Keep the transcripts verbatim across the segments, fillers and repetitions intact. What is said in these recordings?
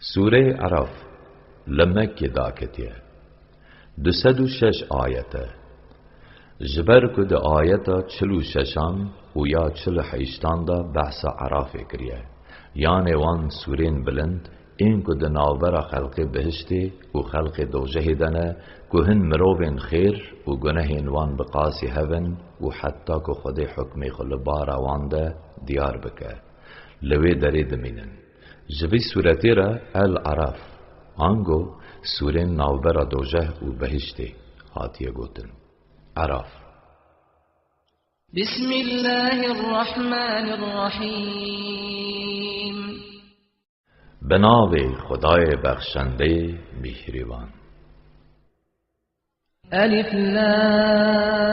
Sûreyê Eraf li Mekkê daketiye. Du sed û şeş ayet e. Ji ber ku di ayeta çil û şeşan û ya çil û heştan de behsa Erafê kiriye, yanê wan sûrên bilind, ên ku di navbera xelkê bihiştê û xelkê dojehê de ne, ku hin mirovên xêr û gunehên wan bi qasî hev in û heta ku Xwedê hukmê xwe li bara wan de diyar bike, li wê derê dimînin. Ji vî sûretê re El Araf, ango sûrên navbera dojeh û behiştê hatiye gotin. Araf. بسم الله الرحمن الرحيم. Bi navê Xwedayê Bexşendeyê Mîhrîban. ألف لام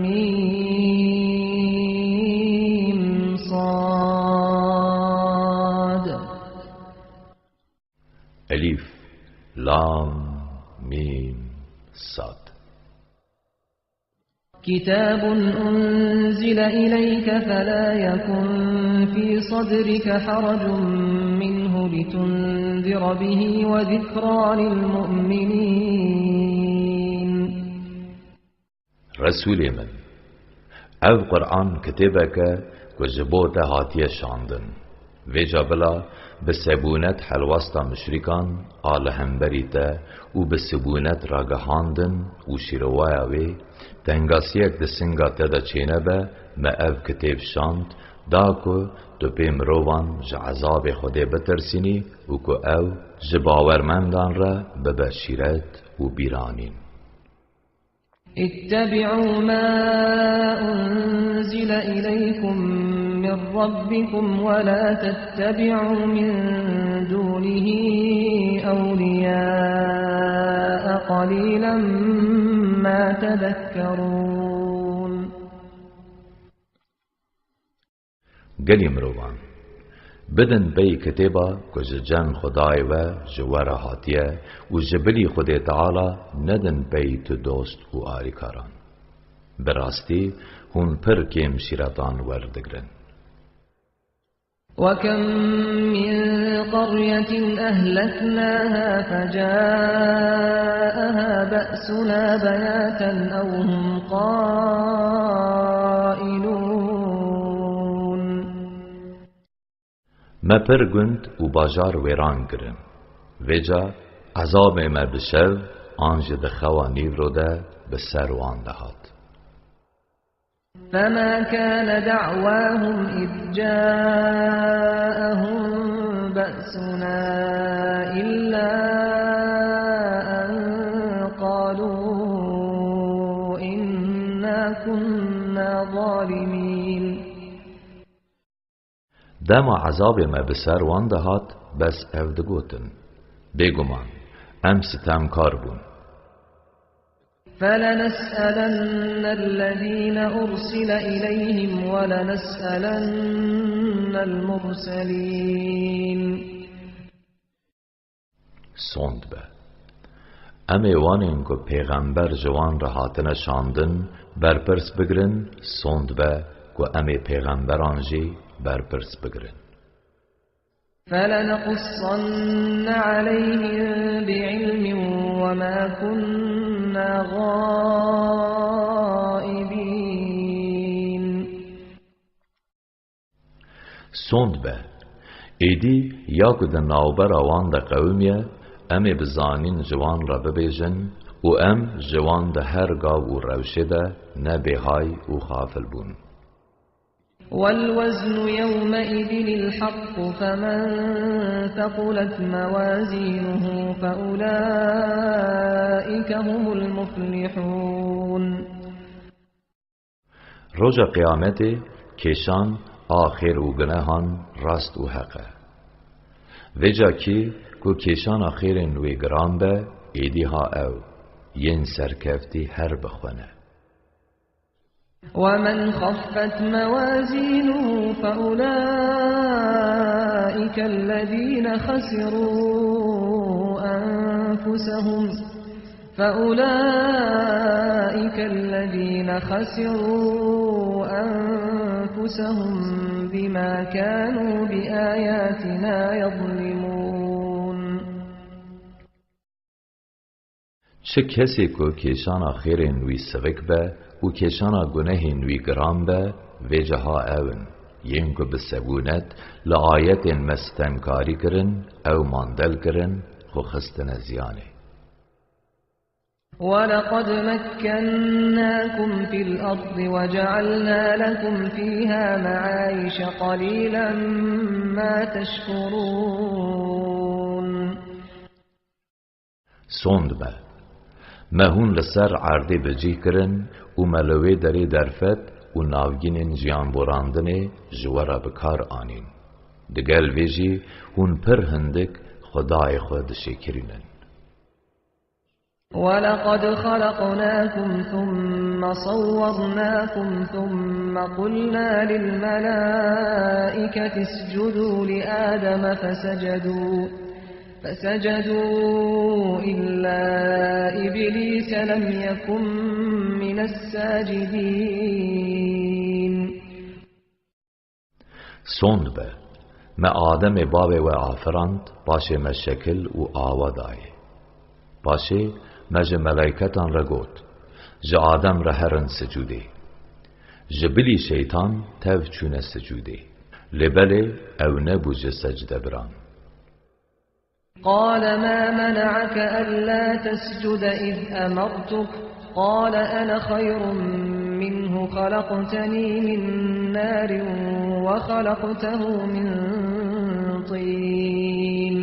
ميم صاد. Elîf, Lam, Mîm, Sad. كتاب أنزل إليك فلا يكن في صدرك حرج منه لتنذر به وذكرى للمؤمنين. Resûlê min, ev Quran kitêbek e ku ji bo te hatiye şandin. Vêca bila bi sebûnet helwesta muşrîkan a li hemberî te û bi sibûnet ragihandin û şîrovaya wê, tengasiyek di singa te de çênebe, me ev kitêb şand, da ku tu pê mirovan ji ezabê Xwedê bitirsînî û ku ew ji bawermendan re bibe şîret û bîranîn. اتبعوا ما أنزل إليكم من ربكم ولا تتبعوا من دونه أولياء قليلا ما تذكرون. Gelî mirovan, bidin pey kitêba ku ji cem Xwedayê we ji we re hatiye û ji bilî Xwedê Teala nedin pey tu dost û alîkaran. Bi rastî hûn pir kêm şîretan werdigrin. وكم من قرية أهلكناها فجاءها بأسنا بياتا أو هم قائلون. Me pir gund û bajar wêran kirin. Vêca ezabê me bi şev an jî di xewa nîvro de bi ser wan de hat. فما كان دعواهم إذ جاءهم بأسنا إلا أن قالوا إنا كنا ظالمين. Dema ezabê me bi ser wan dihat, bes ev digotin: Bêguman, em sitemkar bûn. فلنسألن الذين أرسل إليهم ولنسألن المرسلين. Sond be. Em ê wanên ku pêxember ji wan re hatine şandin, berpirs bigirin, sond be ku em ê pêxemberan jî berpirs bigirin. فلنقصن عليهم بعلم وما كنا غائبين. Sond be, êdî ya ku di navbera wan de qewimiye, em ê bi zanîn ji wan re bibêjin û em ji wan di her gav û rewşê de ne bêhay û xafil bûn. والوزن يومئذ الحق فمن ثقلت موازينه فأولئك هم المفلحون. Roja Qiyametê kêşan a xêr û gunehan rast û heq e. Vêca kî ku kêşana xêrên wê giran be, êdî ha ew yên serkeftî her bi xwe ne. ومن خفت موازينه فأولئك الذين خسروا أنفسهم، فأولئك الذين خسروا أنفسهم أنفسهم بما كانوا بآياتنا يظلمون. Çi kesê ku kêşana xêrên wî sivik be û kêşana gunehên wî giran be, vêca ha ew in, yên ku bi sebûnet li ayetên me sitemkarî kirin, ew mandel kirin, xwe xistine ziyanê. ولقد مكناكم في الأرض وجعلنا لكم فيها معايش قليلا ما تشكرون. Sond be. Me hûn li ser erdê bi cih kirin û me li wê derê derfet û navgînên jiyanborandinê ji we re bi kar anîn. Digel vê jî hûn pir hindik Xwedayê xwe dişêkirînin. ولقد خلقناكم ثم صورناكم ثم قلنا للملائكة اسجدوا لآدم فسجدوا، فسجدوا إلا إبليس لم يكن من الساجدين. Sond be. Me Ademê bavê we afirand, paşê me şekil û awa dayê. Paşê me ji meleyketan re got, Ji Adem re herin sicûdê. Ji bilî şeytan tev çûne sicûdê. Lê belê ew nebû ji secdebiran. قال ما منعك ألا تسجد إذ أمرتك؟ قال أنا خير منه خلقتني من نار وخلقته من طين.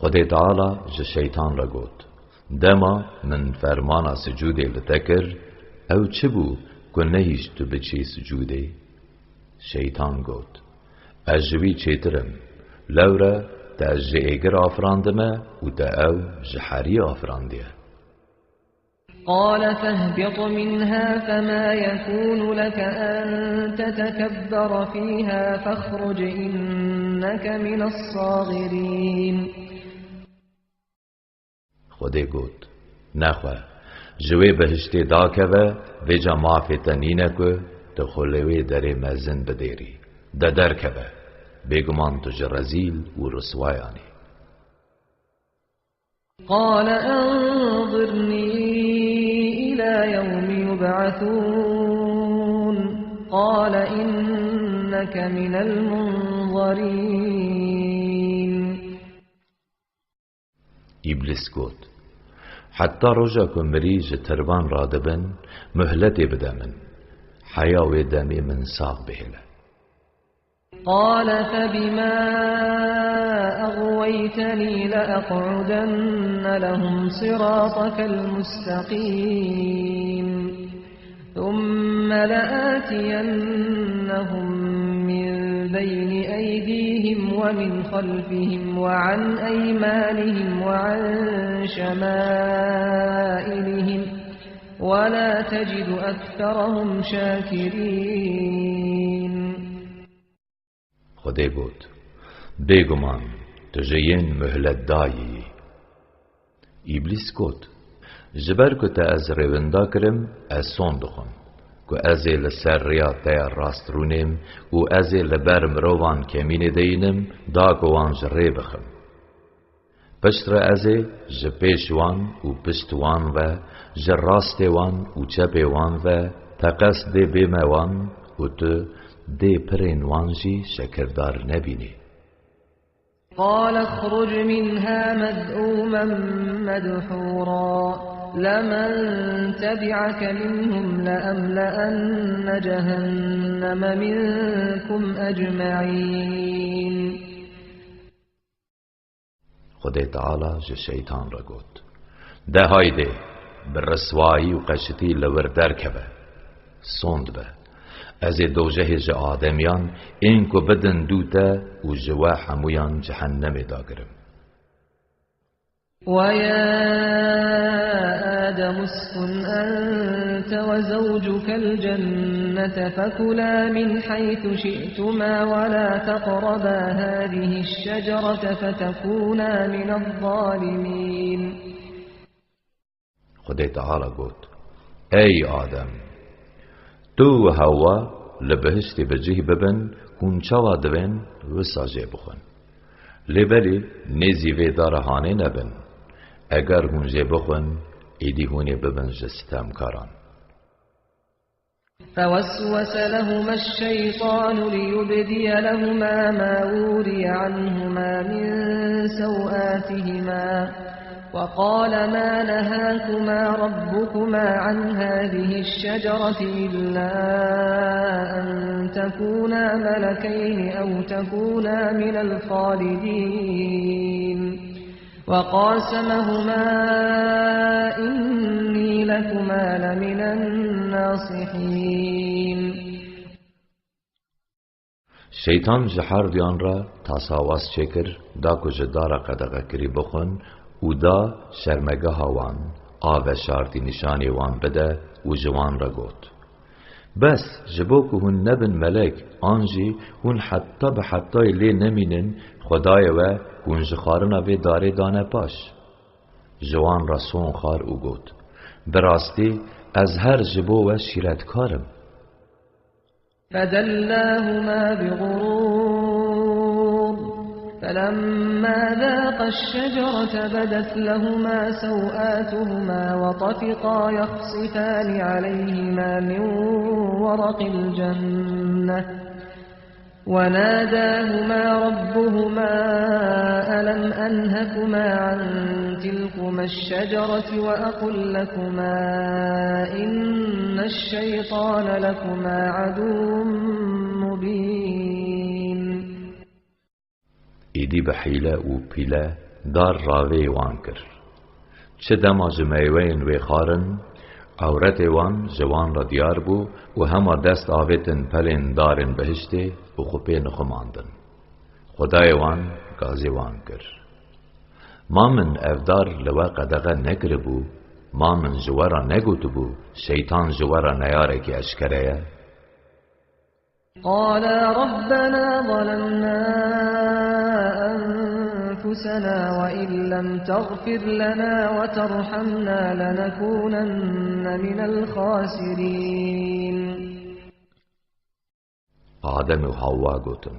Xwedê Teala ji şeytan re got, Dema min fermana sicûdê li te kir, ew çi bû ku nehîşt tu biçî sicûdê? Şeytan got, Ez ji wî çêtir im. Lewre te ez ji êgir afirandime û te ew ji herî afirandiye. قال فاهبط منها فما يكون لك أن تتكبر فيها فاخرج إنك من الصاغرين. Xwedê got, Nexwe, ji wê bihiştê dakeve, vêca mafê te nîne ku tu xwe li wê derê mezin bidêrî. De derkeve, bêguman tu ji rezîl û riswayan î. قال أنظرني إلى يوم يبعثون. قال إنك من المنظرين. Îblîs got, Heta roja ku mirî ji tirvan radibin, muhletê bide min, heya wê demê min sax bihêle. قال فبما أغويتني لأقعدن لهم صراطك المستقيم. ثم لآتينهم من بين أيديهم ومن خلفهم وعن أيمانهم وعن شمائلهم ولا تجد أكثرهم شاكرين. Xwedê got, Bêguman, tu ji yên muhlet dayî yî. Îblîs got, Ji ber ku te ez rêwinda kirim, ez son dixwim, ku ez ê li ser rêya te ya rast rûnêm û ez ê li ber mirovan kemînê deyînim, da ku wan ji rê bixim. Piştre ez ê ji pêş wan û pişt wan ve, ji rastê wan û çepê wan ve, teqez dê bême wan û tu dê pirên wan jî şekirdar nebînî. قال اخرج منها مذءوما مدحورا لمن تبعك منهم لأملأن جهنم منكم أجمعين. Xwedê Teala ji şeytan re got, De haydê, bi riswayî û qeşitî li wir derkeve. Sond be. Ez ê dojehê ji ademiyan ên ku bidin dû te û ji we hemûyan cehennemê dagirim. ويا آدم اسكن أنت وزوجك الجنة فكلا من حيث شئتما ولا تقربا هذه الشجرة فتكونا من الظالمين. Xwedê Teala got, Ey Adem, Tu û Hewwa li bihiştê bi cih bibin, hûn çawa divên wisa jê bixwin. Lê belê nêzî vê dara hanê nebin. Eger hûn jê bixwin, êdî hûn ê bibin ji sitemkaran. فوسوس لهما الشيطان ليبدي لهما ما وري عنهما من سوآتهما، وقال: ما نهاكما ربكما عن هذه الشجرة إلا أن تكونا ملكين أو تكونا من الخالدين. وقاسمهما إني لكما لمن الناصحين. Şeytan ji her duyan re tasawaz çêkir, da ku ji dara qedexekirî bixwin û da şermegeha wan, a veşartî nîşanê wan bide û ji wan re got: Bes, ji bo ku hûn nebin melek, an jî hûn heta bi hetayê lê nemînin, Xwedayê we hûn ji xwarina vê darê dane paş. Ji wan re son xwar û got: Bi rastî ez her ji bo we şîretkar im. فدلاهما بغرور، فلما ذاقا الشجرة بدت لهما سوآتهما وطفقا يخصفان عليهما من ورق الجنة، وناداهما ربهما ألم أنهكما عن تلكما الشجرة وأقل لكما إن الشيطان لكما عدو مبين. Êdî bi hîle û pîle dar ravê wan kir. Çi dema ji meyweyên wê xwarin, ewretê wan ji wan re diyar bû û hema dest avêtin pelên darên bihiştê û xwe pê nixumandin. Xwedayê wan gazê wan kir. Ma min ev dar li we qedexe nekiribû? Ma min ji we re negotibû, şeytan ji we re neyarekî eşkere ye? قالا ربنا ظلمنا أنفسنا وإن لم تغفر لنا وترحمنا لنكونن من الخاسرين. Adem û Hewwa gotin: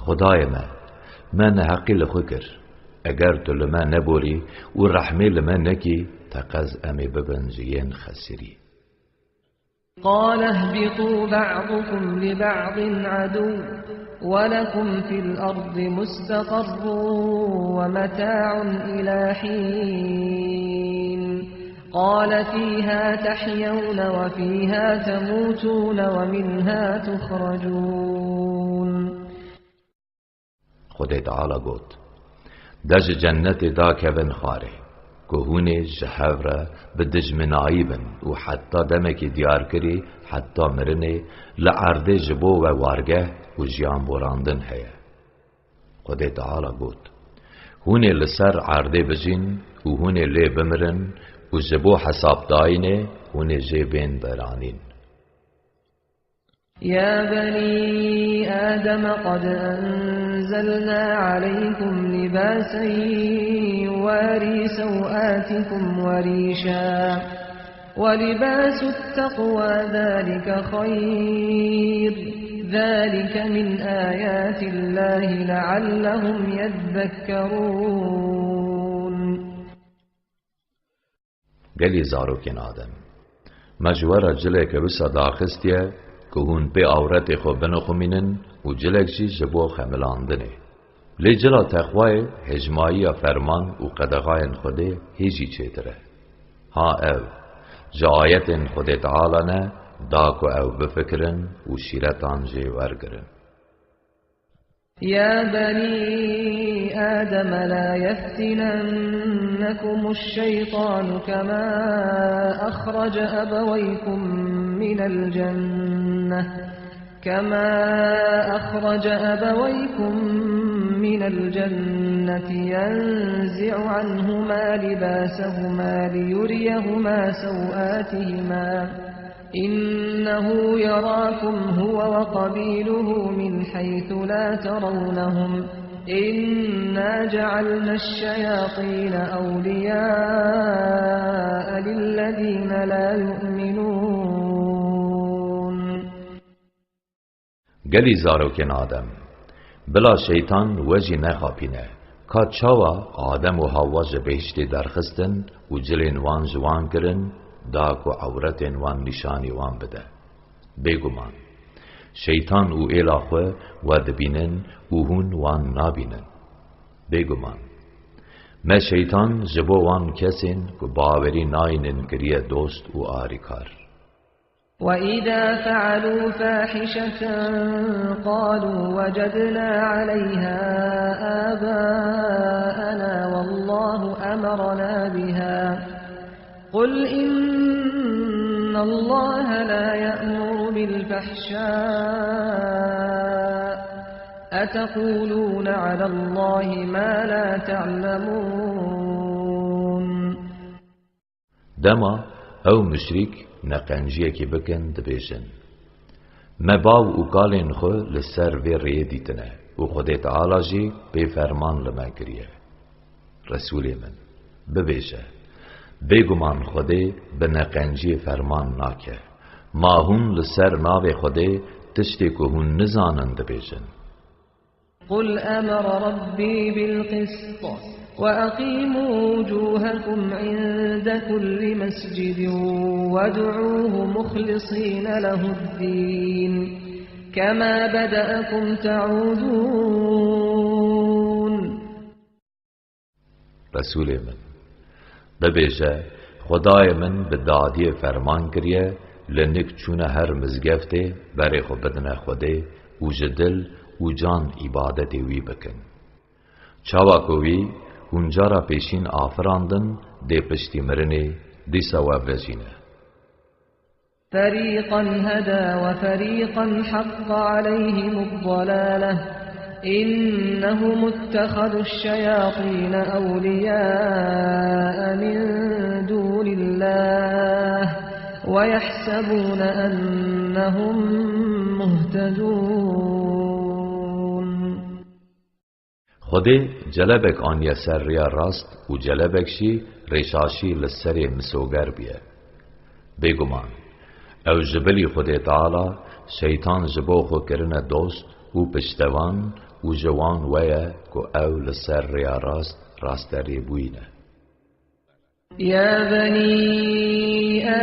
Xwedayê me, me neheqî li xwe kir. Eger tu li me neborî û rehmê li me nekî, teqez em ê bibin ji yên xesirî. قال اهبطوا بعضكم لبعض عدو ولكم في الأرض مستقر ومتاع إلى حين. قال فيها تحيون وفيها تموتون ومنها تخرجون. Xwedê Teala got: De ji cennetê dakevin xwarê, ku hûn ê ji hev re bi dijminayî bin û heta demekî diyarkirî, heta mirinê, li erdê ji bo we wargeh û jiyan borandin heye. Xwedê Teala got: Hûn ê li ser erdê bijîn û hûn ê lê bimirin û ji bo hesabdayînê hûn ê jê bên veranîn. يا بني آدم قد أنزلنا عليكم لباسا يواري سوآتكم وريشا، ولباس التقوى ذلك خير، ذلك من آيات الله لعلهم يذكرون. Gelî zarokên Adem, me ji we re cileke wisa daxistiye ku hûn pê awretê xwe binixumînin û cilek jî ji bo xemilandinê. Lê cila texwayê, hêjmayiya ferman û qedexayên Xwedê hê jî çêtir e. Ha ev, ji ayetên Xwedê Teala ne, da ku ew bifikirin û şîretan jê wergirin. يا بني آدم لا يفتننكم الشيطان كما أخرج أبويكم من الجنة، كما أخرج أبويكم من الجنة ينزع عنهما لباسهما ليريهما سوآتهما، إنه يراكم هو وقبيله من حيث لا ترونهم، إنا جعلنا الشياطين أولياء للذين لا يؤمنون. Gelî zarokên Adem, bila şeytan we jî nexapîne, ka çawa Adem û Hawa ji behiştê derxistin û cilên wan ji wan kirin, da ku ewretên wan nîşanî wan bide. Bêguman, şeytan û êla xwe we dibînin û hûn wan nabînin. Bêguman, me şeytan ji bo wan kesên ku bawerî naynin kiriye dost û arîkar. وَإِذَا فَعَلُوا فَاحِشَةً قَالُوا وَجَدْنَا عَلَيْهَا آبَاءَنَا وَاللَّهُ أَمَرَنَا بِهَا. قُلْ إِنَّ اللَّهَ لَا يَأْمُرُ بِالْفَحْشَاءِ أَتَقُولُونَ عَلَى اللَّهِ مَا لَا تَعْلَمُونَ. Dema ew muşrîk neqenciyekî bikin, dibêjin, me bav û kalên xwe li ser vê rêyê dîtine û Xwedê Teala jî pê ferman li me kiriye. Resûlê min, bibêje, bêguman Xwedê bi neqenciyê ferman nake. Ma hûn li ser navê Xwedê tiştê ku hûn nizanin dibêjin. قل أمر ربي بالقسط وأقيموا وجوهكم عند كل مسجد وادعوه مخلصين له الدين كما بدأكم تعودون. Resûlê min, bibêje, Xwedayê min bi dadiyê ferman kiriye, li nik çûne her mizgeftê berê xwe bidine Xwedê û ji dil û can îbadetê wî bikin. Çawa ku wî hûn cara pêşîn afirandin, dê piştî mirinê dîsa we vejîne. فريقا هدى وفريقا حق عليهم الضلالة إنهم اتخذوا الشياطين أولياء من دون الله ويحسبون أنهم مهتدون. Xwedê celebek aniye ser rêya rast û celebek jî rêşaşî li serê misoger bûye. Bêguman, ew ji bilî Xwedê Teala şeytan ji bo xwe kirine dost û piştevan û ji wan we ye ku ew li ser rêya rast rasterê bûyîne. يا بني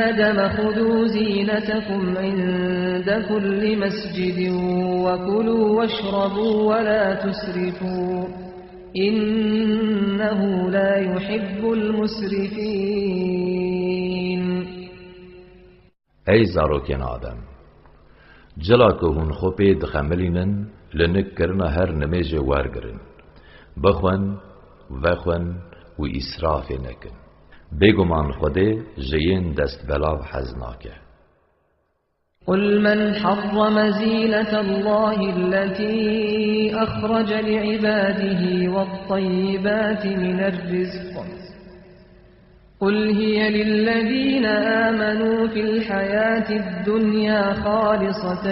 آدم خذوا زينتكم عند كل مسجد وكلوا واشربوا ولا تسرفوا إنه لا يحب المسرفين. Ey zarokên Adem! Cila ku hûn xwe pê dixemilînin, li nik kirina her nimêjê wergirin. Bixwin, vexwin û îsrafê nekin. Bêguman Xwedê ji yên destbelav hez nake. قل من حرم زينة الله التي أخرج لعباده والطيبات من الرزق قل هي للذين آمنوا في الحياة الدنيا خالصة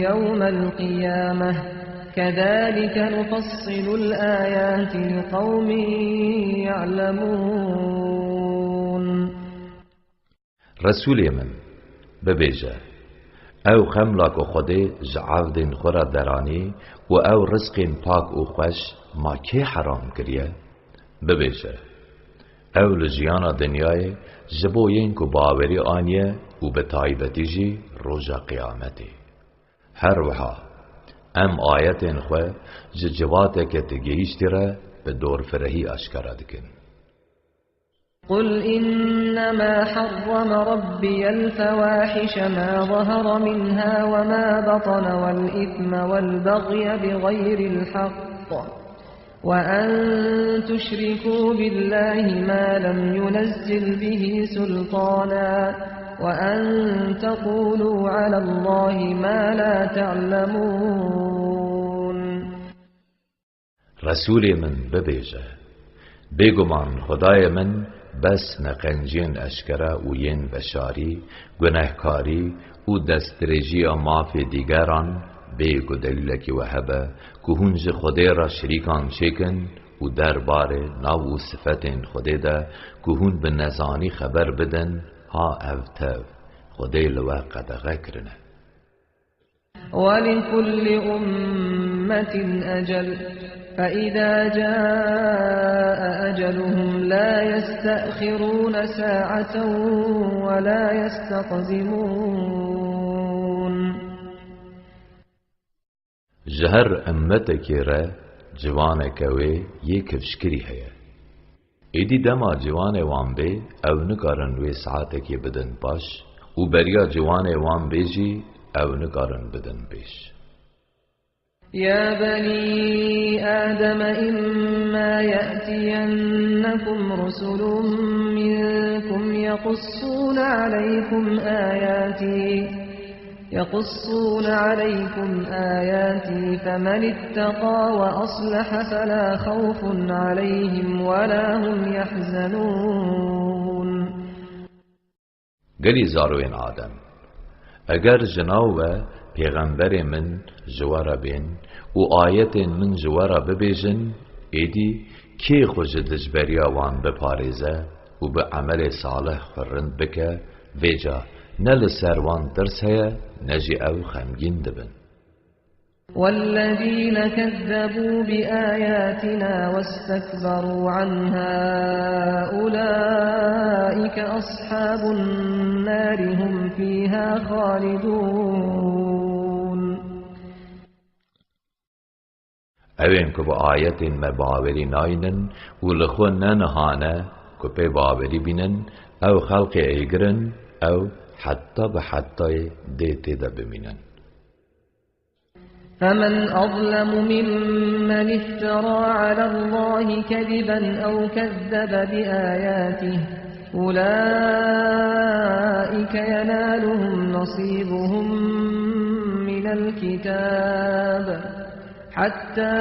يوم القيامة كذلك نفصل الآيات لقوم يعلمون. Resûlê min, bibêje, ew xemla ku Xwedê ji evdên xwe re deranî û ew rizqên pak û xweş ma kê heram kiriye? Bibêje, ew li jiyana dinyayê ji bo yên ku bawerî aniye û bi taybetî jî roja qiyametê. Her wiha, em ayetên xwe ji civateke digihîştî re bi dorfirehî aşkera dikin. قل إنما حرم ربي الفواحش ما ظهر منها وما بطن والإثم والبغي بغير الحق وأن تشركوا بالله ما لم ينزل به سلطانا وأن تقولوا على الله ما لا تعلمون. Resûlê min, bibêje, bêguman Xwedayê min bes neqenciyên eşkere û yên veşarî, gunehkarî û destdirêjiya mafê dîgeran bê ku delîlekî we hebe ku hûn ji Xwedê re şirîkan çêkin û der barê nav û sifetên Xwedê de ku hûn bi nezanî xeber bidin, ha ev tev Xwedê li we qedexe kirine. ولكل أمة أجل، فإذا جاء أجلهم لا يستأخرون ساعة ولا يستقدمون. Ji her ummetekê re ciwaneke wê yê kifşkirî heye. Êdî dema ciwanê wan bê, ew nikarin wê saetekê bidin paş û beriya ciwanê wan bê jî ew nikarin bidin pêş. يا بني آدم إما يأتينكم رسل منكم يقصون عليكم آياتي يقصون عليكم آياتي فمن اتقى وأصلح فلا خوف عليهم ولا هم يحزنون. Gelî zarokên Adem, eger ji nav we pêxemberê min ji we re bên û ayetên min ji we re bibêjin, êdî kê xwe ji dijberiya wan biparêze û bi emelê salih xwe rind bike, vêca ne li ser wan tirs heye, ne jî ew xemgîn dibin. والذين كذبوا بآياتنا واستكبروا عنها أولئك أصحاب النار هم فيها خالدون. Ewên ku bi ayetên me bawerî naynin û li xwe ne niha ne ku pê bawerî bînin, ew xelqê êgir in, ew heta bi hetayê dê tê de bimînin. فمن أظلم ممن افترى على الله كذبا أو كذب بآياته أولئك ينالهم نصيبهم من الكتاب حتى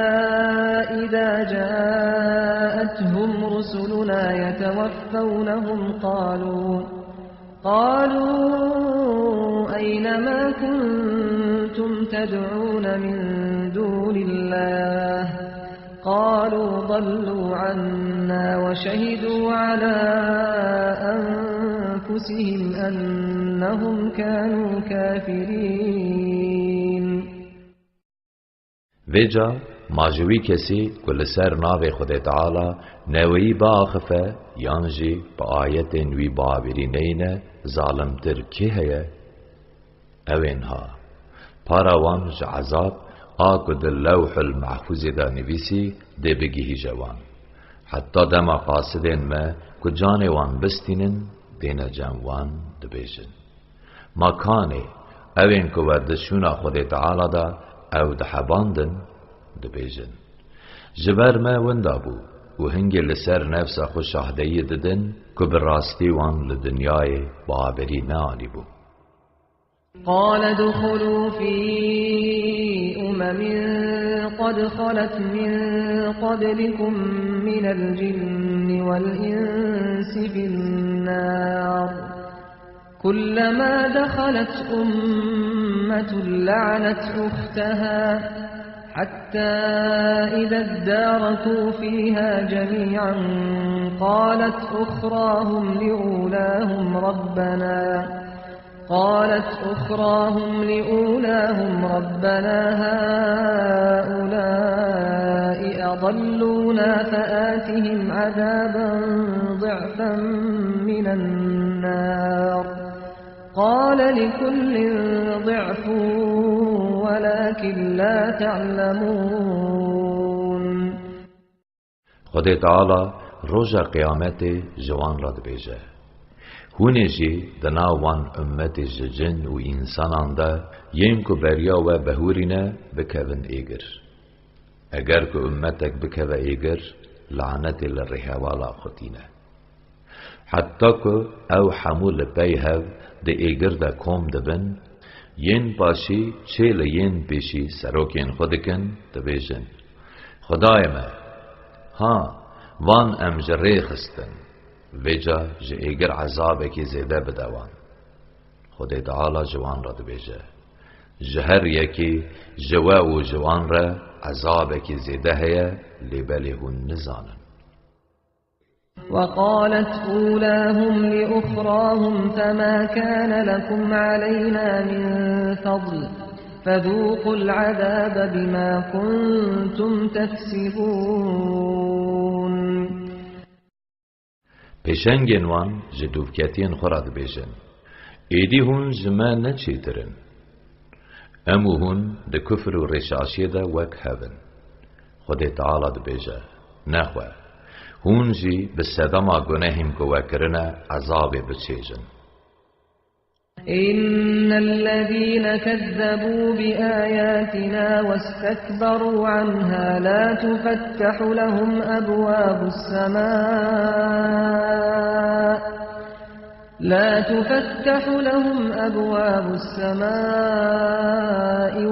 إذا جاءتهم رسلنا يتوفونهم قالوا قالوا أين ما كنتم تدعون من دون الله قالوا ضلوا عنا وشهدوا على أنفسهم أنهم كانوا كافرين. Vêca ma ji wî kesî ku li ser navê Xwedê Teala neweyî biaxife yan jî bi ayetên wî bawerî neyne zalimtir kê heye? Ewên ha, para wan ji ezab a ku di Lewhul Mehfûzê de nivîsî dê bigihîje wan. Heta dema qasidên me ku canê wan bistînin, dêne cem wan, dibêjin: Ma kanê, ewên ku we di şûna Xwedê Teala de ew dihebandin? Dibêjin: Ji ber me winda bû û hingê li ser nefsa xwe şahdeyî didin ku bi rastî wan li dinyayê bawerî neanîbû. قال ادخلوا في أمم قد خلت من قبلكم من الجن والإنس في النار كلما دخلت أمة لعنت أختها حتى إذا اداركوا فيها جميعا قالت أخراهم لأولاهم ربنا قالت أخراهم لأولاهم ربنا هؤلاء أضلونا فآتهم عذابا ضعفا من النار قال لكل ضعف ولكن لا تعلمون. Xwedê Teala roja qiyametê ji wan re dibêje: Hûn ê jî di nav wan ummetê ji cin û însanan de yên ku beriya we bihûrîne bikevin êgir. Eger ku ummetek bikeve êgir, lanetê li rêhevala xwe tîne. Heta ku ew hemû li pey hev di êgir de kom dibin, yên paşî çê li yên pêşî serokên xwe dikin, dibêjin: Xwedayê me, ha, van em ji rê xistin, vêca ji êgir ezabekî zêde bide wan. Xwedê Teala ji wan re dibêje: Ji her yekî ji we û ji wan re ezabekî zêde heye, lê belê hûn nizanin. وقالت أولاهم لأخراهم فما كان لكم علينا من فضل فذوقوا العذاب بما كنتم تكسبون. Pêşengên wan ji dûvketiyên xwe re dibêjin, êdî hûn ji me ne çêtir in. Em û hûn di kufr û rêşaşiyê de wek hev in. Xwedê Teala dibêje, nexwe, hûn jî bi sedema gunehên ku we kirine ezabê biçêjin. إن الذين كذبوا بآياتنا واستكبروا عنها لا تفتح لهم أبواب السماء، لا تفتح لهم أبواب السماء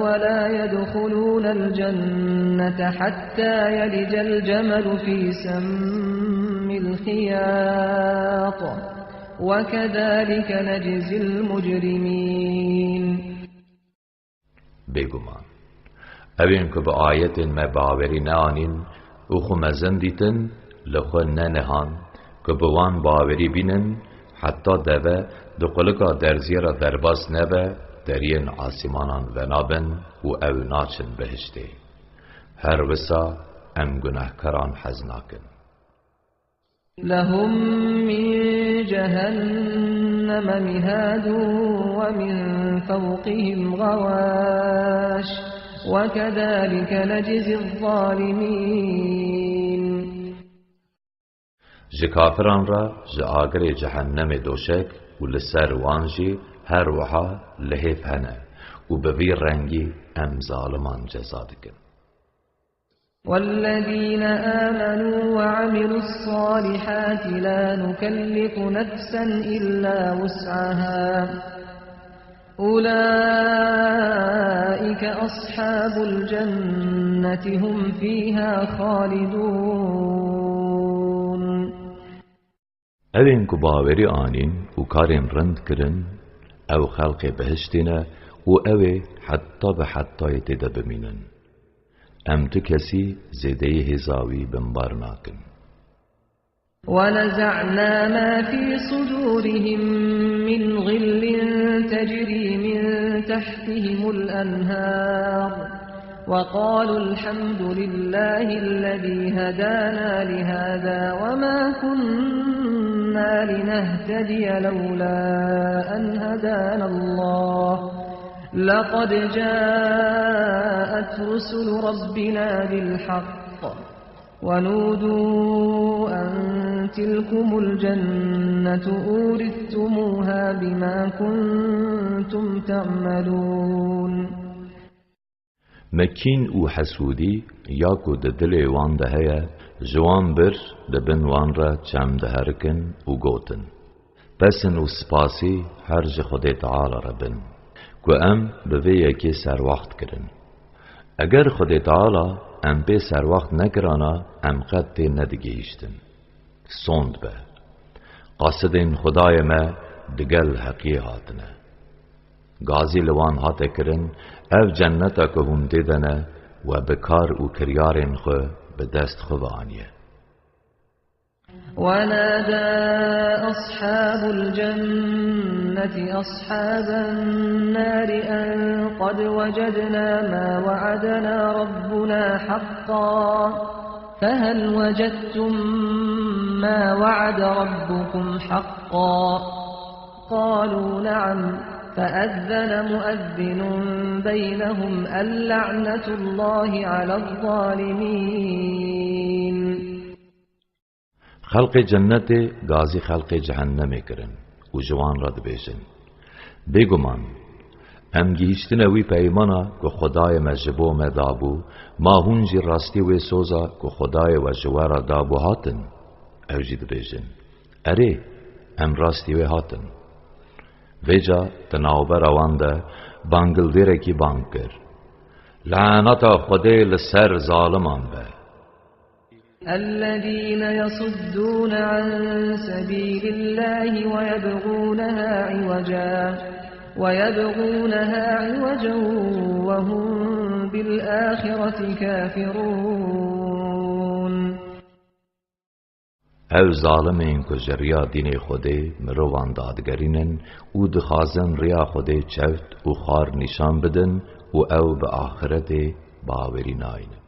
ولا يدخلون الجنة حتى يلج الجمل في سم الخياط. وكذلك نجزي المجرمين. Bêguman, ew ên ku bi ayetên me bawerî neanîn û xwe mezin dîtin, li xwe nenihan ku bi wan bawerî bînin, heta deve di qulika derziyê re derbas nebe, deriyên asîmanan venabin û ew naçin behiştê. Her wisa em gunehkaran hez nakin. لهم من جهنم مهاد ومن فوقهم غواش وكذلك نجزي الظالمين. Ji kafiran re ji agirê cehennemê doşek û li ser wan jî her wiha lihêv hene û bi vî rengî em zaliman ceza dikin. والذين آمنوا وعملوا الصالحات لا نكلف نفسا إلا وسعها أولئك أصحاب الجنة هم فيها خالدون. Ew ên ku bawerî anîn û karên rind kirin, ew xelqê behiştê ne û ew ê heta bi hetayê tê de bimînin. Em tu kesî zêdeyî hêza wî binbar nakin. ونزعنا ما في صدورهم من غل تجري من تحتهم الأنهار وقالوا الحمد لله الذي هدانا لهذا وما كنا لنهتدي لولا أن هدانا الله لقد جاءت رسل ربنا بالحق ونودوا أن تلكم الجنة أورثتموها بما كنتم تعملون. Me kîn û hesûdî ya ku di dilê wan de heye, ji wan bir di bin wan re çem diherikin û gotin, Pesin û spasî her ji Xwedê Teala re bin, ku em bi vê yekê serwext kirin. Eger Xwedê Teala em pê serwext nekirana, em qet tê nedigihîştin. Sond be. Qasidên Xwedayê me digel heqiyê hatine. Gazî li wan hate kirin, ev cenneta ku hûn tê de ne, we bi kar û kiryarên xwe bi dest xwe ve aniye. ونادى أصحاب الجنة أصحاب النار أن قد وجدنا ما وعدنا ربنا حقا فهل وجدتم ما وعد ربكم حقا؟ قالوا نعم، فأذن مؤذن بينهم اللعنة الله على الظالمين. Xelqê cennetê gazî xelqê cehennemê kirin û ji wan re dibêjin, Bêguman, em gihîştine wî peymana ku Xwedayê me ji bo me dabû, ma hûn jî rastî wê soza ku Xwedayê we ji we re dabû hatin? Ew jî dibêjin, Erê, em rastî wê hatin. Vêca di navbera wan de bangildêrekî bang kir, Laneta Xwedê li ser zaliman be! الذين يصدون عن سبيل الله ويبغونها عوجا ويبغونها عوجا وهم بالآخرة كافرون. Ew zalimên ku ji riya dînê Xwedê mirovan dadigerînin û dixwazin riya Xwedê çewt û xar nîşan bidin û ew bi axiretê bawerî naynin.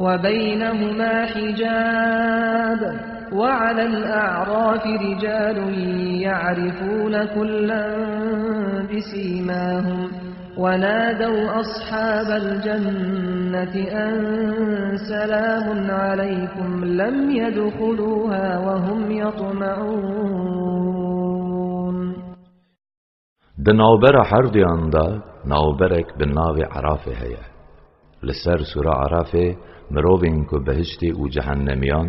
وبينهما حجاب، وعلى الأعراف رجال يعرفون كلا بسيماهم، ونادوا أصحاب الجنة أن سلام عليكم لم يدخلوها وهم يطمعون. Di navbera herduyan de navberek bi navê Erafê heye. Li ser sûra Erafê mirovên ku behiştî û cehennemiyan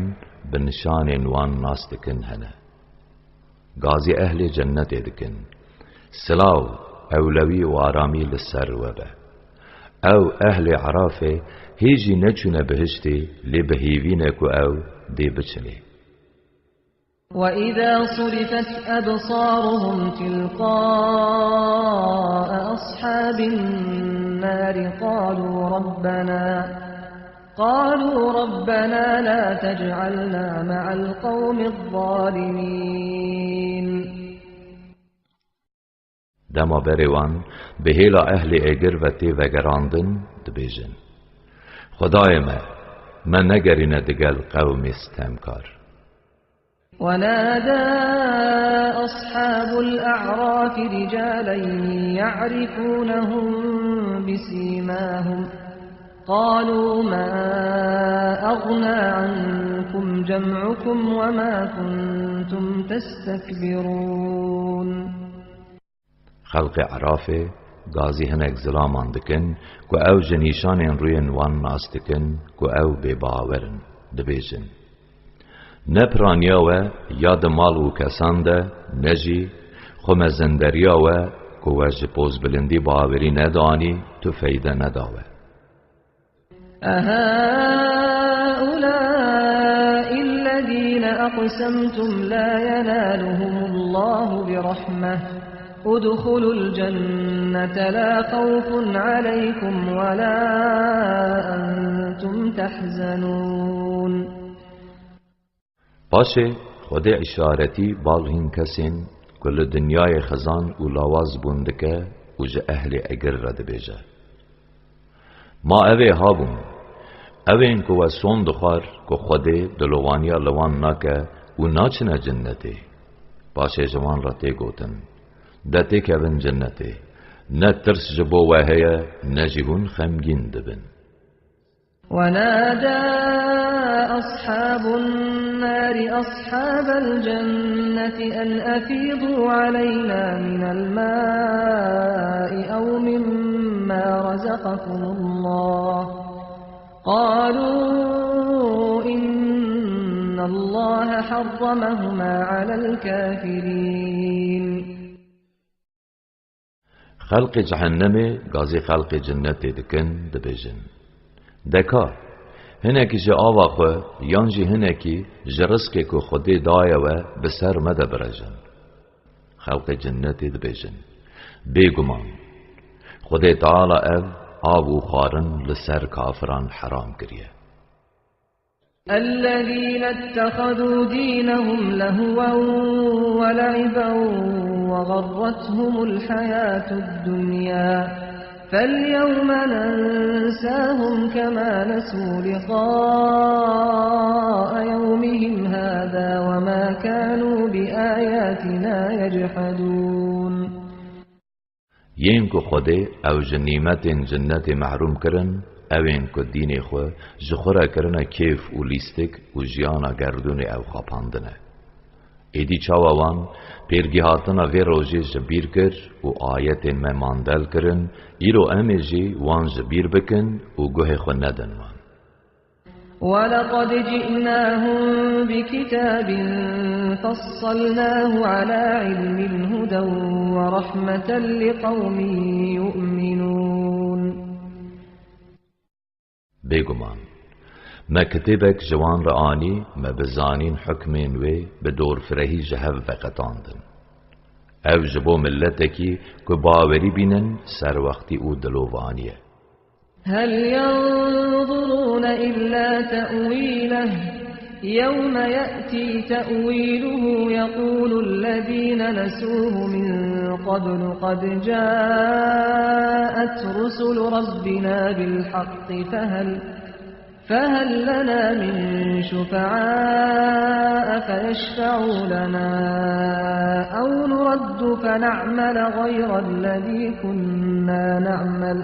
bi nişanên wan nas dikin hene. Gazî ehlê cennetê dikin: Silaw, ewlewî û aramî li ser we be. Ew ehlê Erafê hê jî neçûne behiştê, lê bi hêvî ne ku ew dê biçinê. وإذا صرفت أبصارهم تلقاء أصحاب النار قالوا ربنا، قالوا ربنا لا تجعلنا مع القوم الظالمين. Dema berê wan bi hêla ehlê egir ve tê vegerandin, dibêjin: Xwedayê me, me negerîne digel qewmê sitemkar. ونادى أصحاب الأعراف رجالا يعرفونهم بسيماهم قالوا ما أغنى عنكم جمعكم وما كنتم تستكبرون. Xelqê Erafê gazî hinek zilaman dikin ku ew ji nîşanên rûyên wan nas dikin ku ew bêbawer in, dibêjin: Ne piraniya we ya di mal û kesan de, ne jî xwemezinderiya we ku we ji pozbilindî bawerî nedanî, tu feyde neda we. أهؤلاء الذين أقسمتم لا ينالهم الله برحمة ادخلوا الجنة لا خوف عليكم ولا أنتم تحزنون. Paşê Xwedê îşaretî bal hîn kesên ku li dinyayê xizan û lawaz bûn dike û ji ehlê egir re dibêje: Ma ev ê habûn, ewên ku we son dixwar ku Xwedê dilovaniya li wan nake û naçine cinnetê. Paşê ji wan re tê gotin: De têkevin cinnetê. Ne tirs ji bo we heye, ne jî hûn xemgîn dibin. ونادى أصحاب النار أصحاب الجنة أن أفيضوا علينا من الماء أو مما رزقكم الله قالوا إن الله حرمهما على الكافرين. Xelqê cehennemê gazî xelqê cinnetê dikin, dibêjin: De ka, hinekî ji ava xwe yan jî hinekî ji rizqê ku Xwedê daye we bi ser me de birejin. Xelqê cinnetê dibêjin: Bêguman, Xwedê Teala ev av û xwarin li ser kafiran heram kiriye. الذين اتخذوا دينهم لهوا ولعبا وغرتهم الحياة الدنيا فاليوم ننساهم كما نسوا لقاء يومهم هذا وما كانوا بآياتنا يجحدون. Yên ku Xwedê ew ji nîmetên cinnetê mehrûm kirin, ewên ku dînê xwe ji xwe re kirine kêf û lîstik û jiyana gerdûnê ew xapandine. Êdî çawa wan pêrgîhatina vê rojê ji bîr kir û ayetên me mandel kirin, îro em ê jî wan ji bîr bikin û guhê xwe nedin wan. ولقد جئناهم بكتاب فصلناه على علم هدى ورحمة لقوم يؤمنون. Bêguman, me kitêbek ji wan re anî, me bi zanîn hukmên wê bi dorfirehî ji hev veqetandin. Ew ji bo miletekî ku bawerî bînin, serwextî û dilovanî ye. هل ينظرون إلا تأويله يوم يأتي تأويله يقول الذين نسوه من قبل قد جاءت رسل ربنا بالحق فهل فهل لنا من شفعاء فيشفعوا لنا أو نرد فنعمل غير الذي كنا نعمل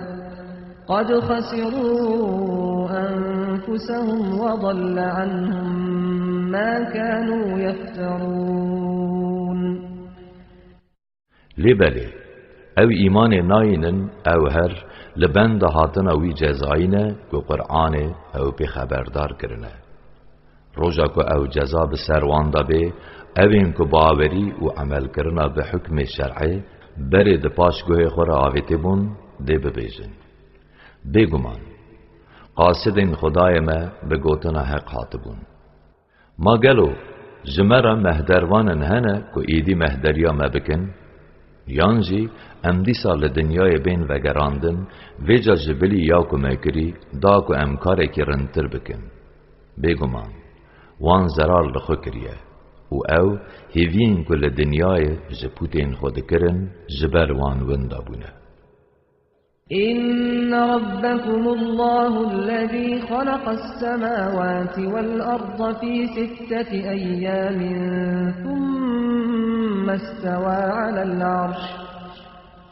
قد خسروا أنفسهم وضل عنهم ما كانوا يفترون. Lê belê, ew îmanê nayînin, ew her li benda hatina wî cezayî ne ku Qur'anê ew pê xeberdar kirine. Roja ku ew ceza bi ser wan de bê, ew ên ku bawerî û emelkirina bi hukmê şer'ê berê di paş guhê xwe re avêtibûn, dê bibêjin: Bêguman, qasidên Xwedayê me bi gotina heq hatibûn. Ma gelo ji me re mehdervanin hene ku êdî mehderiya me bikin? Yan jî em dîsa li dinyayê bên vegerandin, vêca ji bilî ya ku me kirî da ku em karekî rindtir bikin? Bêguman, wan zerar li xwe kiriye û ew hêviyên ku li dinyayê ji pûtên xwe dikirin, ji ber wan winda bûne. إن ربكم الله الذي خلق السماوات والأرض في ستة أيام ثم استوى على العرش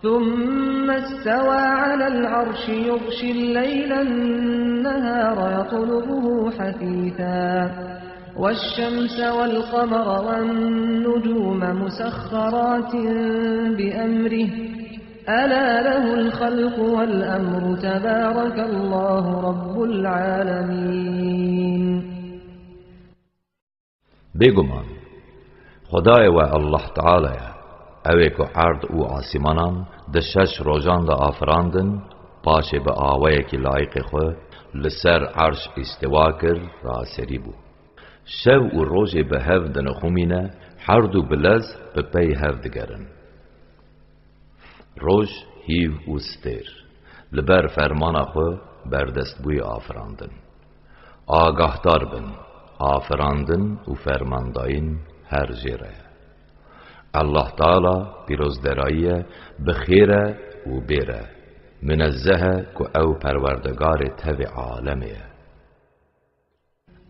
ثم استوى على العرش يغشي الليل النهار يطلبه حثيثا والشمس والقمر والنجوم مسخرات بأمره ألا له الخلق والأمر تبارك الله رب العالمين. Bêguman, Xwedayê we Allah Teala ye, ew ê ku erd û asîmanan di şeş rojan de afirandin, paşê bi awayekî layîqê xwe li ser erş îstiwa kir, raserî bû. Şev û rojê bi hev dinixumîne, her du bi lez bi pey hev digerin. Roj, hîv û stêr, li ber fermana xwe berdestbûyî afirandin. Agahdar bin, afirandin û fermandayîn her jê re ye. Allah Teala pîrozderayî ye, bi xêr e û bêr e, minezzeh e ku ew perwerdegarê tevê alemê ye.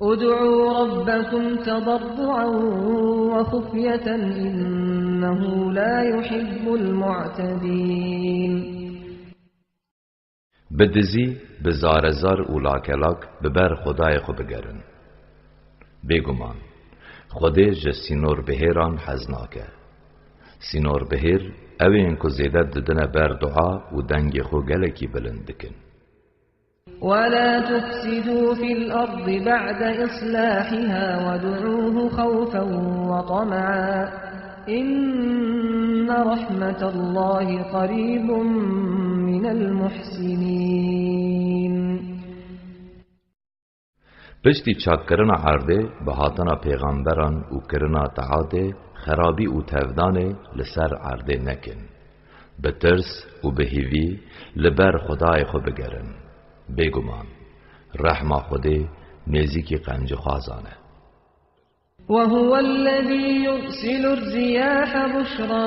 ادعوا ربكم تضرعا وخفية إنه لا يحب المعتدين. Bi dizî, bi zarezar û lakelak bi ber Xwedayê xwe bigerin. Bêguman, Xwedê ji sînorbihêran hez nake. Sînorbihêr ew ên ku zêde didine ber dua û dengê xwe gelekî bilind dikin. ولا تفسدوا في الأرض بعد إصلاحها وادعوه خوفا وطمعا إن رحمة الله قريب من المحسنين. Piştî çakkirina erdê, bi hatina pêxemberan û kirina taatê, xerabî û tevdanê li ser erdê nekin. Bi tirs û bi hîvî li ber Xwedayê xwe bigerin. Bêguman, rehma Xwedê nêzîkî qencixwazan e. وهو الذي يرسل الرياح بشرا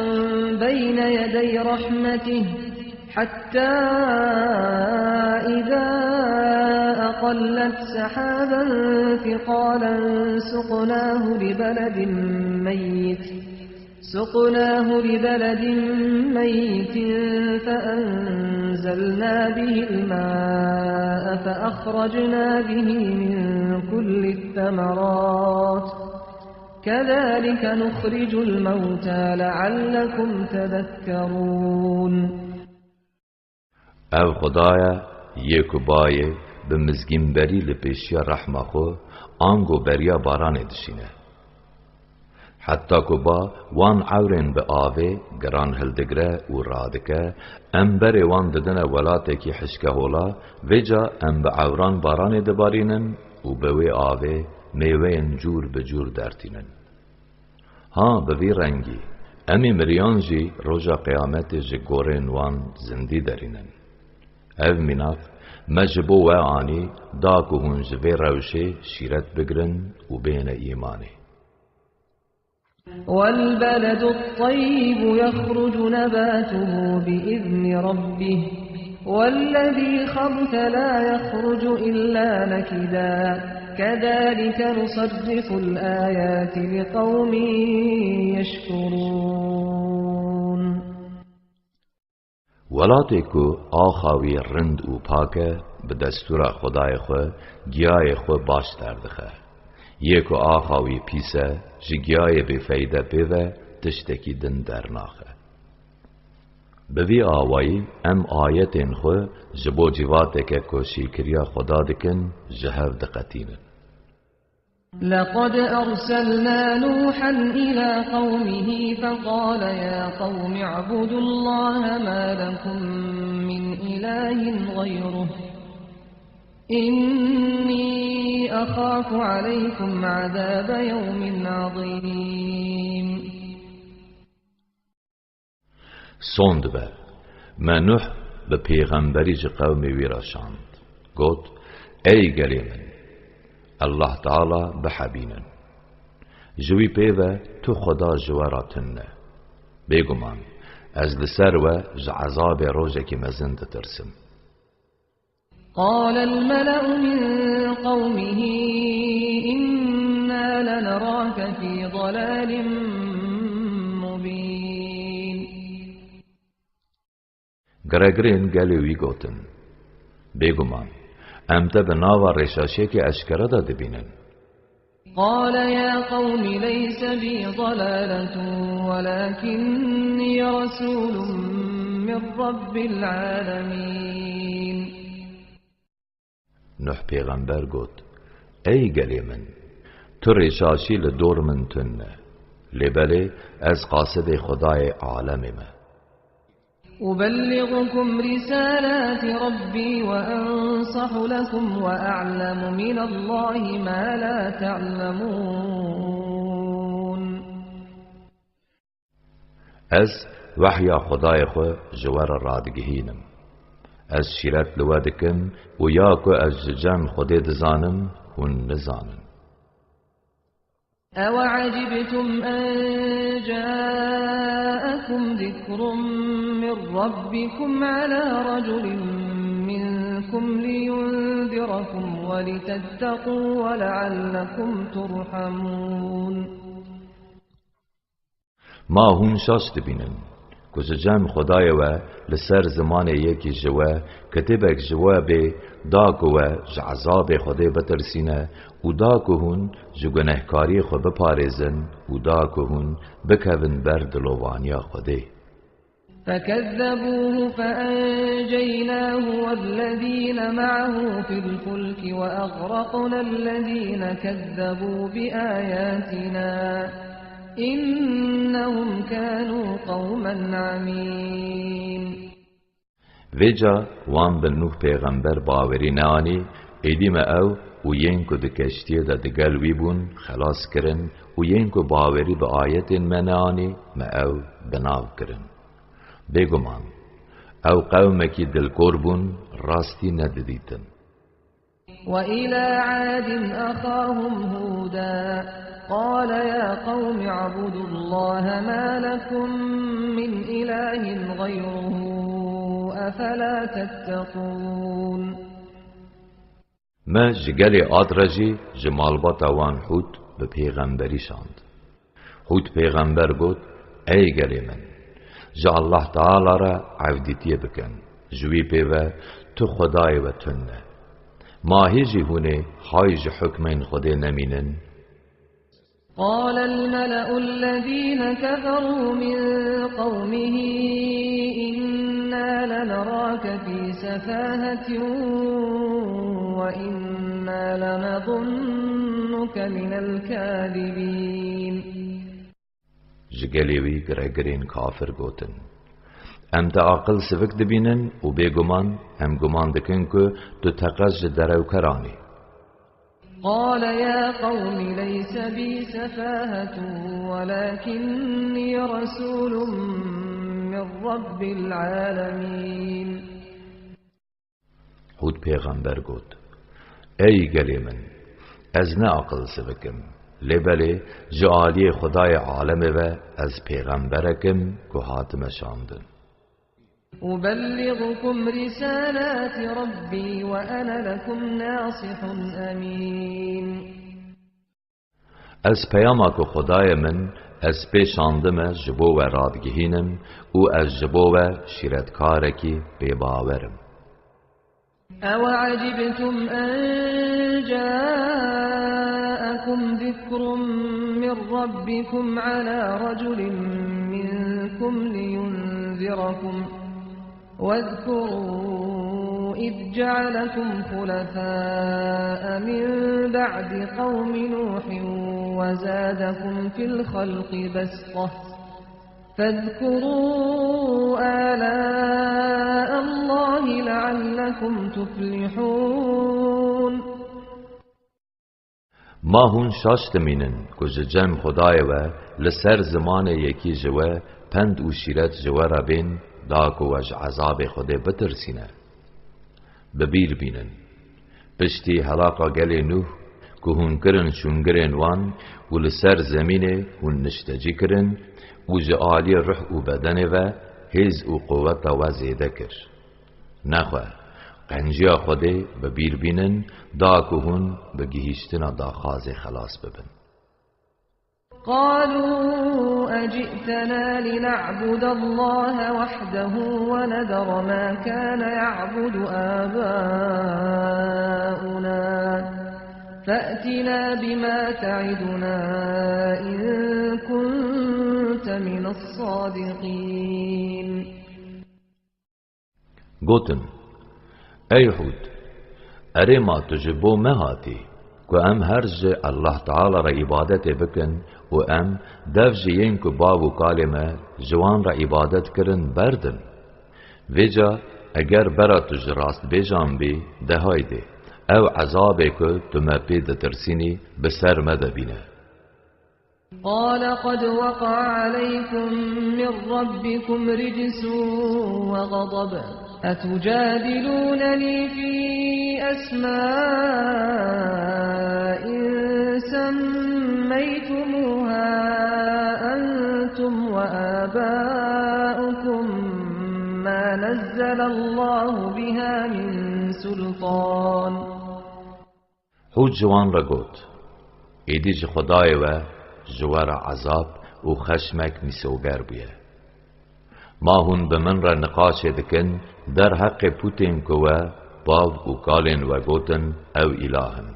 بين يدي رحمته حتى إذا أقلت سحابا ثقالا سقناه لبلد ميت سقناه لبلد ميت فأنزلنا به الماء فأخرجنا به من كل الثمرات كذلك نخرج الموتى لعلكم تذكرون. Ev Xuda ye, yê ku bayê bi mizgînberî li pêşiya rehma xwe, ango beriya baranê dişîne. Heta ku ba wan ewrên bi avê giran hildigre û radike, em berê wan didine welatekî hişkehola, vêca em bi ewran baranê dibarînin û bi wê avê mêweyên cûr bi cûr dertînin. Ha, bi vî rengî, em ê miriyan jî roja qiyametê ji gorên wan zindî derînin. Ev mînak Me ji bo we anî da ku hûn ji vê rewşê şîret bigrin û bêne îmanê. والبلد الطيب يخرج نباته بإذن ربه والذي خبث لا يخرج إلا نكدا كذلك نصرف الآيات لقوم يشكرون. Welatê ku axa wî rind û pak e, bi destûra Xwedayê xwe giyayê xwe baş derdixe. Yê ku axa wî pîs e, ji giyayê bêfeyde pê ve tiştekî din dernaxe. Bi vî awayî em ayetên xwe ji bo cîvateke ku şîkiriya Xweda dikin, ji hev diqetînin. لقد أرسلنا نوحا إلى قومه فقال يا قوم اعبدوا الله ما لكم من إله غيره إني أخاف عليكم عذاب يوم عظيم. Sond be, me Nuh bi pêxemberî ji qewmê wî re şand. Got, Ey gelê min, Allah Teala bihebînin. Ji wî pê ve tu Xweda ji we re tune. Bêguman, ez li ser we ji ezabê rojekî mezin ditirsim. قال الملأ من قومه إنا لنراك في ضلال مبين. Giregirên gelê wî gotin, Bêguman, em te bi nava rêşaşiyekî eşkere de dibînin. قال يا قوم ليس بي ضلالة ولكني رسول من رب العالمين. Nuh pêxember got, Ey gelê min, tu rêşaşî li dor min tune. Lê belê ez qasidê Xwedayê alemê me. أبلغكم رسالات ربي وأنصح لكم وأعلم من الله ما لا تعلمون. Ez wehya Xwedayê xwe ji we re radigihînim. Ez şîret li we dikim û ya ku ez ji cem Xwedê dizanim, hûn nizanin. أوعجبتم أن جاءكم ذكر من ربكم على رجل منكم لينذركم ولتتقوا ولعلكم ترحمون. Ma hûn şaş dibînin ku ji cem Xwedayê we li ser zimanê yekî ji we kitêbek ji we bê, da ku we ji ezabê Xwedê bitirsîne û da ku hûn ji gunehkariyê xwe biparêzin û da ku hûn bikevin ber dilovaniya Xwedê. فكذبوه فأنجيناه والذين معه في الفلك وأغرقنا الذين كذبوا بآياتنا إنهم كانوا قوما عمين. Vêca wan bi Nûh pêxember bawerî neanî, êdî me ew û yên ku di keştiyê de digel wî bûn xelas kirin û yên ku bawerî bi ayetên me neanî, me ew bi nav kirin. Bêguman, ew qewmekî dilkor bûn, rastî nedidîtin. وإلى عاد أخاهم هودا قال يا قوم اعبدوا الله ما لكم من إله غيره أفلا تتقون. Me ji gelê Ad re jî ji malbata wan Hûd bi pêxemberî şand. Hûd pêxember got, Ey gelê min, ji Allah Teala re evdîtiyê bikin, ji wî pê ve tu Xwedayê we tune. Ma hê jî hûn ê hay ji hukmên Xwedê nemînin? قال الملأ الذين كفروا من قومه إنا لنراك في سفاهة وإنا لنظنك من الكاذبين. Ji gelê wî giregirên kafir gotin, Em te aqil sivik dibînin û bêguman em guman dikin ku tu teqez ji derewkeran î. قال يا قوم ليس بي سفاهة ولكني رسول من رب العالمين. Hûd pêxember got: Ey gelê min, ez ne aqilsivik im, lê belê ji aliyê Xwedayê alemê ve ez pêxemberek im ku hatime şandin. أبلغكم رسالات ربي وأنا لكم ناصح أمين. Ez peyama ku Xwedayê min ez pê şandime ji bo we radigihînim û ez ji bo we şîretkarekî pêbawer im. أوعجبتم أن جاءكم ذكر من ربكم على رجل منكم لينذركم واذكروا إذ جعلكم خلفاء من بعد قوم نوح وزادكم في الخلق بسطة فاذكروا آلاء الله لعلكم تفلحون. Ma hûn şaş dimînin ku ji cem Xwedayê we li ser zimanê yekî ji we pend û şîret ji we re bên, da ku we ji ezabê Xwedê bitirsîne? Bi bîr bînin, piştî helaqa gelê Nûh ku hûn kirin şûngirên wan û li ser zemînê hûn niştecî kirin û ji aliyê ruh û bedenê ve hêz û quweta we zêde kir. Nexwe, qenciya Xwedê bi bîr bînin, da ku hûn bi gihîştina daxwazê xelas bibin. قالوا أجئتنا لنعبد الله وحده ونذر ما كان يعبد آباؤنا فأتنا بما تعدنا إن كنت من الصادقين. Gotin: Ey Hûd, erê ma tu ji bo me hatî, ku em her ji Allah Teala re îbadetê bikin û em dev ji yên ku bav û kalê me ji wan re îbadet kirin berdin? Vêca eger bera tu ji rastbêjan bî, de haydê, ew ezabê ku tu me pê ditirsînî bi ser me de bîne. قال قد وقع عليكم من ربكم رجس وغضب أتجادلونني في أسماء سميتموها أنتم وآباؤكم ما نزل الله بها من سلطان Hûd ji wan re got: Êdî ji Xwedayê we ji we re ezab û xeşmek mîsoger bûye. Ma hûn bi min re niqaşê dikin derheqê pûtên ku we bav û kalên we gotin ew îlah in.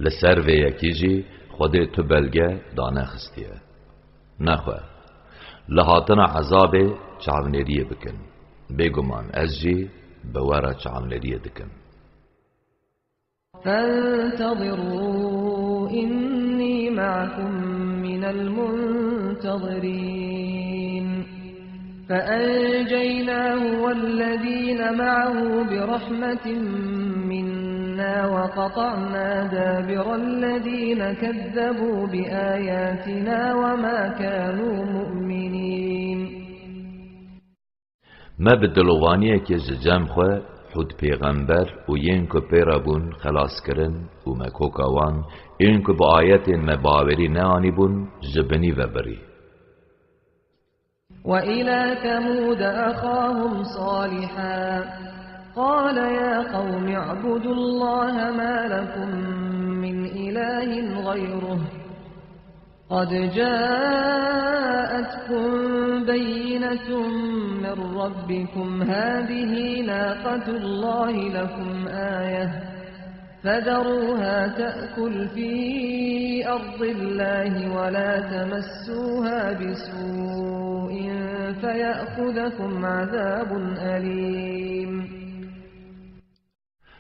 Li ser vê yekî jî Xwedê tu belge danexistiye. Nexwe, li hatina ezabê çavnêriyê bikin. Bêguman ez jî bi we re çavnêriyê dikim. فانتظروا إني معكم من المنتظرين. فأنجيناه والذين معه برحمة منا وقطعنا دابر الذين كذبوا بآياتنا وما كانوا مؤمنين. Me bi dilovaniyekê ji cem xwe Hûd pêxember û yên ku pê re bûn xelas kirin û me koka wan, ên ku bi ayetên me bawerî neanîbûn, ji binî ve birî. وإلى ثمود أخاهم صالحا قال يا قوم اعبدوا الله ما لكم من إله غيره قد جاءتكم بينة من ربكم هذه ناقة الله لكم آية فذروها تأكل في أرض الله ولا تمسوها بسوء فيأخذكم عذاب أليم.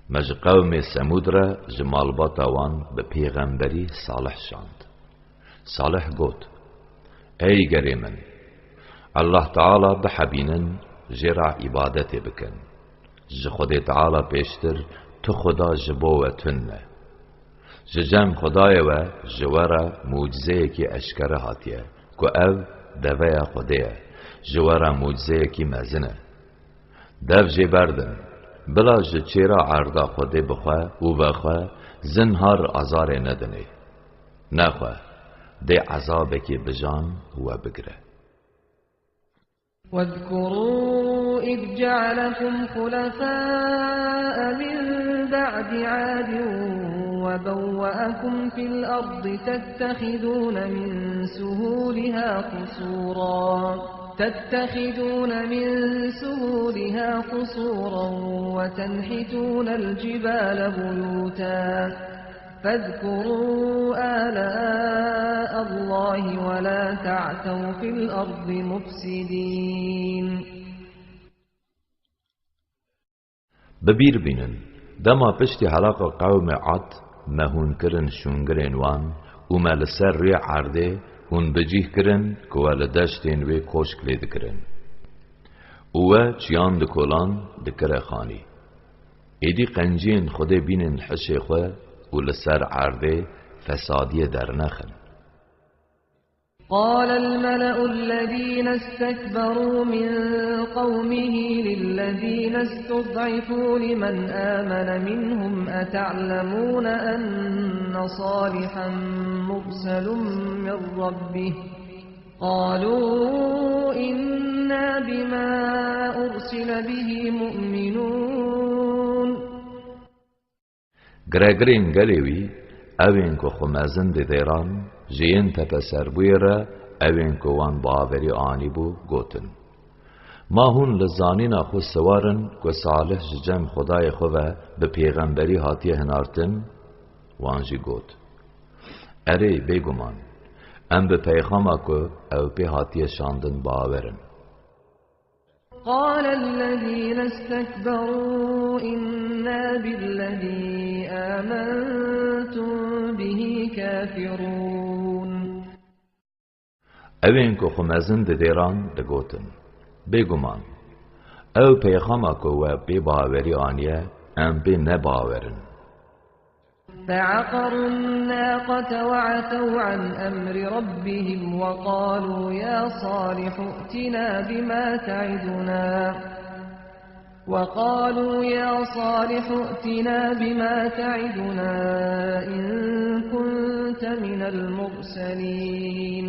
Me ji qewmê Semûd re ji malbata wan bi pêxemberî Salih şand. Salih got: Ey gelê min, Allah Teala bihebînin, jê re îbadetê bikin. Ji Xwedê Teala pêştir tu Xweda ji bo we tune. Ji cem Xwedayê we ji we re mucizeyekî eşkere hatiye, ku ev deveya Xwedê ye, ji we re mucizeyekî mezin e. Dev jê berdin, Bila ji çêra erda Xwedê bixwe û vexwe zinhar azarê nedinê. Nexwe, dê ezabekî bijan we bigire. واذكروا إذ جعلكم خلفاء من بعد عاد وبوأكم في الأرض تتخذون من سهولها قصورا، تتخذون من سهولها قصورا وتنحتون الجبال بيوتا فاذكروا آلاء الله ولا تعثوا في الأرض مفسدين. Bi bîr bînin, dema piştî helaqa qewmê Ad me hûn kirin şûngirên wan û me li ser rûyê erdê hûn bi cih kirin ku we li deştên wê koşk lê dikirin. Û we çiyan dikolan dikire xanî. Êdî qenciyên Xwedê bînin hişê xwe û li ser erdê fesadiyê dernexin. قال الملأ الذين استكبروا من قومه للذين استضعفوا لمن آمن منهم أتعلمون أن صالحا مرسل من ربه؟ قالوا إنا بما أرسل به مؤمنون. Giregirên gelê wî, ewên ku xwe mezin didêran, ji yên tepeserbûyê re, ewên ku wan bawerî anîbû, gotin: Ma hûn li zanîna xwe siwar in ku Salih ji cem Xwedayê xwe ve bi pêxemberî hatiye hinartin? Wan jî got: Erê, bêguman, em bi peyxama ku ew pê hatiye şandin bawer in. قال الذين استكبروا إنا بالذي آمنتم به كافرون. Ewên ku xwe mezin didêran digotin: Bêguman, ew peyxama ku we pê bawerî aniye, em pê ne bawer in. فعقروا الناقة وعتوا عن أمر ربهم وقالوا يا صالح ائتنا بما تعدنا، وقالوا يا صالح ائتنا بما تعدنا إن كنت من المرسلين.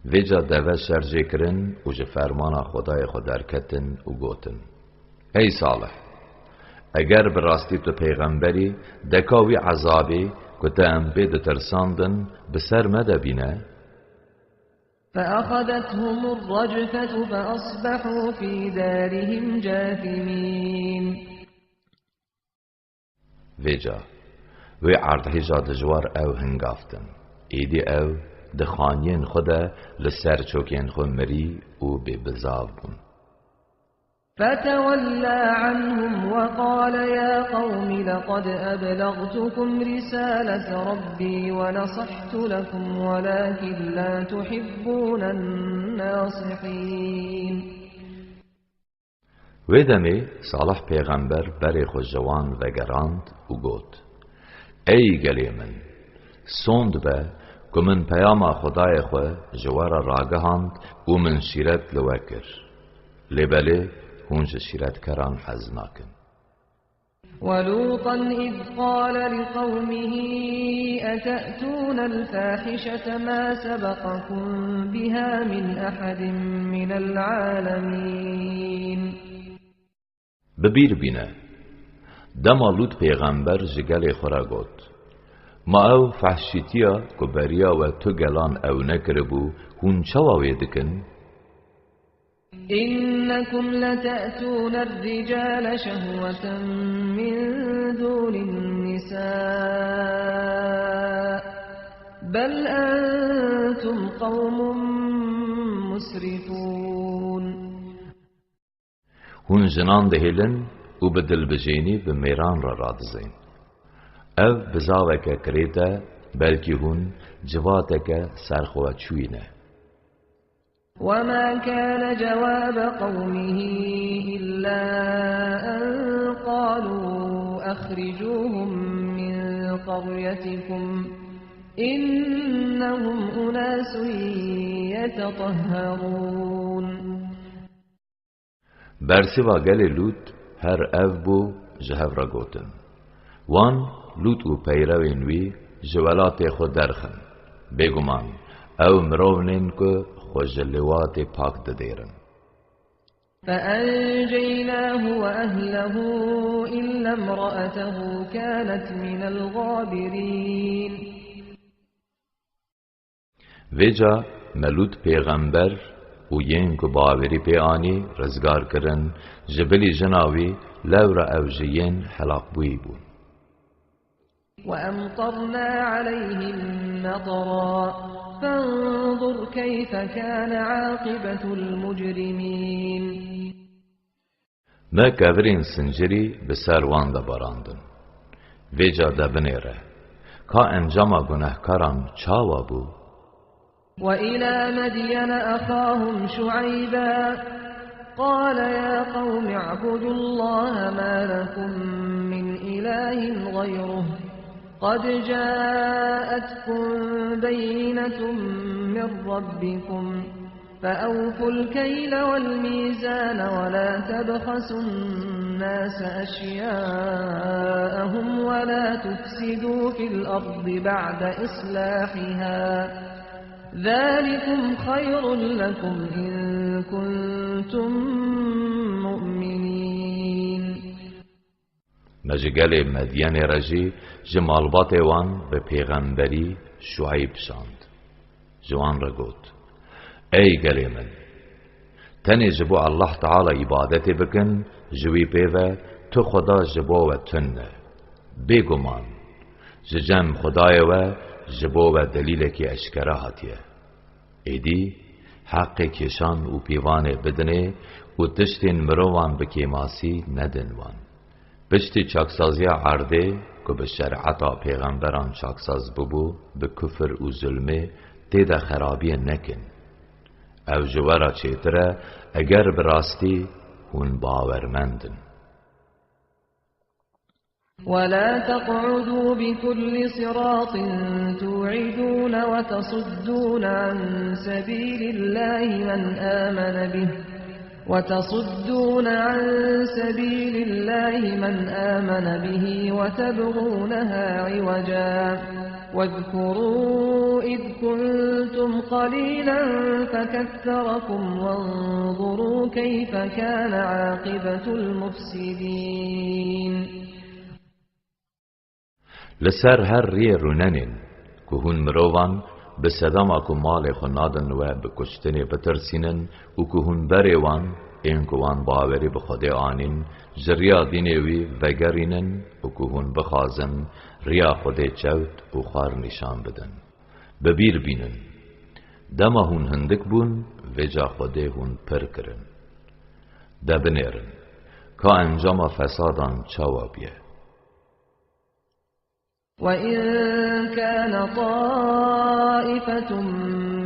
Vêca deve şer jê kirin û ji fermana Xwedayê xwe derketin û gotin: Ey Salih, eger bi rastî tu pêxember î, de ka wî ezabê ku te em pê ditirsandin, bi ser me de bîne? فأخذتهم الرجفة فأصبحوا في دارهم جاثمين. Vêca, wê erdhêja dijwar ew hingavtin. Êdî ew di xaniyên xwe de li ser çokên xwe mirî û bêbizav bûn. فتولى عنهم وقال يا قوم لقد أبلغتكم رسالة ربي ونصحت لكم ولكن لا تحبون الناصحين. Wê demê Salih pêxember berê xwe ji wan vegerand û got: Ey gelê min, sond be ku min peyama Xwedayê xwe ji we re ragihand û min şîret li we kir. Lê belê hûn ji şîretkeran hez nakin. ولوطا إذ قال لقومه أتأتون الفاحشة ما سبقكم بها من أحد من العالمين. Bi bîr bîne, dema Lût pêxember ji gelê xwe re got: Ma ew fehşîtiya ku beriya we tu gelan ew nekiribû, hûn çawa wê dikin? إنكم لتأتون الرجال شهوة من دون النساء بل أنتم قوم مسرفون. Hûn jinan dihêlin û bi dilbijênî bi mêran re radizên. Ev bizaveke kirêt e, belkî hûn civateke serxweçûyî ne. وما كان جواب قومه إلا أن قالوا أخرجوهم من قريتكم إنهم أناس يتطهرون. Bersiva gelê Lût Her ev bû ji hev re gotin. Wan Lût û peyrewên wî ji welatê xwe derxin. Bêguman ew mirov nên ku xwe ji lêwatê pak didêrin. فأنجيناه وأهله إلا امرأته كانت من الغابرين. Vêca me Lût pêxember û yên ku bawerî pê anî rizgar kirin, ji bilî jina wî lewra ew ji yên helaqbûyî bûn. وأمطرنا عليهم مطرا فانظر كيف كان عاقبة المجرمين. Me kevirên sincirî bi ser wan de barandin. Vêca de binêre, ka encama gunehkaran çawa bû? وإلى مدين أخاهم شعيبا قال يا قوم اعبدوا الله ما لكم من إله غيره قد جاءتكم بينة من ربكم فأوفوا الكيل والميزان ولا تبخسوا الناس أشياءهم ولا تفسدوا في الأرض بعد إصلاحها ذلكم خير لكم إن كنتم مؤمنين. Me ji gelê Medyenê re jî ji malbatê wan bi pêxemberî Şueyb şand. Ji wan re got, Ey gelê min! Tenê ji bo Allah Teala îbadetê bikin, ji wî pê ve tu Xweda ji bo we tune. Bêguman, ji cem Xwedayê we ji bo we delîlekî eşkere hatiye. Êdî heqê kêşan û pîvanê bidinê û tiştên mirovan bi kêmasî nedin wan. Piştî çaksaziya erdê ku bi şereta pêxemberan çaksaz bûbû, bi kufir û zulmê tê de xerabiyê nekin. Ew ji we re çêtir e, eger bi rastî hûn bawermend in. ولا تقعدوا بكل صراط توعدون وتصدون عن سبيل الله من آمن به وتصدون عن سبيل الله من آمن به وتبغونها عوجا واذكروا إذ كنتم قليلا فكثركم وانظروا كيف كان عاقبة المفسدين. Li ser her riyê rûnenên ku hûn mirovan bi sedema ku malê xwe nadin we bi kuştinê bitirsînin û ku hûn berê wan, ên ku wan bawerî bi Xwedê anîn, ji riya dînê wî vegerînin û ku hûn bixwazin riya Xwedê çewt û xwar nîşan bidin. Bi bîr bînin, dema hûn hindik bûn, vêca Xwedê hûn pir kirin. De binêrin, ka encama fesadan çawa bûye. وإن كان طائفة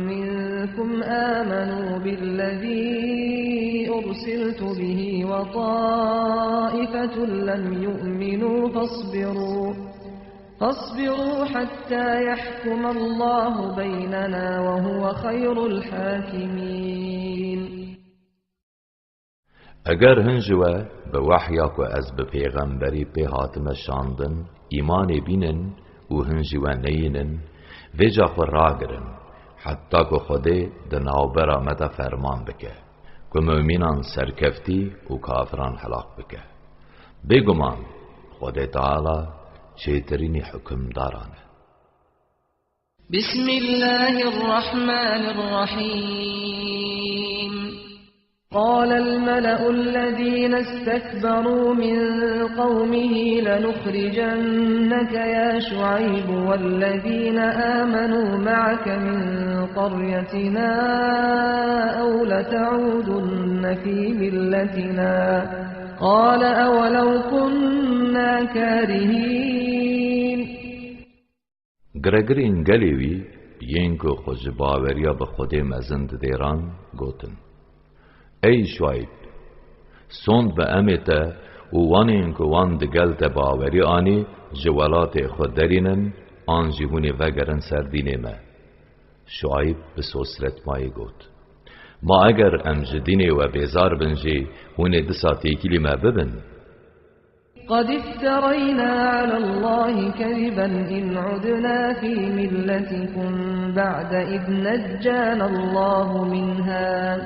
منكم آمنوا بالذي أرسلت به وطائفة لم يؤمنوا فاصبروا فاصبروا حتى يحكم الله بيننا وهو خير الحاكمين. Eger hin ji we bi wehya ku ez bi pêxemberî pê hatime şandin, îmanê bînin û hin ji we neyînin, vêca xwe ragirin, heta ku Xwedê di navbera me de ferman bike, ku mumînan serkeftî û kafiran helaq bike. Bêguman, Xwedê Teala çêtirînî hukimdaran e. بسم الله الرحمن الرحيم. قال الملأ الذين استكبروا من قومه لنخرجنك يا شعيب والذين آمنوا معك من قريتنا أو لتعودن في ملتنا قال أولو كنا كارهين. Giregirên gelê wî, yên ku xwe ji baweriya bi Xwedê mezin didêran, gotin, Ey Şueyb! Sond bi em ê te û wanên ku wan digel te bawerî anî ji welatê xwe derînin an jî hûn ê vegerin ser dînê me. Şueyb bi sosretmayê got, Ma eger em ji dînê we bêzar bin jî hûn ê disa têkilî me bibin? قد افترينا على الله كذبا إن عدنا في ملتكم بعد إذ نجانا الله منها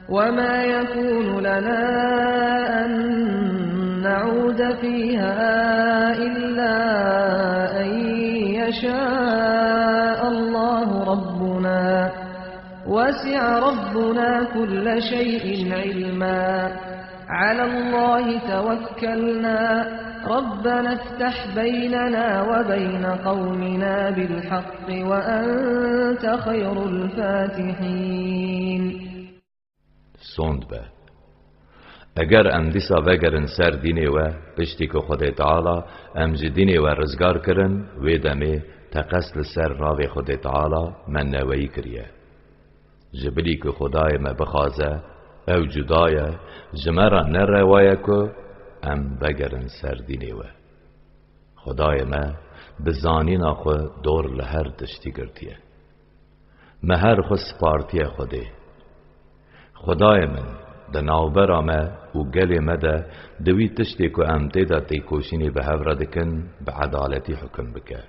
وما يكون لنا أن نعود فيها إلا أن يشاء الله ربنا وسع ربنا كل شيء علما. على الله توكلنا. ربنا افتح بيننا وبين قومنا بالحق وأنت خير الفاتحين. Sond be. Eger em dîsa vegerin ser dînê we, piştî ku Xwedê Teala em ji dînê we rizgar kirin, wê demê teqez li ser ravê Xwedê Teala me neweyî kiriye. Ji bilî ku Xwedayê me bixwaze, ew cuda ye, ji me re ne rewa ye ku em vegerin ser dînê we. Xwedayê me bi zanîna xwe dor li her tiştî girtiye. Me her xwe spartiye Xwedê. Xwedayê min, di navbera me û gelê me de di wî tiştê ku em tê de têkoşînê bi hev re dikin, bi edaletî hukim bike.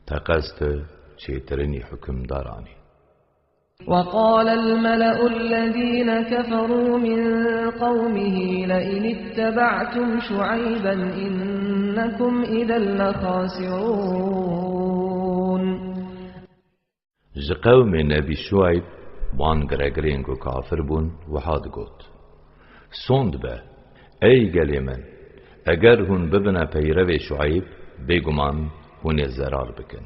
Teqez tu çêtirinî hukimdaran î. وقال الملأ الذين كفروا من قومه لئن اتبعتم شعيبا إنكم إذا لخاسرون. Ji qewmê Nebî Şueyb wan giregirên ku kafir bûn, wiha digot, Sond be, ey gelê min, eger hûn bibine peyrevê Şueyb, bêguman hûn ê zerar bikin.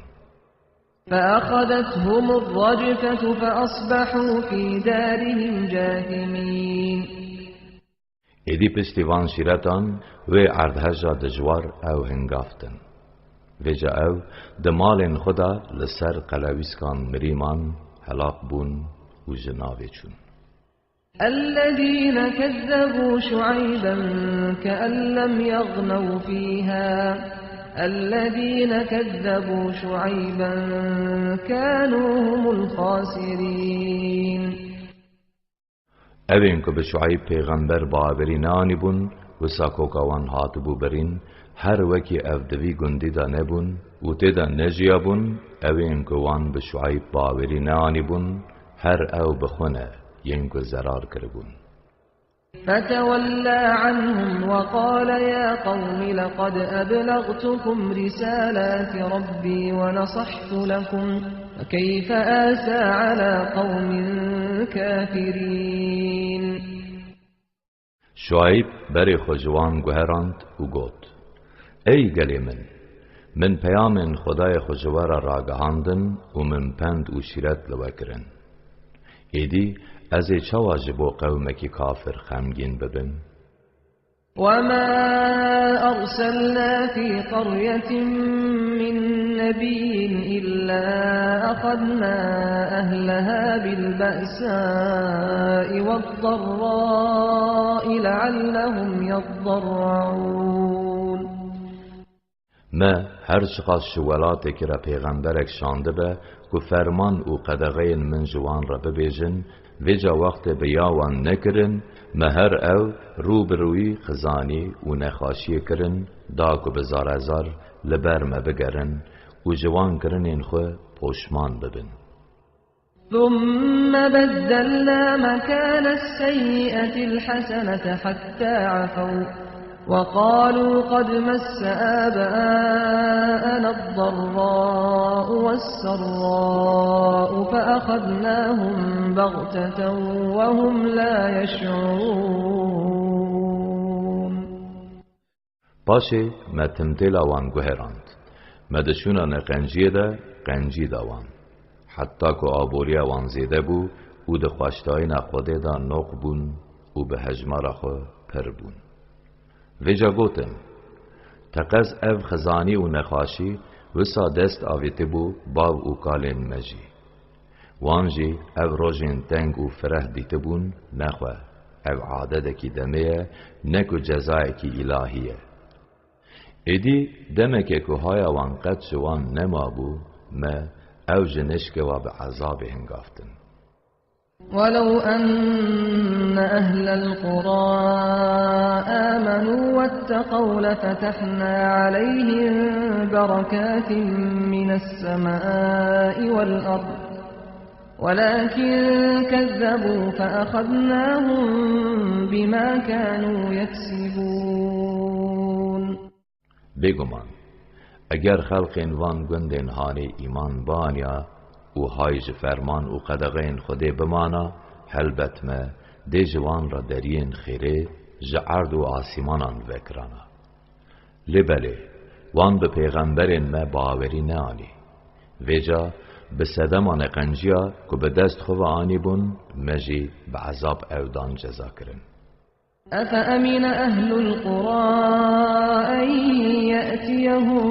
فأخذتهم الرجفة فأصبحوا في دارهم جاثمين. Êdî piştî van şîretan wê erdheja dijwar ew hingaftin. Vêca ew di malên xwe de li ser qelewîskan mirî man, helak bûn û ji navê çûn. الذين كذبوا شعيبا كأن لم يغنوا فيها الذين كذبوا شعيبا كانوا هم الخاسرين. Ewên ku bi Şueyb pêxember bawerî neanîbûn, wisa koka wan hatibû birîn, her wekî ev di vî gundî de nebûn û tê de nejiyabûn, ewên ku wan bi Şueyb bawerî neanîbûn, her ew bi xwe ne, yên ku zerar kiribûn. فتولى عنهم وقال يا قوم لقد أبلغتكم رسالات ربي ونصحت لكم فكيف آسى على قوم كافرين. Şuayb berê xwe ji wan guherand û got, Ey gelê min, min peyamên Xwedayê xwe ji we re ragihandin û min pend û şîret li we kirin. Êdî ez ê çawa ji bo qewmekî kafir xemgîn bibim? وما أرسلنا في قرية من نبي إلا أخذنا أهلها بالبأساء والضراء لعلهم يضرعون. Me her çiqas ji welatekî re pêxemberek şandibe ku ferman û qedexeyên min ji wan re bibêjin, vêca wextê bi ya wan nekirin, me her ew rû bi rûyî xizanî û nexaşiyê kirin, da ku bi zarezar li ber me bigerin û ji wan kirinên xwe poşman bibin. ثم بدلنا مكان السيئة الحسنة حتى عفوا وقالوا قد مس آباءنا الضراء والسراء فأخذناهم بغتة وهم لا يشعرون. Paşê me timtêla wan guherand. Me di şûna neqenciyê de qencî da wan. Heta ku aboriya wan zêde bû û di xweşdayîna Xwedê de noq bûn û bi hejmara xwe pir bûn. Vêca gotin, Teqez ev xizanî û nexaşî wisa dest avêtibû bav û kalên me jî. Wan jî ev rojên teng û fireh dîtibûn, nexwe ev adedekî demê ye, ne ku cezayekî îlahî ye. Êdî demeke ku haya wan qet ji wan nemabû, me ew ji nişkewa bi ezabê hingaftin. ولو أن أهل القرى آمنوا واتقوا لفتحنا عليهم بركات من السماء والأرض ولكن كذبوا فأخذناهم بما كانوا يكسبون. Bêguman, eger xelqên van gundên hanê îman bianiya û hay ji ferman û qedexeyên Xwedê bimana, helbet me dê ji wan re deriyên xêrê ji erd û asîmanan vekirana. Lê belê, wan bi pêxemberên me bawerî neanî. Vêca bi sedema neqenciya ku bi dest xwe ve anîbûn, me jî bi ezab ewdan ceza kirin. أفأمن أهل القرى أن يأتيهم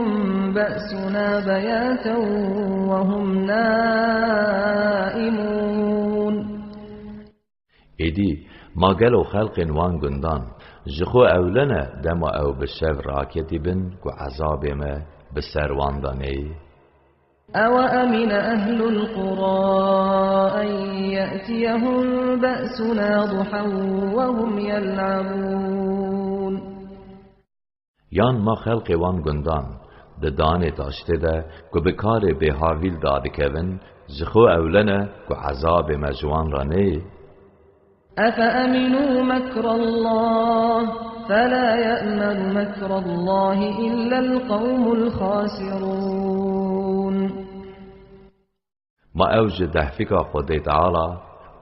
بأسنا بياتا وهم نائمون. Êdî, ma gelo xelqên wan gundan ji xwe ewle ne dema ew bi şev raketî bin ku ezabê me bi ser wan de neyê? أوأمن أهل القرى أن يأتيهم بأسنا ضحى وهم يلعبون. Yan ma xelqê wan gundan di danê taştê de ku bi karê bêhavîl dadikevin, ji xwe ewle ne ku ezabê me ji wan re neyê? أفأمنوا مكر الله فلا يأمن مكر الله إلا القوم الخاسرون. Ma ew ji dehfika Xwedê Teala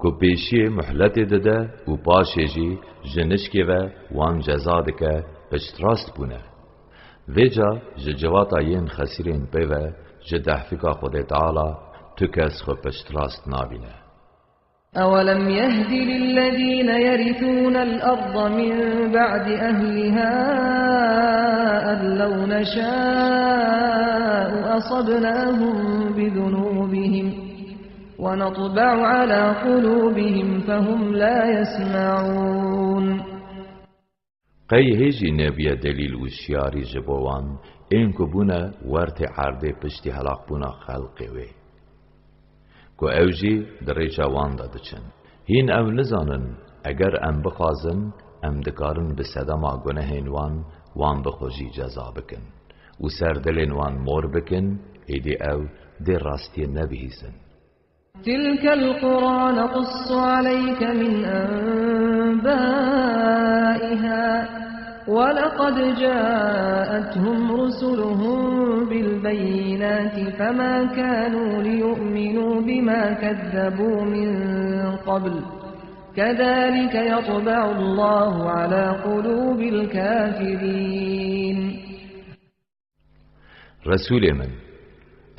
ku pêşiyê muhletê dide û paşê jî ji nişkê ve wan ceza dike, piştrast bûne. Vêca ji civata yên xesîrên pê ve ji dehfika Xwedê Teala tu kes xwe piştrast nabîne. أولم يهد للذين يرثون الأرض من بعد أهلها أن لو نشاء أصبناهم بذنوبهم ونطبع على قلوبهم فهم لا يسمعون. Qey hê jî nebûye delîl û şiyarî ji bo wan ên ku bûne wertê erdê piştî helaqbûna xelqê wê, ku ew jî di rêça wan de diçin? Hîn ew nizanin, eger em bixwazin, em dikarin bi sedema gunehên wan, wan bi xwe jî ceza bikin û ser dilên wan mor bikin, êdî ew dê rastiyê nebihîzin. تلك القرى نقص عليك من أنبائها ولقد جاءتهم رسلهم بالبينات فما كانوا ليؤمنوا بما كذبوا من قبل كذلك يطبع الله على قلوب الكافرين. Resûlê min,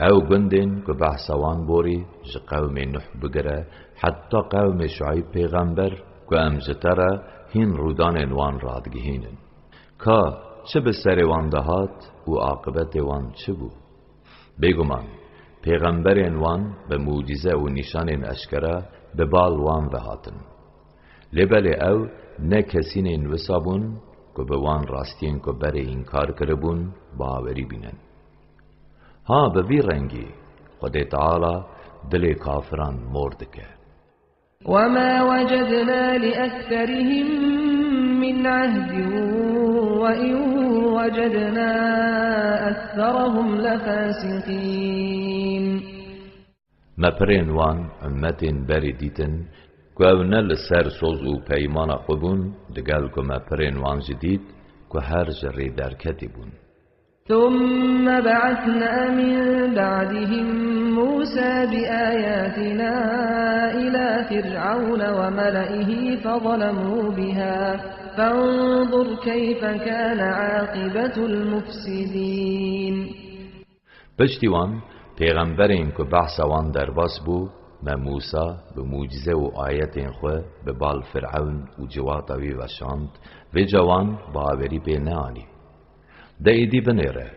ew gundên ku behsa wan borî ji qewmê Nuh bigire heta qewmê Şueyb pêxember ku em ji te re hîn rûdanên wan radigihînin. Ka çi bi serê wan de hat û aqibetê wan çi bû? Bêguman, pêxemberên wan bi mucîze û nîşanên eşkera bi bal wan ve hatin. Lê belê ew ne kesînên wisa bûn ku bi wan rastiyên ku berê înkar kiribûn, bawerî bînin. Ha bi vî rengî Xwedê Teala dilê kafiran mor dike. وما وجدنا لأكثرهم من عهد وإن وجدنا أكثرهم لفاسقين. Me pirên wan ummetên berê dîtin ku ew ne li ser soz û peymana xwe bûn, digel ku me pirên wan jî dît ku her ji rê derketî bûn. ثم بعثنا من بعدهم موسى بآياتنا إلى فرعون وملئه فظلموا بها فانظر كيف كان عاقبة المفسدين. Piştî wan, pêxemberên ku behsa wan derbas bû, me Mûsa bi mucîze û ayetên xwe bi bal Firewn û civata wî veşand, vêca wan bawerî pê neanî. De êdî binêre,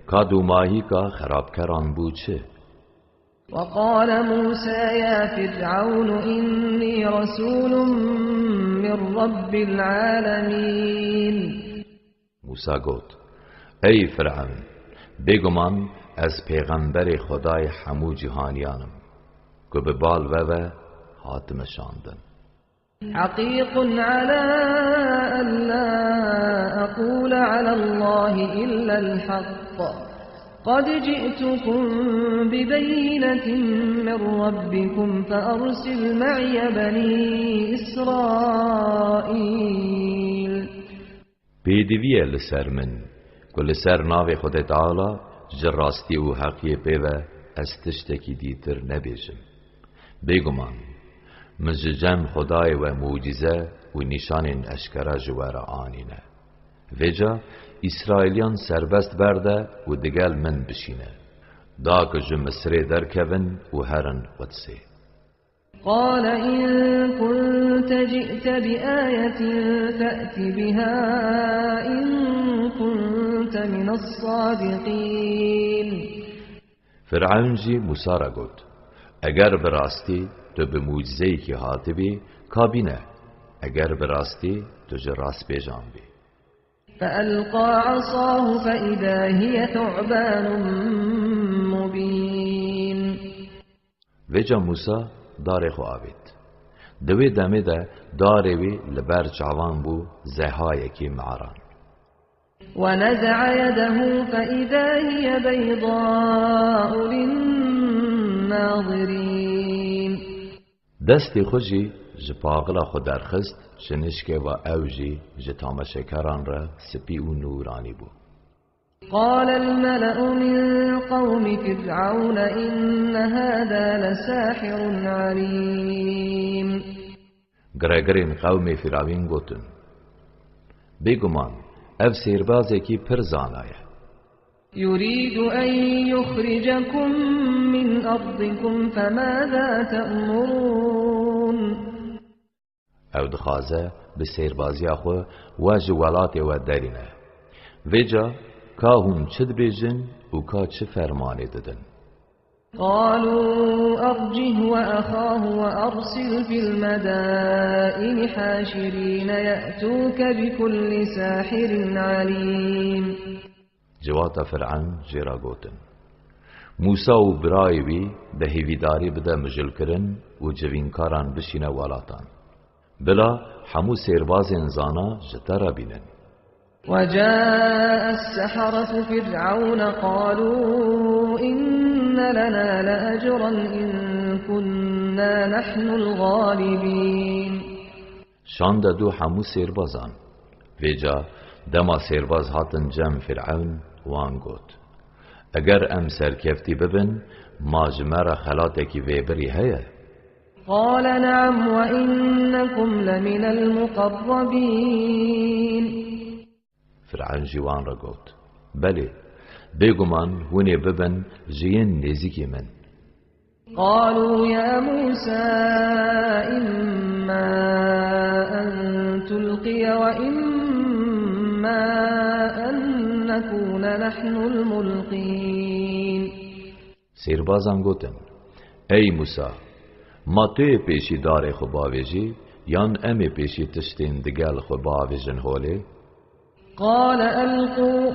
ka dûmahîka xerabkeran bû çi? وقال موسى يا فرعون إني رسول من رب العالمين. Mûsa got, Ey Firewn, bêguman ez pêxemberê Xwedayê hemû cîhaniyan im, ku bi bal ve ve hatime şandin. حقيق على أن لا أقول على الله إلا الحق. قد جئتكم ببينة من ربكم فأرسل معي بني إسرائيل. Pêdivî ye li ser min ku li ser navê Xwedê Teala ji rastî û heqiyê pê ve ez tiştekî dîtir nebêjim. Bêguman, min ji cem Xwedayê we mucîze û nîşanên eşkera ji we re anîne. Vêca Îsraîliyan serbest berde û digel min bişîne, da ku ji Misirê derkevin û herin Qudsê. قال إن كنت جئت بآية فأت بها إن كنت من الصادقين. Firewn jî Mûsa re got, Eger bi rastî tu bi mucizeyekî hatibî, ka bîne, eger bi rastî tu ji rastbêjan bî. فألقى عصاه فإذا هي ثعبان مبين. Vêca Mûsa darê xwe avêt. Di wê demê de darê wî li ber çavan bû zehayekî meran. ونزع يده فإذا هي بيضاء للناظرين. Destê xwe jî ji paxila xwe derxist, ji nişkê ve ew jî ji tamaşekeran re spî û nûranî bû. قال الملأ من قوم فرعون إن هذا لساحر عليم. Giregirên qewmê Firawîn gotin, Bêguman, ev sêrbazekî pir zana ye. يريد أن يخرجكم من أرضكم فماذا تأمرون؟ Ew dixwaze bi sêrbaziya xwe we ji welatê we derîne. Vêca ka hûn çi dibêjin û ka çi fermanê didin? قالوا أرجه وأخاه وأرسل في المدائن حاشرين يأتوك بكل ساحر عليم. Civata Firewn jê re gotin, Mûsa û birayê wî bi hêvîdarî bide mijilkirin û civînkaran bişîne welatan. Bila hemû sêrbazên zana ji te re bînin. وجاء السحرة فرعون قالوا إن لنا لأجرا إن كنا نحن الغالبين. Şande dû hemû sêrbazan. Vêca dema sêrbaz hatin cem Firewn, wan got, Eger em serkeftî bibin, ma ji me re xelatekî vê birî heye? قال نعم وإنكم لمن المقربين. Firewn jî wan re got, Belê, bêguman hûn ê bibin ji yên nêzîkî min. قالوا يا موسى إما أن تلقي وإما أن نكون نحن الملقين. Sêrbazan gotin, Ey Mûsa, ma tu yê pêşî darê xwe bavêjî, yan em ê pêşî tiştên digel xwe biavêjin holê? قال ألقوا.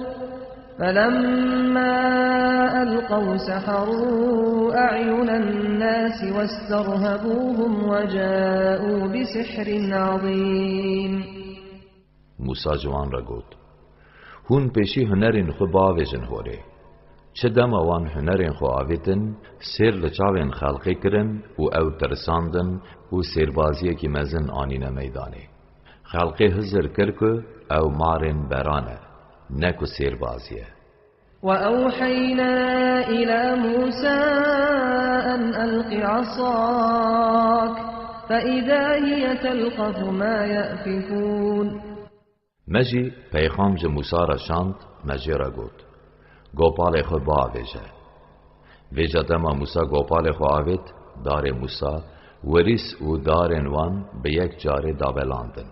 فلما ألقوا سحروا أعين الناس واسترهبوهم وجاءوا بسحر عظيم. Mûsa ji wan re got, Hûn pêşî hunerên xwe biavêjin holê. Çi dema wan hunerên xwe avêtin, sêr li çavên xelkê kirin û ew tirsandin û sêrbaziyekî mezin anîne meydanê. Xelkê hizir kir ku ew marên beran e, ne ku sêrbazî ye. وأوحينا إلى موسى أن ألق عصاك فإذا هي تلقف ما يأفكون. Me jî peyxam ji Mûsa re şand, me jê re got, Gopalê xwe biavêje. Vêca dema Mûsa gopalê xwe avêt, darê Mûsa, werîs û darên wan bi yek carê dabelandin.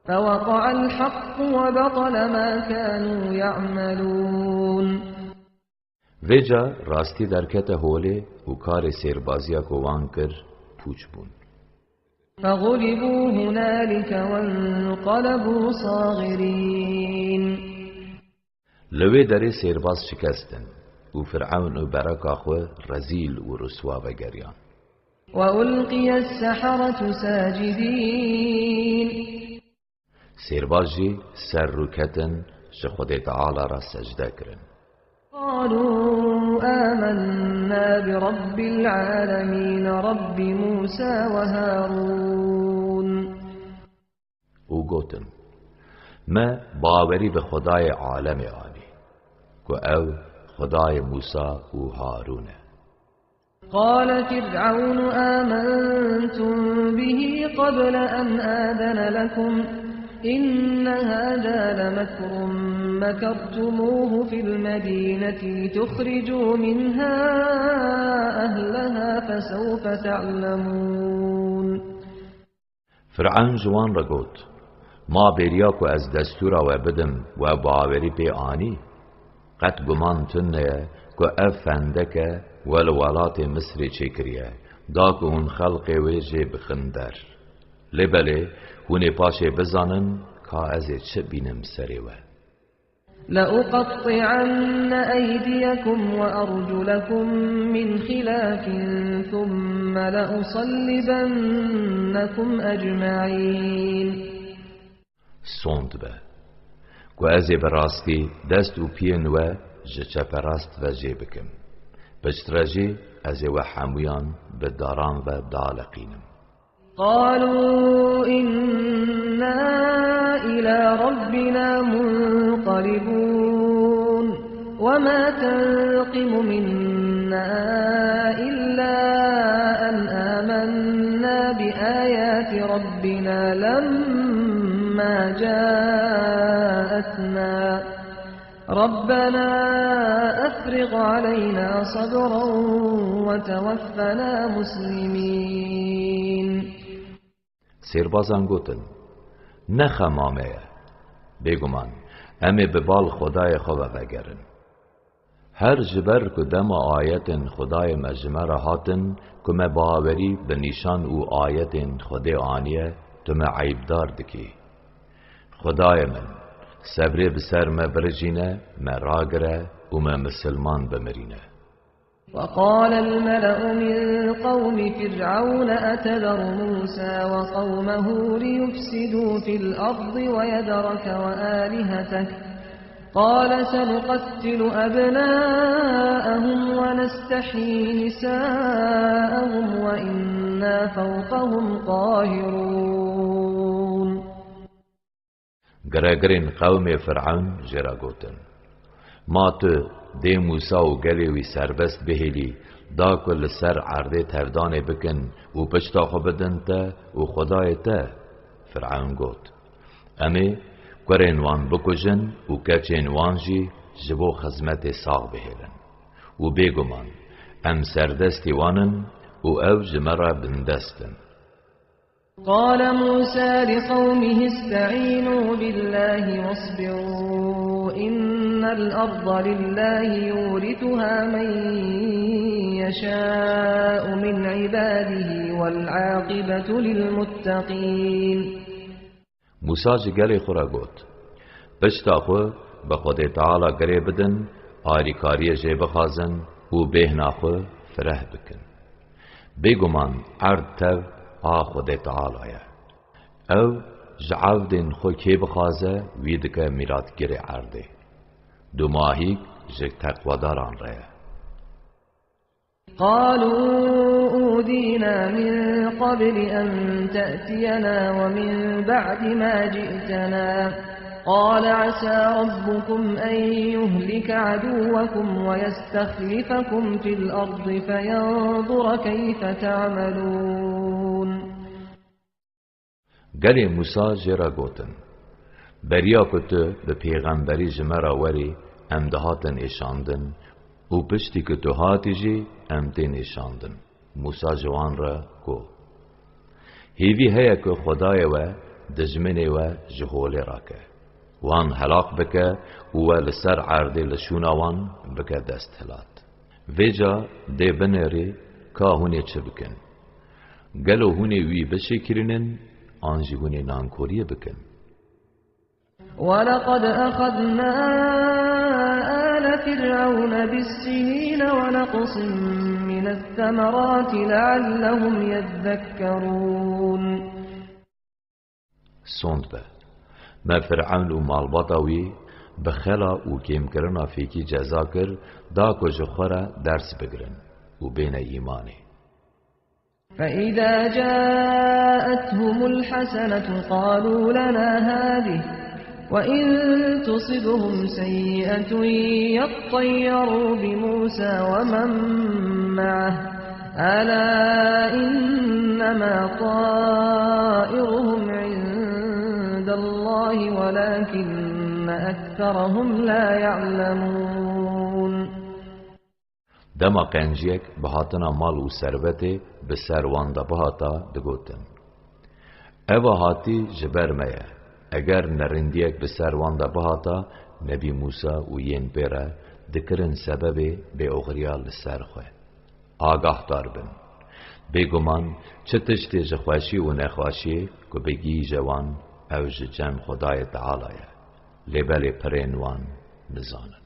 فوقع الحق وبطل ما كانوا يعملون. Vêca rastî derkete holê û karê sêrbaziya ku wan kir, pûç bûn. فغلبوا هنالك وانقلبوا صاغرين. Li wê derê sêrbaz şikestin û Firewn û bereka xwe rezîl û riswa vegeriyan. وألقي السحرة ساجدين. Sêrbaz jî ser rû ketin, ji Xwedê Teala re secde kirin. قالوا آمنا برب العالمين، رب موسى وهارون. Û gotin, Me bawerî bi Xwedayê alemê anî, ku ew Xwedayê Mûsa û Harûn e. قال فرعون آمنتم به قبل أن آذن لكم إن هذا لمكر مكرتموه في المدينة لتخرجوا منها أهلها فسوف تعلمون. Firewn ji wan re got, Ma bêriya ku ez destûra we bidim, we bawerî pê anî? Qet guman tune ye ku ev fendeke we li welatê Misrê çêkiriye, da ku hûn xelqê wê jê bixin der. Lê belê, hûn ê paşê bizanin ka ez ê çi bînim serê we. لأقطعن أيديكم وأرجلكم من خلاف ثم لأصلبنكم أجمعين. Sond be, ku ez ê bi rastî dest û piyên we ji çeperast ve jê bikim. Piştre jî ez ê we hemûyan bi daran ve daliqînim. قالوا إنا إلى ربنا منقلبون. وما تنقم منا إلا أن آمنا بآيات ربنا لما جاءتنا. ربنا أفرغ علينا صبرا وتوفنا مسلمين. Sêrbazan gotin, Ne xema me ye. Bêguman, em ê bi bal Xwedayê xwe ve vegerin. Her ji ber ku dema ayetên Xwedayê me ji me re hatin, ku me bawerî bi nîşan û ayetên Xwedê aniye, tu me eyîbdar dikî. Xwedayê min, sebrê bi ser me birijîne, me ragire û me misilman bimirîne. وقال الملأ من قوم فرعون أتذر موسى وقومه ليفسدوا في الأرض ويذرك وآلهتك قال سنقتل أبناءهم ونستحيي نساءهم وإنا فوقهم قاهرون. Giregirên qewmê Firewn jê re gotin, Ma tu dê Mûsa û gelê wî serbest bihêlî, da ku li ser erdê tevdanê bikin û pişta xwe bidin te û Xwedayê te? Firewn got, Em ê kurên wan bikujin û keçên wan jî ji bo xizmetê sax bihêlin. Û bêguman, em serdestî wan in û ew ji me re bindest in. قال موسى لقومه استعينوا بالله واصبروا إن الأرض لله يورثها من يشاء من عباده والعاقبة للمتقين. Mûsa ji gelê xwe re got, Pişta xwe bi Xwedê Teala girê bidin, alîkariyê jê bixwazin û bêhna xwe fireh bikin. Bêguman erd tev a Xwedê Teala ye. Ew ji evdên xwe kê bixwaze, wî dike mîratgirê erdê. Dumahîk ji teqwedaran re ye. قالوا أوذينا من قبل أن تأتينا ومن بعد ما جئتنا قال عسى ربكم أن يهلك عدوكم ويستخلفكم في الأرض فينظر كيف تعملون. Gelê Mûsa jê re gotin, Beriya ku tu bi pêxemberî ji me re werî, em dihatin êşandin û piştî ku tu hatî jî em tên êşandin. Mûsa ji wan re got, Hêvî heye ku Xwedayê we dijminê we ji holê rake, wan helaq bike û we li ser erdê li şûna wan bike desthilat. Vêca dê binêrê ka hûn ê çi bikin. Gelo hûn ê wî bişêkirînin an jî hûn ê nankoriyê bikin? ولقد أخذنا آل فرعون بالسنين ونقص من الثمرات لعلهم يذكرون. Sond be. Me Firewn û malbata wî bi xela û kêmkirina fêkî ceza kir, da ku ji xwe re ders bigirin û bêne îmanê. فإذا جاءتهم الحسنة قالوا لنا هذه وإن تصبهم سيئة يطيروا بموسى ومن معه ألا إنما طائرهم عند الله ولكن أكثرهم لا يعلمون. Dema qenciyek bi hatina mal û servetê bi ser wan de bihata, digotin, Eva hatî ji ber me ye. Eger nerindiyek bi ser wan de bihata, Nebî Mûsa û yên pê re dikirin sebebê bêoxiriya li ser xwe. Agahdar bin. Bêguman çi tiştê ji xweşî û nexweşiyê ku bi gîje wan ew ji cem Xwedayê Teala ye. Lê belê pirên wan nizanin.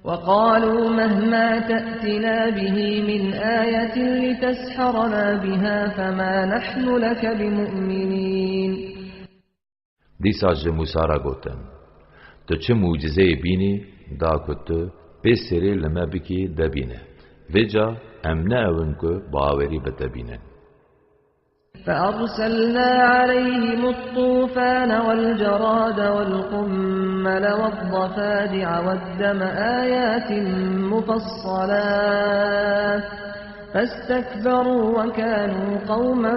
وقالوا مهما تأتنا به من آية لتسحرنا بها فما نحن لك بمؤمنين. Dîsa ji Mûsa re gotin, Tu çi mucizeyê bînî, da ku tu pê sêrê li me bikî, de bîne. Vêca em ne ew in ku bawerî bi te bînin. فأرسلنا عليهم الطوفان والجراد والقمل والضفادع والدم آيات مفصلات فاستكبروا وكانوا قوما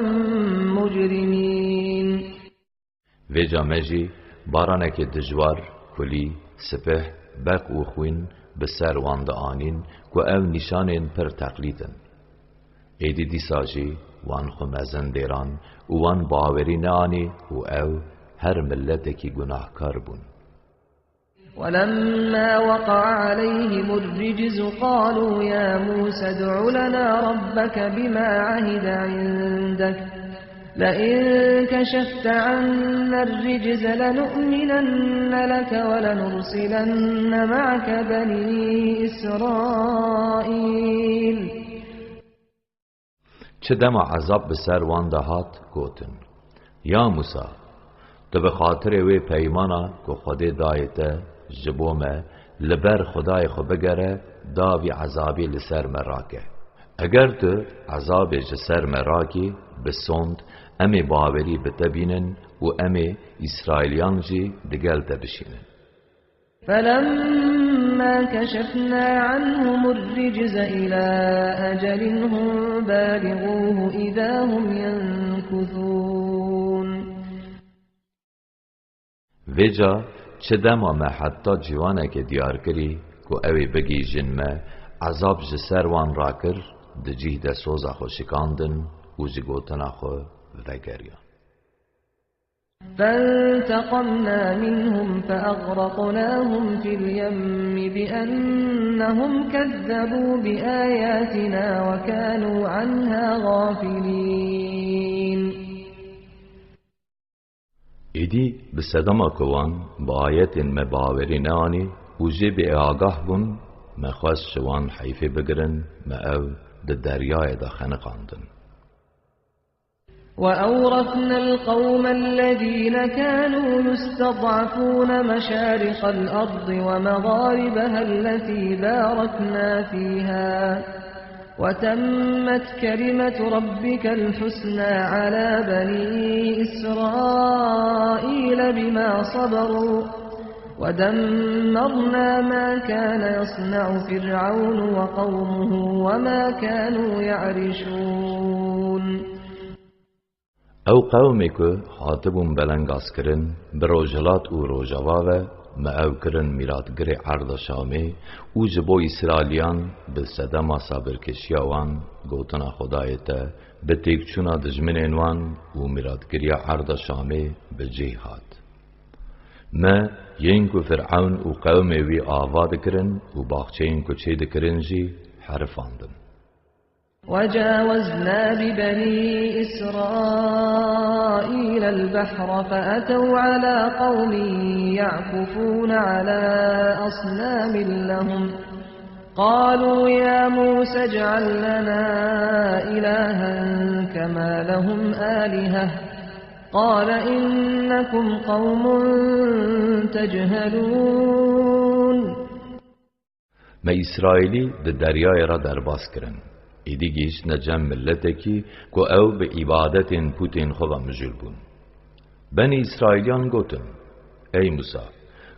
مجرمين. Vêca me jî baranekê dijwar, kulî, sipeh, beq û xwîn bi ser wan dianîn ku ew nîşanên pir teqlîd in. Êdî dîsa jî wan xwe mezin dêran û wan bawerî neanî û ew her miletekî gunahkar bûn. ولما وقع عليهم الرجز قالوا يا موسى ادع لنا ربك بما عهد عندك لئن كشفت عنا الرجز لنؤمنن لك ولنرسلن معك بني إسرائيل. Çi dema ezab bi ser wan de hat, gotin, Ya Mûsa, tu bi xatirê wê peymana ku Xwedê dayê te ji bo me, li ber Xwedayê xwe bigere, da vî ezabî li ser me rake. Eger tu ezabê ji ser me rakî, bi sond, em ê bawerî bi te bînin û em ê Îsraîliyan jî digel te bişînin. فلما كشفنا عنهم الرجز إلى أجل هم بالغوه إذا هم ينكثون. Vêca çi dema me heta ciwanekê diyar kirî ku ew ê bigihîjin me, ezab ji ser wan rakir, di cih de soza xwe şikandin û ji gotina xwe vegeriyan. فانتقمنا منهم فأغرقناهم في اليم بأنهم كذبوا بآياتنا وكانوا عنها غافلين. Êdî bi sedema ku wan bi ayetên me bawerî neanî û jê bêagah bûn, me xwest ji wan heyfê bigirin, me ew di deryayê de xeniqandin. وأورثنا القوم الذين كانوا يستضعفون مشارق الأرض ومغاربها التي باركنا فيها وتمت كلمة ربك الحسنى على بني إسرائيل بما صبروا ودمرنا ما كان يصنع فرعون وقومه وما كانوا يعرشون. Ew qewmê ku hatibûn belengazkirin, bi rojhilat û rojava ve me ew kirin mîratgirê erda Şamê û ji bo Îsraîliyan bi sedema sabirkeşiya wan, gotina Xwedayê te, bi têkçûna dijminên wan û mîratgiriya erda Şamê bi cih hat. Me yên ku Firewn û qewmê wî ava dikirin û baxçeyên ku çêdikirin jî herifandin. وجاوزنا ببني إسرائيل البحر فأتوا على قوم يعكفون على أصنام لهم. قالوا يا موسى اجعل لنا إلها كما لهم آلهة. قال إنكم قوم تجهلون. Me Îsraîlî di deryayê re derbas kirin. Êdî gihîştine cem miletekî ku ew bi îbadetên pûtên xwe ve mijûl bûn. Benî Îsraîliyan gotin, Ey Mûsa,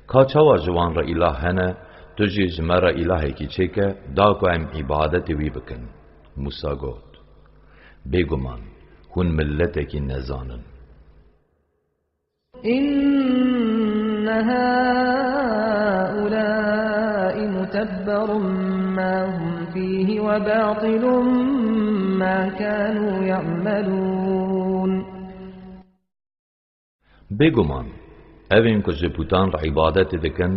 ka çawa ji wan re îlah hene, tu jî ji me re îlahekî çêke, da ku em îbadetê wî bikin. Mûsa got, Bêguman, hûn miletekî nezan in. إن هؤلاء متبر ما هم فيه وباطل ما كانوا يعملون. Bêguman, evên ku ji pûtan re îbadetê dikin,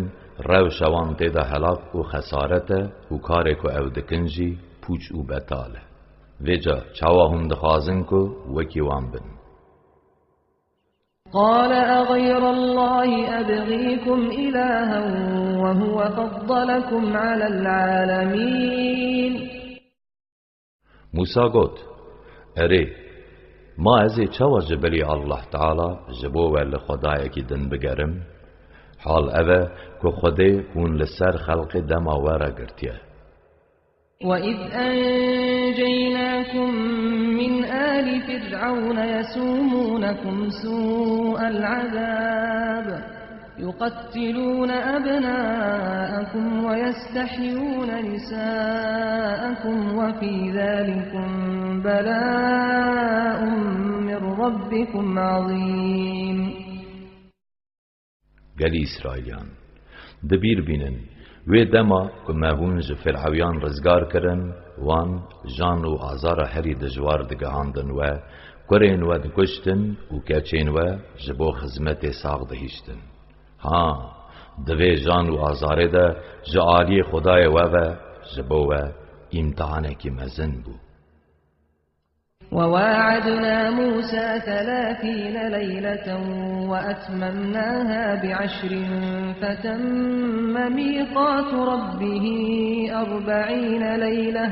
rewşa wan tê de helak û xesaret e û karê ku ew dikin jî pûç û betal e. Vêca çawa hûn dixwazin ku wekî wan bin? قال أغير الله أبغيكم إلها وهو فضلكم على العالمين. Mûsa got, Erê, ma ez ê çawa ji bilî Allah Teala ji bo we li xwedayekî din bigerim? Hal ev e ku Xwedê hûn li ser xelqê dema we re girtiye. وإذ أنجيناكم من آل فرعون يسومونكم سوء العذاب يقتلون أبناءكم ويستحيون نساءكم وفي ذلكم بلاء من ربكم عظيم. Gelî Îsraîliyan, di bîr bînin, wê dema ku me hûn ji Firewyan rizgar kirin, wan jan û azara herî dijwar digihandin we, kurên we dikuştin û keçên we ji bo xizmetê sax dihiştin. Ha, di vê jan û azarê de ji aliyê Xwedayê we ve ji bo we îmtihanekî mezin bû. وواعدنا موسى ثلاثين ليلة وأتممناها بعشر فتم ميقات ربه أربعين ليلة.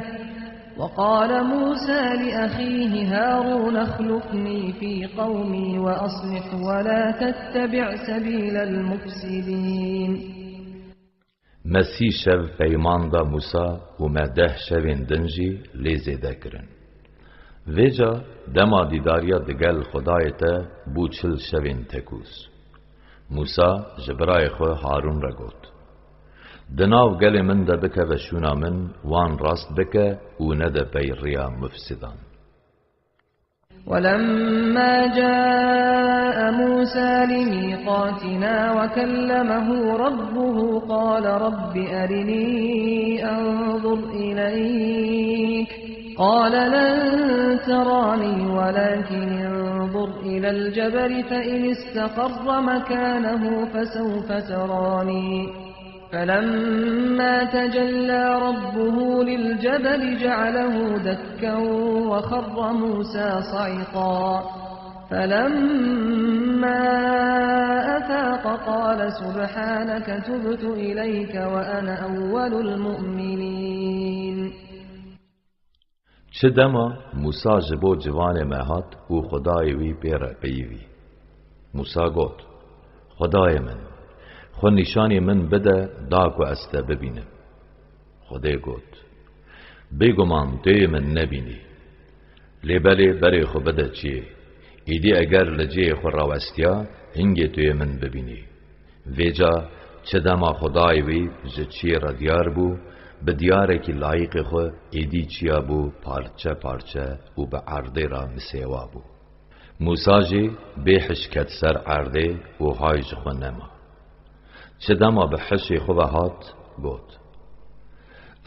وقال موسى لأخيه هارون اخلفني في قومي وأصلح ولا تتبع سبيل المفسدين. Me sî şev peyman da Mûsa û me deh şevên din jî lê zêde kirin. Vêca dema dîdariya digel Xwedayê te bû çil şevên tekûz. Mûsa ji birayê xwe Harûn re got, Di nav gelê min de bikeve şûna min, wan rast bike û nede pey riya mufsidan. ولما جاء موسى لميقاتنا وكلمه ربه قال رب أرني أنظر إليك. قال لن تراني ولكن انظر إلى الجبل فإن استقر مكانه فسوف تراني. فلما تجلى ربه للجبل جعله دكا وخر موسى صعقا. فلما أفاق قال سبحانك تبت إليك وأنا أول المؤمنين. Çi dema Mûsa ji bo ciwanê me hat û Xwedayê wî pê re peyivî. Mûsa got, Xwedayê min, xwe nîşanî min bide da ku ez te bibînim. Xwedê got, Bêguman tu yê min nebînî. Lê belê berê xwe bide çiyê. Îdî eger li cihê xwe rawestiya, hingê tu yê min bibînî. Vêca çi dema Xwedayê wî ji çiyê re diyar bû, bi diyarekî layîqê xwe êdî çiya bû parçe parçe û bi erdê re misêwa bû. Mûsa jî bê hiş ket ser erdê û hay ji xwe nema. Çi dema bi hişê xwe ve hat, got,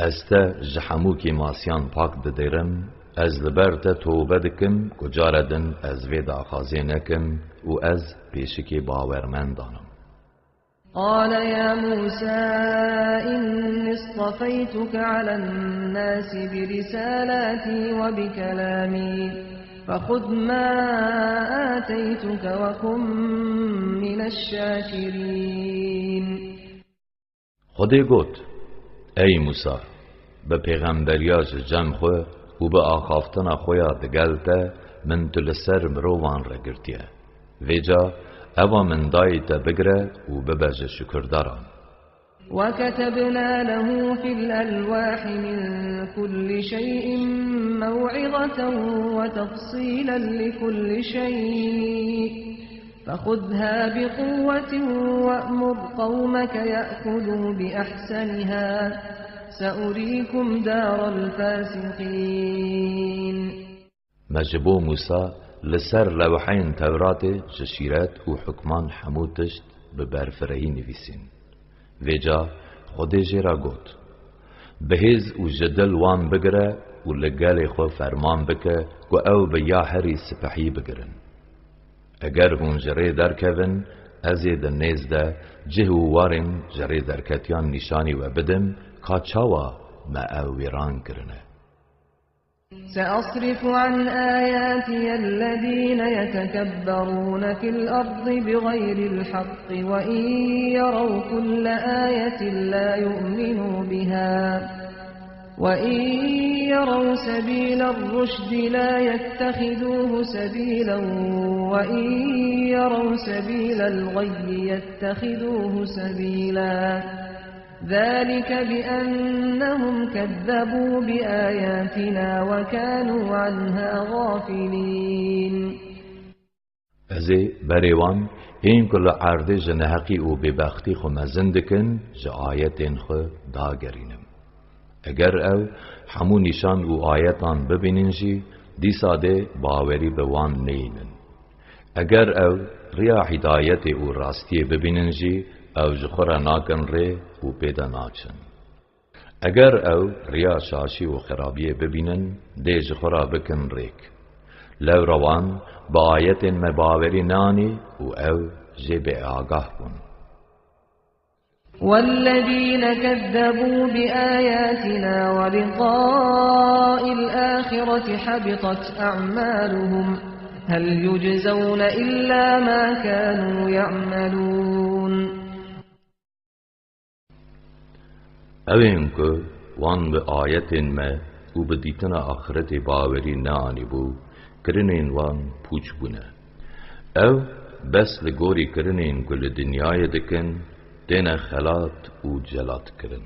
Ez te ji hemû kêmasiyan pak didêrim, ez li ber te tobe dikim ku care din ez vê daxwazê nekim û ez pêşikê bawermendan im. قال يا موسى إني اصطفيتك على الناس برسالاتي وبكلامي فخذ ما آتيتك وكن من الشاكرين. Xwedê got: Ey Mûsa, bi pêxemberiya ji cem xwe û bi axaftina xwe ya digel te min tu li ser mirovan re girtiye. Vêca eva min dayî te bigire û bibe ji şukurdaran. وكتبنا له في الألواح من كل شيء موعظة وتفصيلا لكل شيء فخذها بقوة وأمر قومك يأخذوا بأحسنها سأريكم دار الفاسقين. Me ji bo Mûsa li ser lewheyên Tewratê ji şîret û hukman hemû tişt bi berfirehî nivîsîn. Vêca Xwedê jê re got: Bi hêz û ji dil wan bigire û li gelê xwe ferman bike ku ew bi ya herî sipehî bigirin. Eger hûn ji rê derkevin, ez ê di nêz de cih û warên ji rê derketiyan nîşanî we bidim, ka çawa me ew wêran kirine. سأصرف عن آياتي الذين يتكبرون في الأرض بغير الحق وإن يروا كل آية لا يؤمنوا بها وإن يروا سبيل الرشد لا يتخذوه سبيلا وإن يروا سبيل الغي يتخذوه سبيلا ذلك بأنهم كذبوا بآياتنا وكانوا عنها غافلين. Ez ê berê wan, ên ku li erdê ji neheqî û bêbextî xwe mezin dikin, ji ayetên xwe dagerînim. Eger ew hemû nîşan û ayetan bibînin jî, dîsa dê bawerî bi wan neynin. Eger ew riya hîdayetê û rastiyê bibînin jî, ew ji xwe re nakin rê û pê de naçin. Eger ew riya şaşî û xirabiyê bibînin, dê ji xwe re bikin rêk. Lewra wan bi ayetên me bawerî neanî û ew jê bêagah bûn. والذين كذبوا بآياتنا ولقاء الآخرة حبطت أعمالهم هل يجزون إلا ما كانوا يعملون. Ew ên ku wan bi ayetên me û bi dîtina axiretê bawerî neanîbû, kirinên wan pûç bûne. Ew bes li gorî kirinên ku li dinyayê dikin, têne xelat û celat kirin.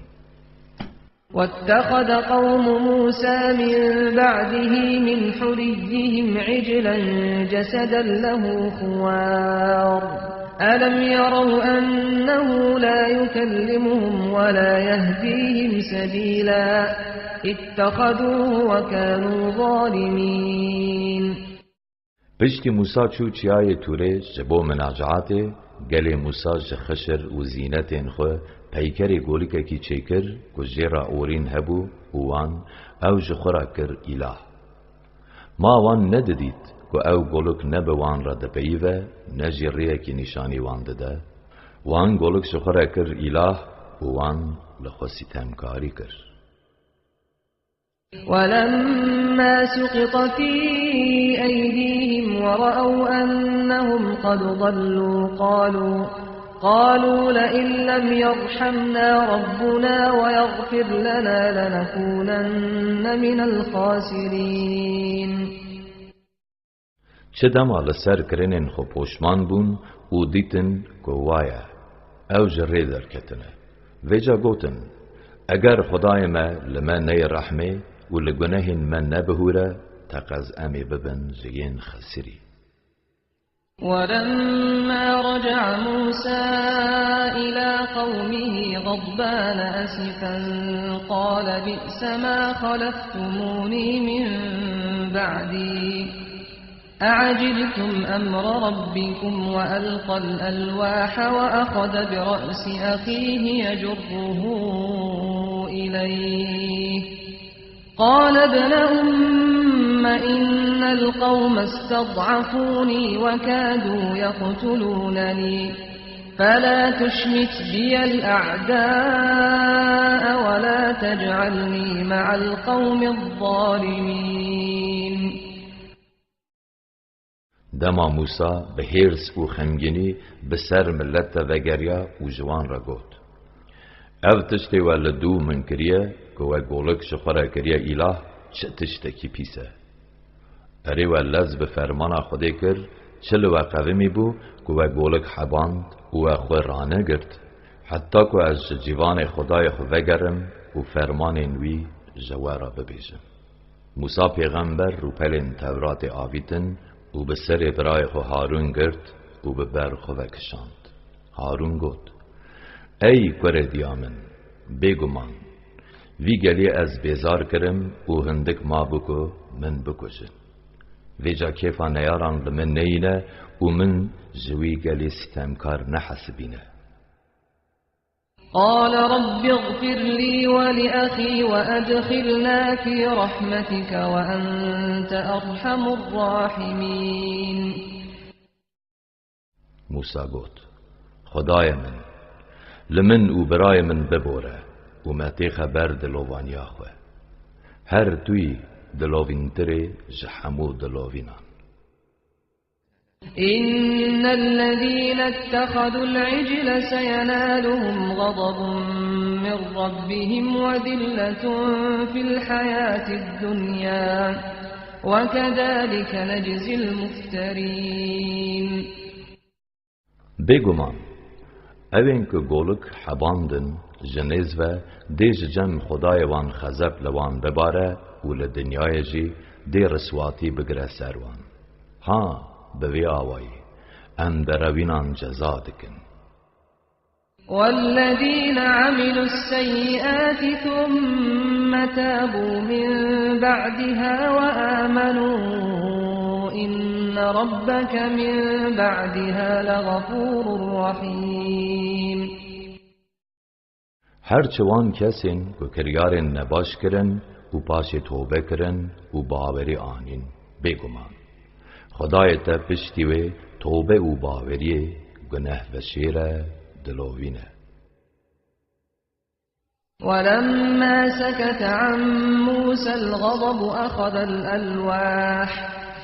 واتخذ قوم موسى من بعده من حليهم عجلا جسدا له خوار ألم يروا أنه لا يكلمهم ولا يهديهم سبيلا اتخذوه وكانوا ظالمين. Piştî Mûsa çû çiyayê Tûrê ji bo minacaetê, gelê Mûsa ji xişir û zînetên xwe peykerê golikekî çêkir ku jê re orîn hebû û wan ew ji xwe re kir îlah. Ma wan nedidît ku ew golik ne bi wan re dipeyive, ne jî rêyekî nîşanî wan dide. Wan golik ji xwe re kir îlah û wan li xwe sîtemkarî kir. ولما سقط في أيديهم ورأوا أنهم قد ضلوا قالوا، قالوا لئن لم يرحمنا ربنا ويغفر لنا لنكونن من الخاسرين. Çi dema li ser kirinên xwe poşman bûn û dîtin ku waye, ew ji rê derketine. Vêca gotin, eger Xwedayê me li me neyê rehmê û li gunehên me nebihûre, teqez em ê bibin ji yên xesirî. ولما رجع موسى إلى قومه غضبان أسفا قال بئس ما خلفتموني من بعدي أعجلتم أمر ربكم وألقى الألواح وأخذ برأس أخيه يجره إليه قال ابن أم إن القوم استضعفوني وكادوا يقتلونني فلا تشمت بي الأعداء ولا تجعلني مع القوم الظالمين. Dema Mûsa bi hêrs û xemgînî bi ser milet de vegeriya û ji wan re got, Ev tiştê we li dû min kiriye, ku we golik ji xwe re kiriye îlah, çi tiştekî pîs e. Erê, we lez bi fermana Xwedê kir, çi li we qevimî bû, ku we golik heband û we xwe ranegirt, heta ku ez ji cîvanê Xwedayê xwe vegerim û fermanên wî ji we re bibêjim. Mûsa pêxember rûpelên Tewratê avîtin û bi serê birayê xwe Harûn girt û bi ber xwe ve kişand. Harûn got, Ey kurê diya min, bêguman, vî gelî ez bêzar kirim û hindik mabû ku min bikujin. Vêca kêfa neyaran li min neyîne û min ji wî gelî sitemkar nehesibîne. قال رب اغفر لي ولأخي وأدخلنا في رحمتك وأنت أرحم الراحمين. Mûsa got, Xwedayê min, li min û birayê min bibore û me têxe ber dilovaniya xwe. Her tu yî dilovîntir î ji hemû dilovînan. إن الذين اتخذوا العجل سينالهم غضب من ربهم وذلة في الحياة الدنيا وكذلك نجزي المفترين. Bêguman, ewên ku golik hebandin ji nêz ve dê ji cem Xwedayê wan xezeb li wan bibare û li dinyayê jî dê riswatî bigire ser wan. Ha, bi vê awayî, em derewînan ceza dikin. والذين عملوا السيئات ثم تابوا من بعدها وآمنوا إن ربك من بعدها لغفور رحيم. Her çi wan kesên ku kiryarên nebaş kirin û paşê tobe kirin û bawerî anîn, bêguman, Xwedayê te piştî wê tobe û baweriyê gunehveşêr e, dilovîn e. ولما سكت عن موسى الغضب أخذ الألواح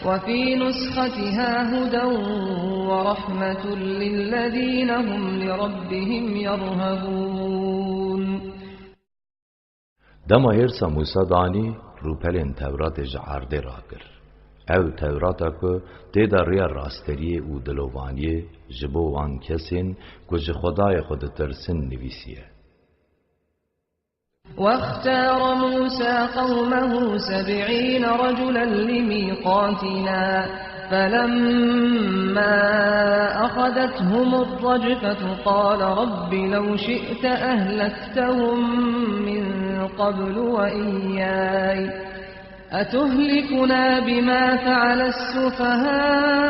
وفي نسختها هدى ورحمة للذين هم لربهم يرهبون. Dema hêrsa Mûsa danî, rûpelên Tewratê ji erdê rakir. Ew Tewrata ku tê de riya rasteriyê û dilovaniyê ji bo wan kesên ku ji Xwedayê xwe ditirsin nivîsiye. واختار موسى قومه سبعين رجلا لميقاتنا فلما أخذتهم الرجفة قال رب لو شئت أهلكتهم من قبل وإياي أتهلكنا بما فعل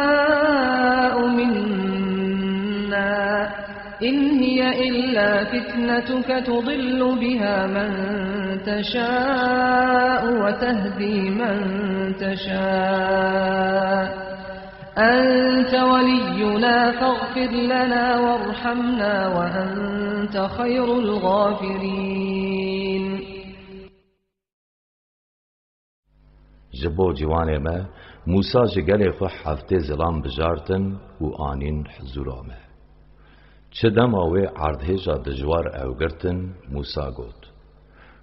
السفهاء منا إن هي إلا فتنتك تضل بها من تشاء وتهدي من تشاء أنت ولينا فاغفر لنا وارحمنا وأنت خير الغافرين. Ji bo ciwanê me, Mûsa ji gelê xwe heftê zilam bijartin û anîn hizûra me. Çi dema wê erdhêja dijwar ew girtin, Mûsa got,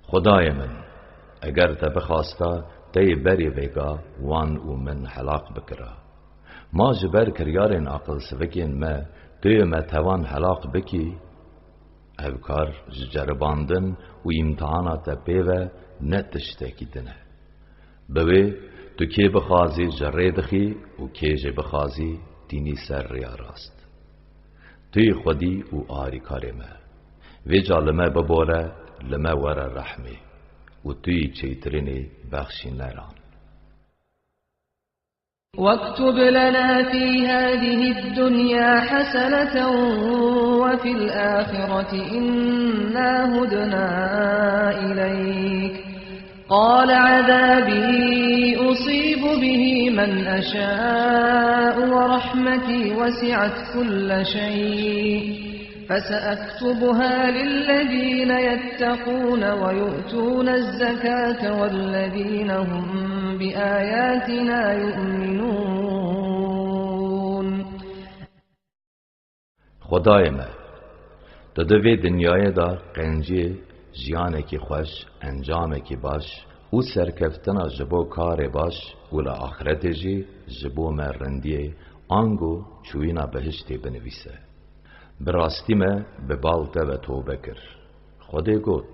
Xwedayê min, eger te bixwasta, te yê berê vêga wan û min helaq bikira. Ma ji ber kiryarên aqilsivikên me, tu yê me tevan helaq bikî? Ev kar ji ceribandin û îmtihana te pê ve ne tiştekî din e. Bi wê tu kê bixwazî ji rê dixî û kê jê bixwazî tînî ser rêya rast. Tu yî xwedî û arîkarê me. Vêca li me bibore, li me were rehmê û tu yî çêtirînê bexşîneran. واكتب لنا في هذه الدنيا حسنة وفي الآخرة إنا هدنا إليك. قال عذابي أصيب به من أشاء ورحمتي وسعت كل شيء فسأكتبها للذين يتقون ويؤتون الزكاة والذين هم بآياتنا يؤمنون. Xwedayê me, tu di vê dinyayê de qenciyê, jiyanekî xweş, encamekî baş û serkeftina ji bo karê baş û li axretê jî ji bo me rindiyê, ango çûyîna bihiştê binivîse. Bi rastî me bi bal te ve tobe kir. Xwedê got,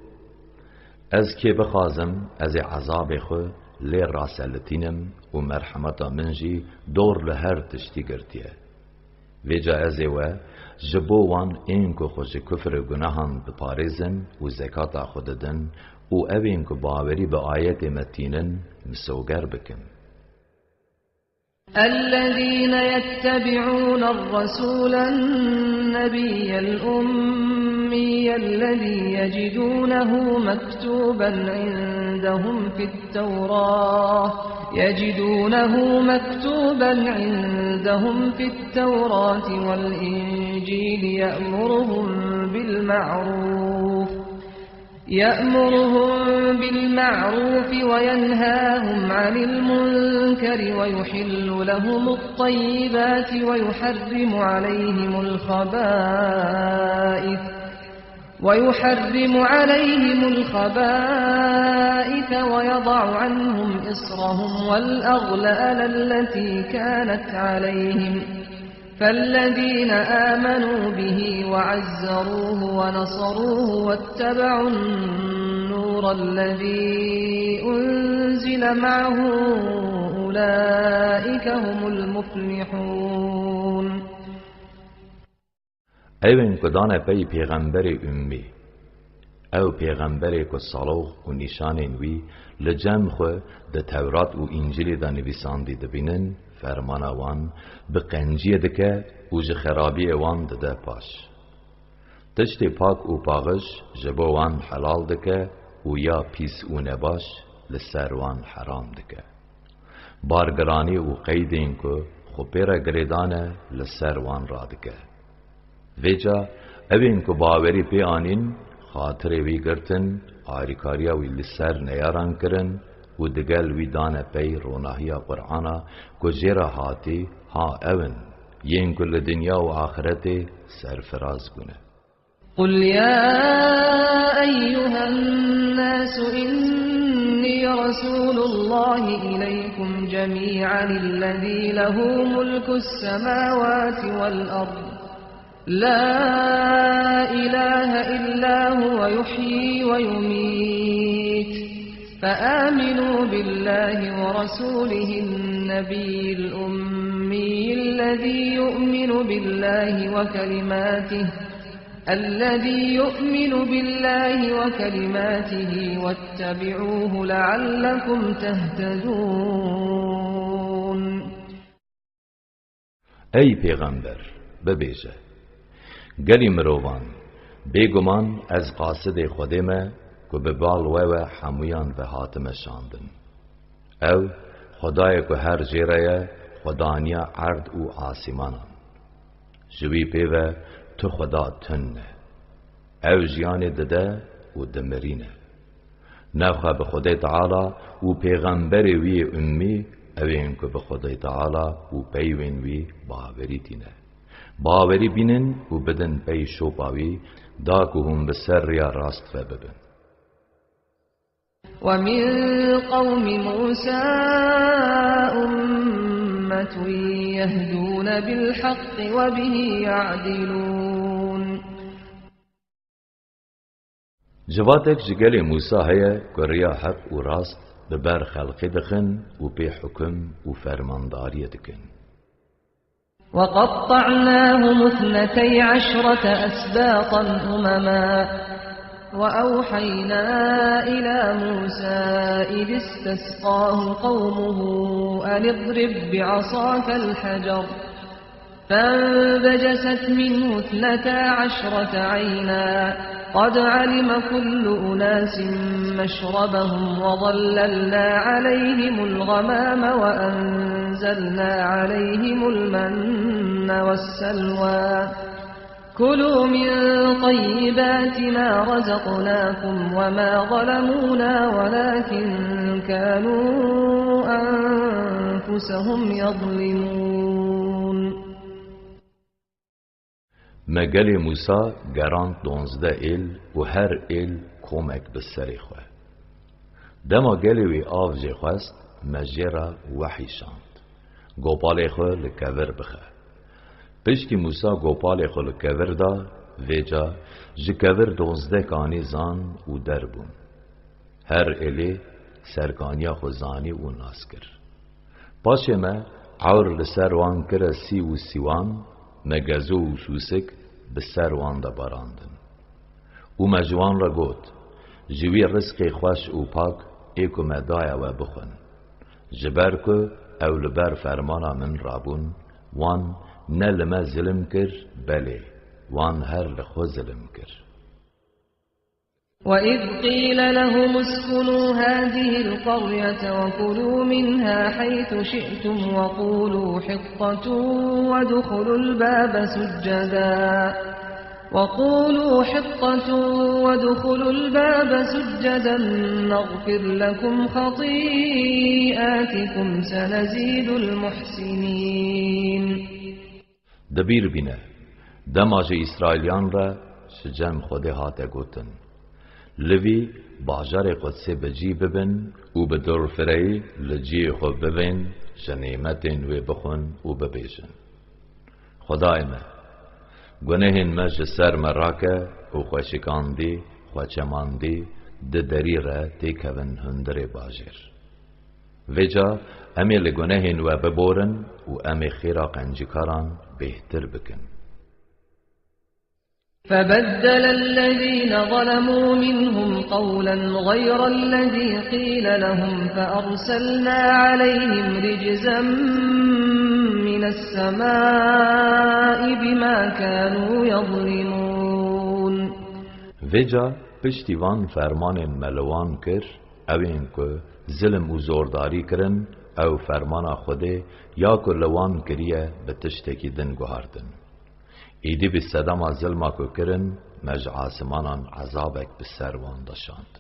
Ez kê bixwazim, ez ê ezabê xwe lê raselitînim û merhemeta min jî dor li her tiştî girtiye. Vêca ez ê we ji bo wan ên ku xwe ji kufr û gunehan diparêzin û zekata xwe didin û ew ên ku bawerî bi ayetê me tînin, misoger bikim. الذين يتبعون الرسول النبي الأمي الذي يجدونه مكتوبا عندهم في التوراة، يجدونه مكتوبا عندهم في التوراة والإنجيل يأمرهم بالمعروف، يأمرهم بالمعروف وينهاهم عن المنكر ويحل لهم الطيبات ويحرم عليهم الخبائث، ويحرم عليهم الخبائث ويضع عنهم إصرهم والأغلال التي كانت عليهم، فالذين آمنوا به وعزروه ونصروه واتبعوا النور الذي أنزل معه أولئك هم المفلحون. Ew ên ku dane pey pêxemberê ummî. Ew pêxemberê ku salox û nîşanên wî li cem xwe di Tewrat û Încîlê de nivîsandî dibînin, fermana wan bi qenciyê dike û ji xerabiyê wan dide paş. Tiştê pak û paxiş ji bo wan helal dike û ya pîs û nebaş li ser wan heram dike. Bargiranî û qeydên ku xwe pê re girêdane li ser wan radike. Vêca ew ên ku bawerî pê anîn, xatirê wî girtin, alîkariya wî li ser neyaran kirin û digel wî dane pey ronahiya Qur'ana ku jê re hatî, ha ew in, yên ku li dinya û axiretê serfiraz bûne. قل يا أيها الناس إني رسول الله إليكم جميعا الذي له ملك السماوات والأرض لا إله إلا هو يحيي ويميت فآمنوا بالله ورسوله النبي الأمي الذي يؤمن بالله وكلماته الذي يؤمن بالله وكلماته واتبعوه لعلكم تهتدون. Ey pêxember, bibêje, Gelî mirovan, bêguman ez qasidê Xwedê me ku bi bal we ve hemûyan ve hatime şandin. Ew, Xwedayê ku her jê re ye, xwedaniya erd û asîmanan. Ji wî pê ve tu xweda tune. Ew jiyanê dide û dimirîne. Nexwe bi Xwedê Teala û pêxemberê wî yê ummî, ew ên ku bi Xwedê Teala û peyvên wî bawerî tîne, bawerî bînin û bidin pey şopa wî, da ku hûn bi ser riya rast ve bibin. ومن قوم موسى أمة يهدون بالحق وبه يعدلون. Civatek ji gelê Mûsa heye ku riya heq û rast bi ber xelkê dixin û pê hukum û fermandariyê dikin. وقطعناهم اثنتي عشرة أسباطا أمما وأوحينا إلى موسى إذ استسقاه قومه أن اضرب بعصاك الحجر فانبجست منه اثنتا عشرة عينا قد علم كل أناس مشربهم وظللنا عليهم الغمام وأنزلنا عليهم المن والسلوى كلوا من طيبات ما رزقناكم وما ظلمونا ولكن كانوا أنفسهم يظلمون. Me gelê Mûsa gerand donzdeh êl û her êl komek bi serê xwe. Dema gelê wî av jê xwest, me jê re wehî şand. Gopalê xwe li kevir bixe. Piştî Mûsa gopalê xwe li kevir da, vêca ji kevir donzdeh kanî zan û derbûn. Her êlê serkaniya xwe zanî û nas kir. Paşê me ewr li ser wan kire sî û sîwan, me gezo û sûsik bi ser wan de barandin. Û me ji wan re got, ji wî rizqê xweş û pak ê ku me daye we bixwin. Ji ber ku ew li ber fermana min rabûn, wan ne li me zilim kir, belê wan her li xwe zilim kir. وإذ قيل لهم اسكنوا هذه القرية وكلوا منها حيث شئتم وقولوا حطة وادخلوا الباب سجدا وقولوا حطة وادخلوا الباب سجدا نغفر لكم خطيئاتكم سنزيد المحسنين. Di bîr bîne, dema ji Îsraîliyan re ji cem Xwedê hate gotin, Li vî bajarê Qudsê bi cî bibin û bi dorfireyî li cihê xwe bibên ji nêmetên wê bixwin û bibêjin, Xwedayê me, gunehên me ji ser me rake û xwe şikandî, xwe çemandî, di derî re têkevin hundirê bajêr. Vêca em ê li gunehên we biborin û em ê xêra qencîkaran bêhtir bikin. فبدل الذين ظلموا منهم قولا غير الذي قيل لهم فأرسلنا عليهم رجزا من السماء بما كانوا يظلمون. Vêca piştî van fermanên me li wan kir, ew ên ku zilm û zordarî kirin, ew fermana Xwedê ya ku li wan kiriye bi tiştekî din guhartin. Êdî bi sedema zilma ku kirin, me ji asimanan ezabek bi ser wan de şand.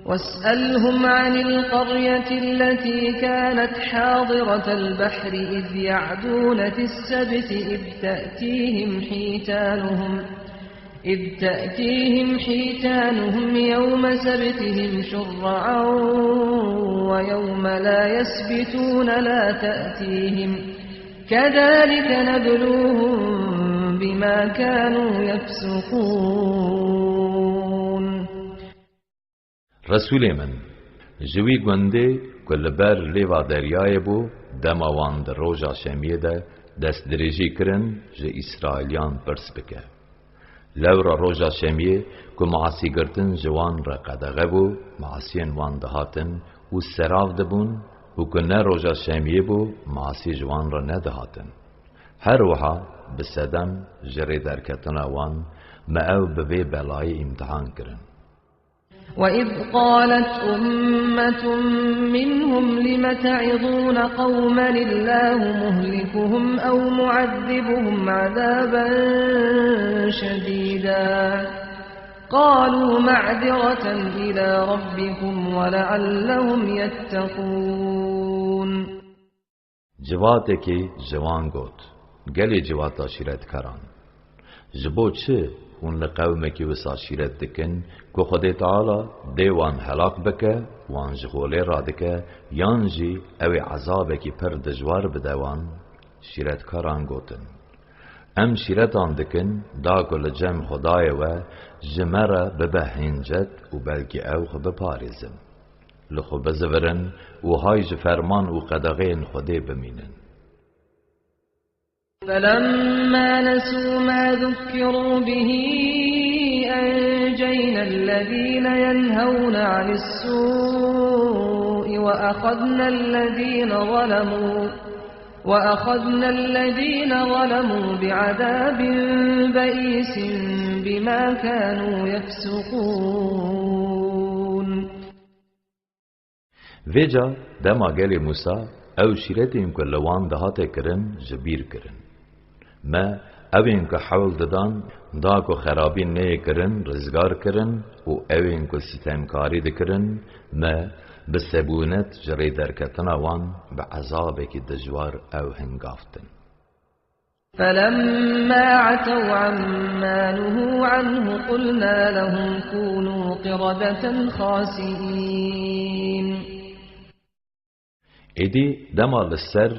واسألهم عن القرية التي كانت حاضرة البحر إذ يعدون في السبت إذ تأتيهم حيتانهم إذ تأتيهم حيتانهم يوم سبتهم شرعا ويوم لا يسبتون لا تأتيهم كذلك نبلوهم بما كانوا يفسقون. Resûlê min, ji wî gundê ku li ber lêva deryayê bû, dema wan di roja şemiyê de destdirêjî kirin, ji Îsraîliyan pirs bike. Lewra roja şemiyê ku masî girtin ji wan re qedexe bû, masiyên wan dihatin û serav dibûn û ku ne roja şemiyê bû, masî ji wan re nedihatin. Her wiha bi sedem ji rê derketina wan me ew bi vê belayî îmtihan kirin. وإذ قالت أمة منهم لم تعظون قوما الله مهلكهم أو معذبهم عذابا شديدا قالوا معذرة إلى ربكم ولعلهم يتقون. Civatekî ji wan got, Gelê civata şîretkaran, ji bo çi hûn li qewmekî wisa şîret dikin ku Xwedê Teala dê wan helak bike, wan ji holê radike, yan jî ew ê ezabekî pir dijwar bide wan? Şîretkaran gotin, Em şîretan dikin, da ku li cem Xwedayê we ji me re bibe hêncet û belkî ew xwe biparêzin. Li xwe bizivirin û hay ji ferman û qedexeyên Xwedê bimînin. فلما نسوا ما ذكروا به أنجينا الذين ينهون عن السوء وأخذنا الذين ظلموا وأخذنا الذين ظلموا بعذاب بئيس بما كانوا يفسقون. Vêca dema gelê Mûsa ew şîretên ku li wan dihate kirin ji bîr kirin. Me Ew ên ku hewl didan, da ku xerabî neyê kirin, rizgar kirin û ew ên ku sitemkarî dikirin, me bi sebûnet ji rê derketina wan bi ezabekî dijwar ew hingaftin. فلما عتوا عما نهوا عنه قلنا لهم كونوا قردة خاسئين. Êdî dema li ser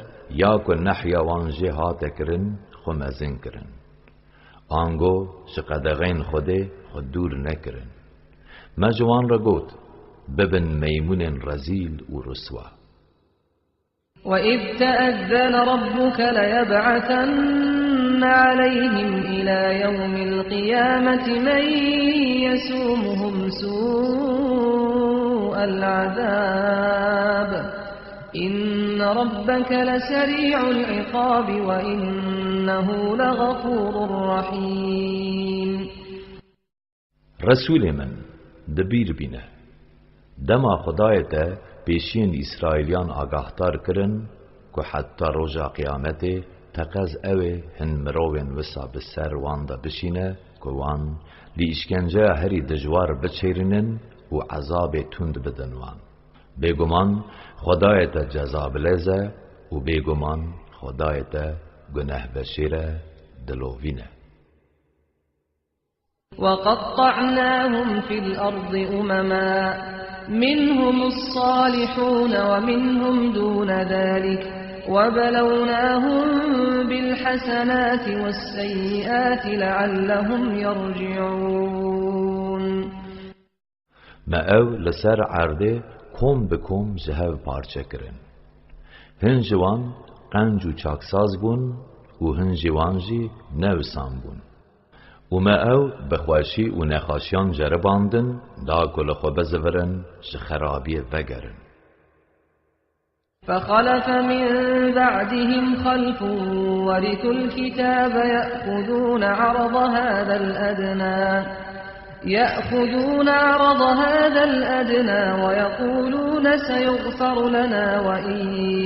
ya ku nehya wan jê hate kirin, xwe mezin kirin. Ango ji qedexeyên Xwedê xwe dûr nekirin. Me ji wan re got, bibin meymûnên rezîl û riswa. وإذ تأذن ربك ليبعثن عليهم إلى يوم القيامة من يسومهم سوء العذاب إن ربك لسريع العقاب وإنه لغفور رحيم. Resûlê min, di bîr bîne. Dema Xwedayê te pêşiyên Îsraîliyan agahdar kirin ku heta roja Qiyametê teqez ew ê hin mirovên wisa bi ser wan de bişîne ku wan li îşkenceya herî dijwar biçêrînin û ezabê tund bidin wan. Bêguman Xwedayê te cezabilêz e û bêguman Xwedayê te gunehveşêr e, dilovîn e. وقطعناهم في الأرض أمما منهم الصالحون ومنهم دون ذلك وبلوناهم بالحسنات والسيئات لعلهم يرجعون. Me ew li ser erdê kom bi kom ji hev parçe kirin. Hin ji wan qenc û çaksaz bûn û hin ji wan jî ne wisan bûn. Û me ew bi xweşî û nexweşiyan ceribandin, da ku li xwe bizivirin, ji xerabiyê vegerin. فخلف من بعدهم خلف ورثوا الكتاب يأخذون عرض هذا الأدنى يأخذون عرض هذا الأدنى ويقولون سيغفر لنا وإن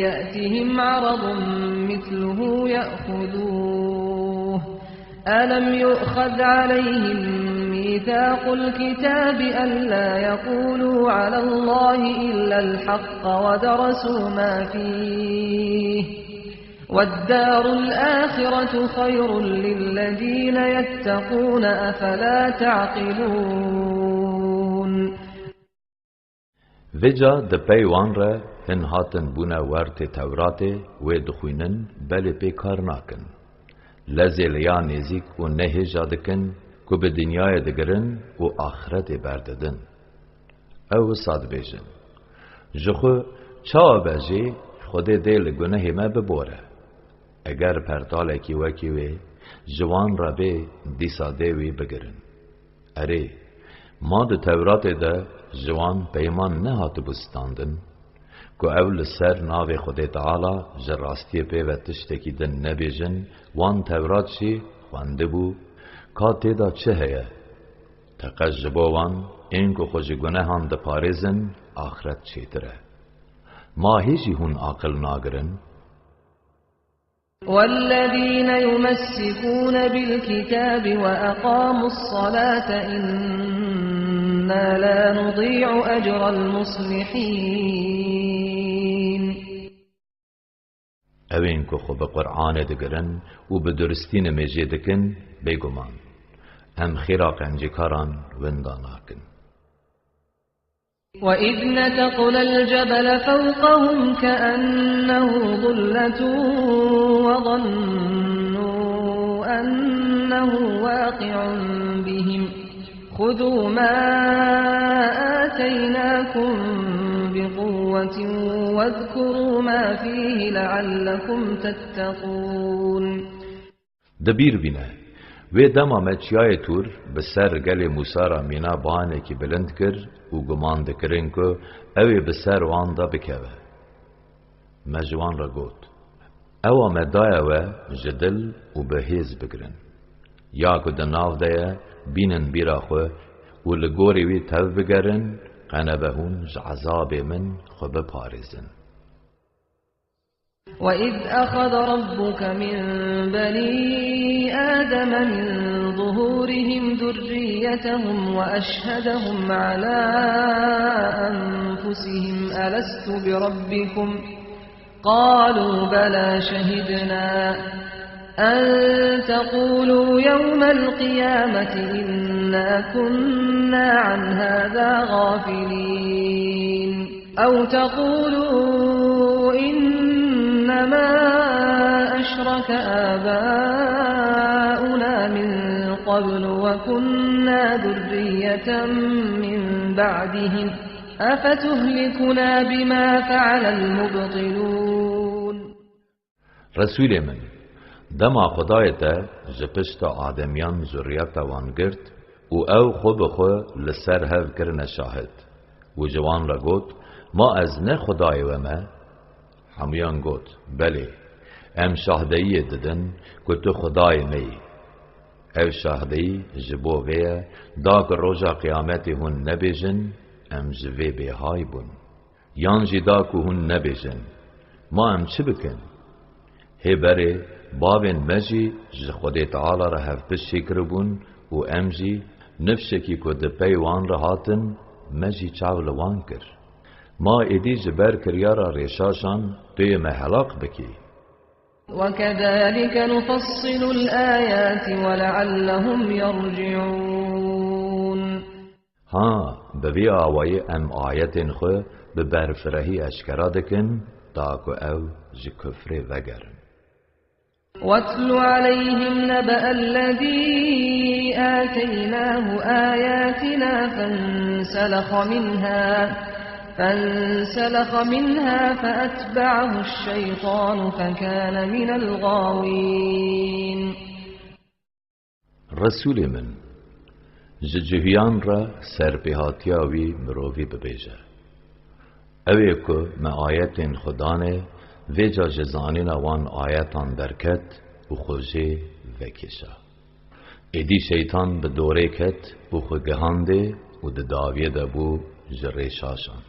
يأتهم عرض مثله يأخذوه ألم يؤخذ عليهم ميثاق الكتاب ألا يقولوا على الله إلا الحق ودرسوا ما فيه والدار الآخرة خير للذين يتقون أفلا تعقلون. Vêca di pey wan re hin hatin bûne wertê Tewratê, wê dixwînin, belê pê kar nakin. Lezê li ya nêzîk û nehêja dikin ku bi dinyayê digirin û axretê berdidin. Ew wisa dibêjin, ji xwe çawa be jî Xwedê dê li gunehê me bibore. Eger pertalekî wekî wê ji wan re bê, dîsa dê wî bigirin. Erê, ma di Tewratê de ji wan peyman nehatibû standin, ku ew li ser navê Xwedê Teala ji rastiyê pê ve tiştekî din nebêjin, wan Tewrat jî xwendibû, ka tê de çi heye? Teqez ji bo wan ên ku xwe ji gunehan diparêzin, axret çêtir e. Ma hê jî hûn aqil nagirin? والذين يمسكون بالكتاب وأقاموا الصلاة إنا لا نضيع أجر المصلحين. Ew ên ku xwe bi Qur'anê digirin û bi duristî nimêjê dikin, bêguman em xêra qencîkaran winda nakin. وإذ نتقنا الجبل فوقهم كأنه ظلة وظنوا أنه واقع بهم خذوا ما آتيناكم بقوة واذكروا ما فيه لعلكم تتقون. Di bîr bîne, wê dema me çiyayê Tûr bi ser gelê Mûsa re mîna banekî bilind kir û guman dikirin ku ew ê bi ser wan de bikeve. Me ji wan re got, ewa me daye we ji dil û bi hêz bigirin. Ya ku di nav de ye, bînin bîra xwe û li gorî wî tev bigerin, qenebe hûn ji ezabê min xwe biparêzin. وإذ أخذ ربك من بني آدم من ظهورهم ذريتهم وأشهدهم على أنفسهم ألست بربكم؟ قالوا بلى شهدنا أن تقولوا يوم القيامة إنا كنا عن هذا غافلين. أو تقولوا إنما أشرك آباؤنا من قبل وكنا ذرية من بعدهم أفتهلكنا بما فعل المبطلون. Resûlê min, dema Xwedayê te ji pişta ademiyan zuriyeta wan girt û ew xwe bi xwe li ser hev kirine şahid û ji wan re got, Ma ez ne Xwedayê we me? Hemûyan got, Belê, em şahdeyiyê didin ku tu Xwedayê me yî. Ev şahdeyî ji bo vê ye, da ku roja qiyametê hûn nebêjin, Em ji vê bêhay bûn. Yan jî da ku hûn nebêjin, Ma em çi bikin? Hê berê bavên me jî ji Xwedê Teala re hevpişt çêkiribûn û em jî nifşekî ku di pey wan re hatin, me jî çav li wan kir. Ma êdî ji ber kiryara rêşaşan tu yê me helaq bikî. وكذلك نفصل الآيات ولعلهم يرجعون. Ha, bi vî awayî em ayetên xwe bi berfirehî eşkera dikin, ta ku ew ji kufrê vegerin. واتل عليهم نبأ الذي آتيناه آياتنا فانسلخ منها، فانسلخ منها فأتبعه الشيطان فكان من الغاوين. Resûlê min, ji cihiyan re serpêhatiya wî mirovî bibêje. Ew ê ku me ayetên xwe dane, vêca ji zanîna wan ayetan derket û xwe jê vekêşa. Êdî şeytan bi dorê ket û xwe gihandê û di dawiyê de bû ji rêşaşan.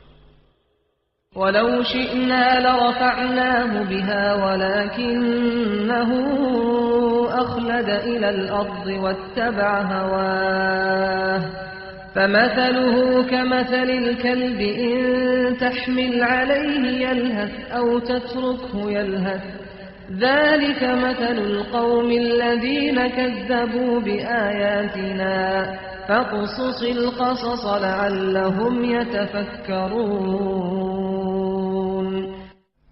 ولو شئنا لرفعناه بها ولكنه أخلد إلى الأرض واتبع هواه فمثله كمثل الكلب إن تحمل عليه يلهث أو تتركه يلهث ذلك مثل القوم الذين كذبوا بآياتنا فاقصص القصص لعلهم يتفكرون.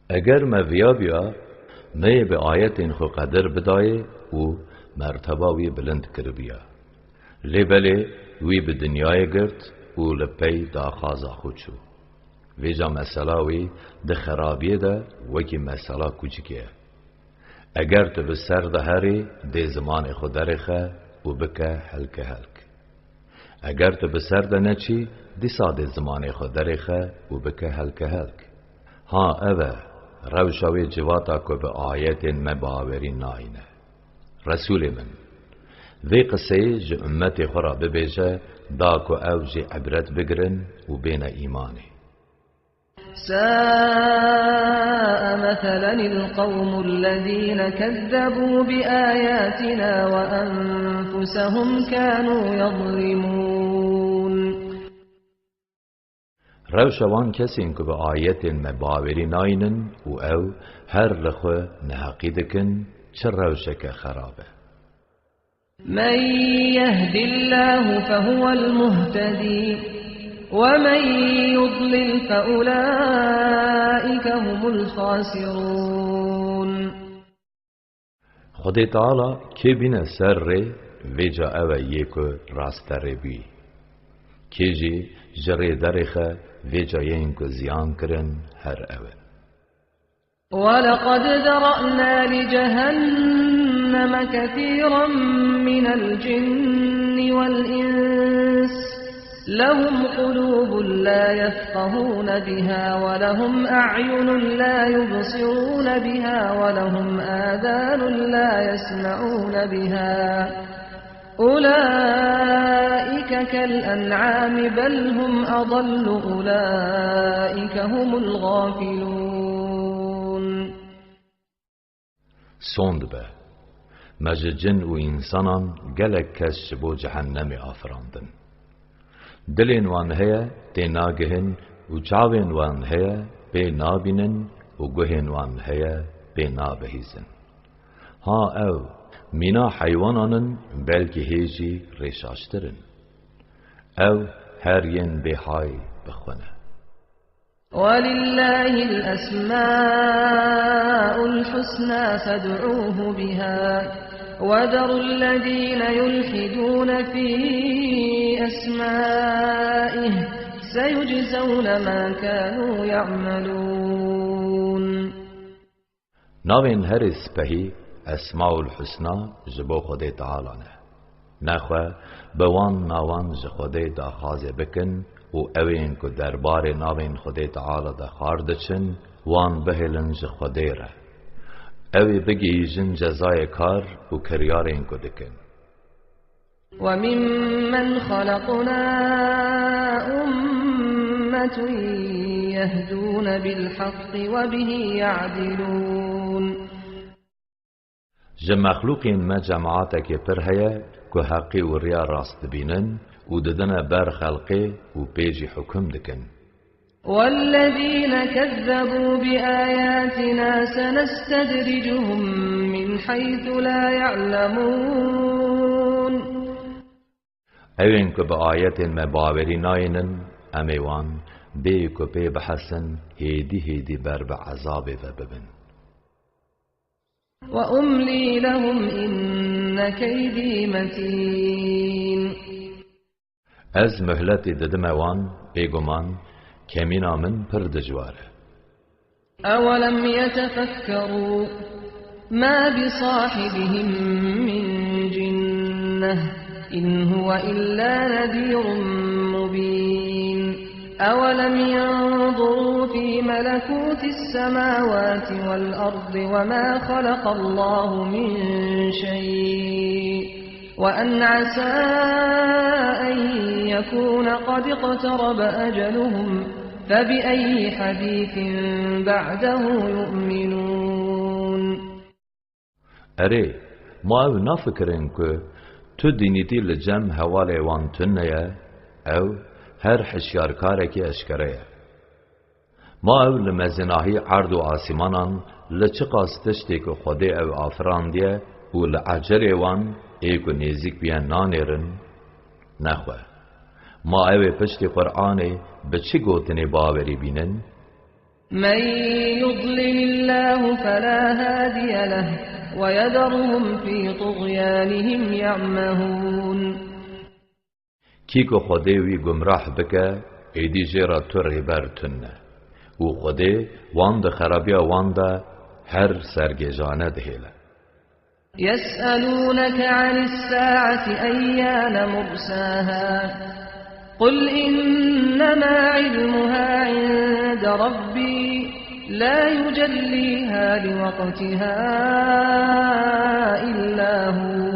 Eger me viyabiya, me yê bi ayetên xwe qedir bidayê û merteba wî bilind kiribiya. Lê belê wî bi dinyayê girt û li pey daxwaza xwe çû. Vêca mesela wî di xerabiyê de wekî mesela kuçikê ye. Eger tu bi ser de herî, dê zimanê xwe derêxe û bike helke helk. Eger tu bi ser de neçî, dîsa dê zimanê xwe derêxe û bike helke helk. Ha, ev e, rewşa wê civata ku bi ayetên me bawerî nayne. Resûlê min, vê qiseyê ji ummetê xwe re bibêje, da ku ew jê ibret bigirin û bêne îmanê. ساء مثلا القوم الذين كذبوا بآياتنا وأنفسهم كانوا يظلمون. Rewşa wan kesên ku bi ayetên me bawerî naynin û ew her li xwe neheqî dikin, çi rewşeke xerab e. من يهد الله فهو المهتدي ومن يضلل فأولئك هم الخاسرون. Xwedê Teala kê bîne ser rê, vêca ew e yê ku rasterê bûyî. Kê jî ji rê derêxe, vêca yên ku ziyan kirin, her ew in. ولقد ذرأنا لجهنم كثيرا من الجن والإنس لهم قلوب لا يفقهون بها ولهم أعين لا يبصرون بها ولهم آذان لا يسمعون بها أولئك كالأنعام بل هم أضل أولئك هم الغافلون. Sond be! Me ji cin û însanan gelek kes ji bo cehennemê afirandin. Dilên wan heye, tê nagihin û çavên wan heye, pê nabînin û guhên wan heye, pê nabihîzin. Ha ew, mîna heywanan in, belkî hê jî rêşaştir in. Ew her yên bêhay bi xwe ne. ولله الأسماء الحسنى فادعوه بها وذروا الذين يلحدون في أسمائه سيجزون ما كانوا يعملون. Navên herî spehî, Esmaul Husna, ji bo Xwedê Teala ne. Nexwe bi wan nawan ji Xwedê daxwazê bikin û ewên ku derbarê navên Xwedê Teala de xar diçin, wan bihêlin ji Xwedê re. Ew ê bigihîjin cezayê kar û kiryarên ku dikin. وممن خلقنا أمة يهدون بالحق وبه يعدلون. Ji mexlûqên me cemaetekê pir heye ku heqî û riya rast dibînin û didine ber xelqê û pê jî hukum dikin. والذين كذبوا بآياتنا سنستدرجهم من حيث لا يعلمون. Ewên ku bi ayetên me bawerî nayînin, em ê wan bê ku pê bihesin, hêdî hêdî ber bi ezabê ve bibin. وأملي لهم إن كيدي متين. Ez muhletê didime wan, bêguman kemîna min pir dijwar e. أولم يتفكروا ما بصاحبهم من جنة إن هو إلا نذير مبين. أولم ينظروا في ملكوت السماوات والأرض وما خلق الله من شيء وأن عسى أن يكون قد اقترب أجلهم فبأي حديث بعده يؤمنون. Erê, ma ew nafikirin ku tu dînîtî li cem hevalê wan tune ye, ew her hişyarkarekî eşkere ye. Ma ew li mezinahî erd û asîmanan li çiqas tiştê ku Xwedê ew afirandiye û li ecelê wan ê ku nêzîk biye nanêrin? Nexwe. Ma ew ê piştî Qur'anê bi çi gotinê bawerî bînin? من يضلل الله فلا هادي له ويذرهم في طغيانهم يعمهون. Kî ku Xwedê wî gumrah bike, êdî jê re tu rêber tune. Û Xwedê wan di xerabiya wan de her sergêjane dihêle. يسألونك عن الساعة أيان مرساها قل إنما علمها عند ربي لا يجليها لوقتها إلا هو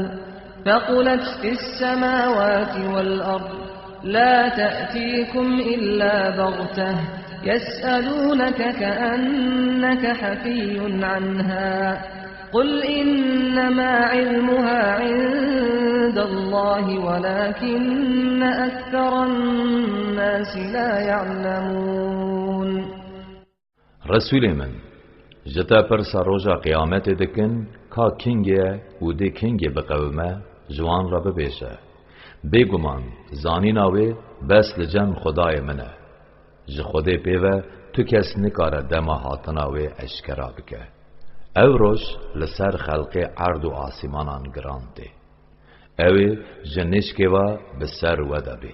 ثقلت في السماوات والأرض لا تأتيكم إلا بغتة يسألونك كأنك حفي عنها قل إنما علمها عند الله ولكن أكثر الناس لا يعلمون. Resûlê min, ji te pirsa roja qiyametê dikin, ka kingê ye û dê kingê biqewime, ji wan re bibêje, bêguman, zanîna wê bes li cem Xwedayê min e. Ji Xwedê pê ve tu kes nikare dema hatina wê eşkera bike. Ew roj li ser xelqê erd û asîmanan giran tê. Ew ê ji nişkê ve bi ser we de bê.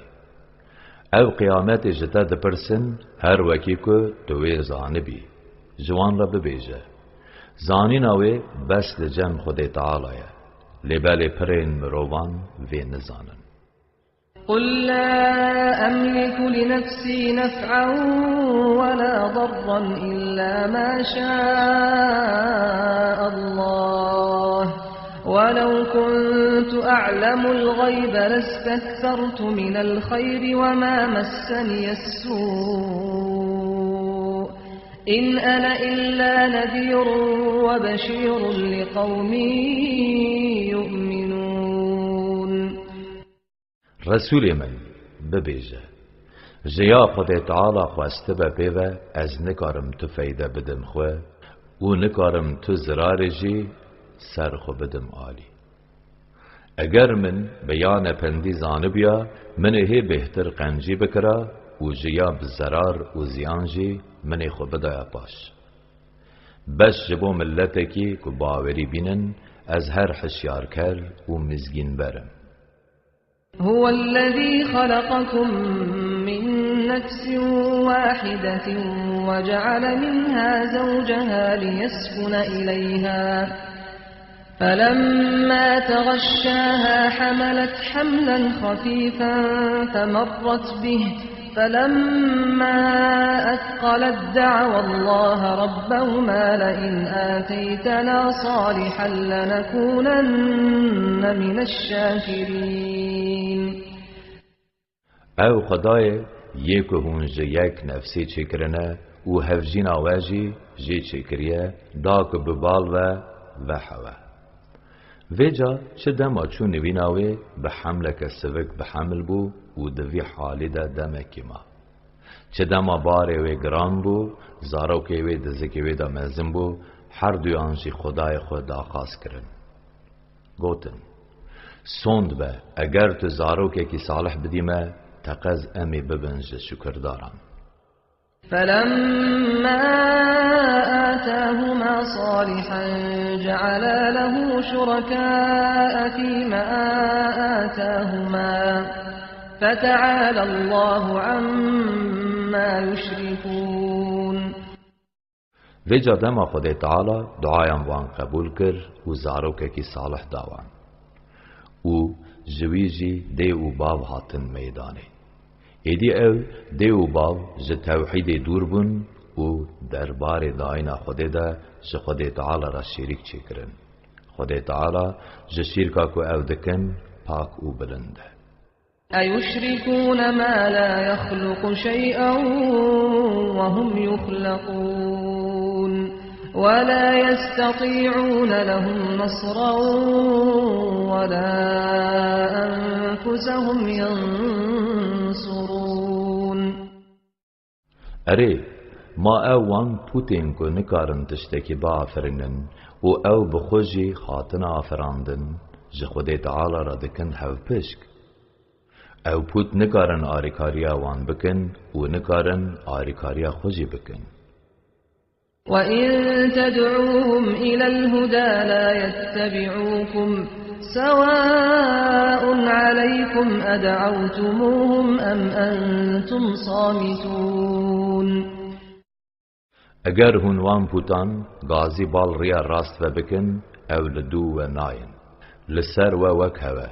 Ew qiyametê ji te dipirsin, her wekî ku tu wê zanibî. Ji wan re bibêje, zanîna wê bes li cem Xwedê Teala ye. Lê belê pirên mirovan vê nizanin. قل لا أملك لنفسي نفعا ولا ضرا إلا ما شاء الله ولو كنت أعلم الغيب لاستكثرت من الخير وما مسني السوء إن أنا إلا نذير وبشير لقوم يؤمنون. Resûlê min, bibêje, ji ya Xwedê Teala xwestibe pê ve, ez nikarim tu feyde bidim xwe û nikarim tu zirarê jî ser xwe bidim alî. Eger min bi ya nependî zanibiya, min ê hê bêhtir qencî bikira û ji ya bi zerar û ziyan jî min ê xwe bidaya paş. Bes ji bo miletekî ku bawerî bînin, ez her hişyarker û mizgînber im. هو الذي خلقكم من نفس واحدة وجعل منها زوجها ليسكن إليها، فلما تغشاها حملت حملا خفيفا فمرت به، فلما أثقلت دعوا الله ربهما لئن آتيتنا صالحا لنكونن من الشاكرين. Ew Xwedayê yê ku hûn ji yek nefsê çêkirine û hevjîna we jî jê çêkiriye, da ku bi bal ve vehewe. Vêca çi dema çû nivîna wê, bi hemleke sivik bi heml bû û di vî halî de demekî ma. Çi dema barê wê giran bû, zarokê wê di zikê wê de mezin bû, her duyan jî Xwedayê xwe daxaz kirin. Gotin, Sond be, eger tu zarokekî salih bidî me, teqez em ê bibin ji şukirdaran. فلما آتاهما صالحا جعلا له شركاء فيما آتاهما فتعالى الله عما يشركون. Vêca dema Xwedê Teala duayan wan qebûl kir û zarokekî salih da wan. Û ji wî jî dê û bav hatin meydanê. Êdî ew dê û bav ji tewhîdê dûr bûn û derbarê dayîna Xwedê de ji Xwedê Teala re şêrîk çêkirin. Xwedê Teala ji şîrka ku ew dikin pak û bilind e. أيشركون ما لا يخلق شيئا وهم يخلقون ولا يستطيعون لهم نصرا ولا أنفسهم ينصرون. Erê, ma ew wan pûtên ku nikarin tiştekî biafirînin û ew bi xwe jî hatine afirandin, ji Xwedê Teala re dikin hevpişk? Ew pût nikarin arîkariya wan bikin û nikarin arîkariya xwe jî bikin. وإن تدعوهم إلى الهدى لا يتبعوكم سواء عليكم أدعوتموهم أم أنتم صامتون. Eger hûn wan pûtan gazî bal riya rast ve bikin, ew li dû we nayên. Li ser we wek hewe.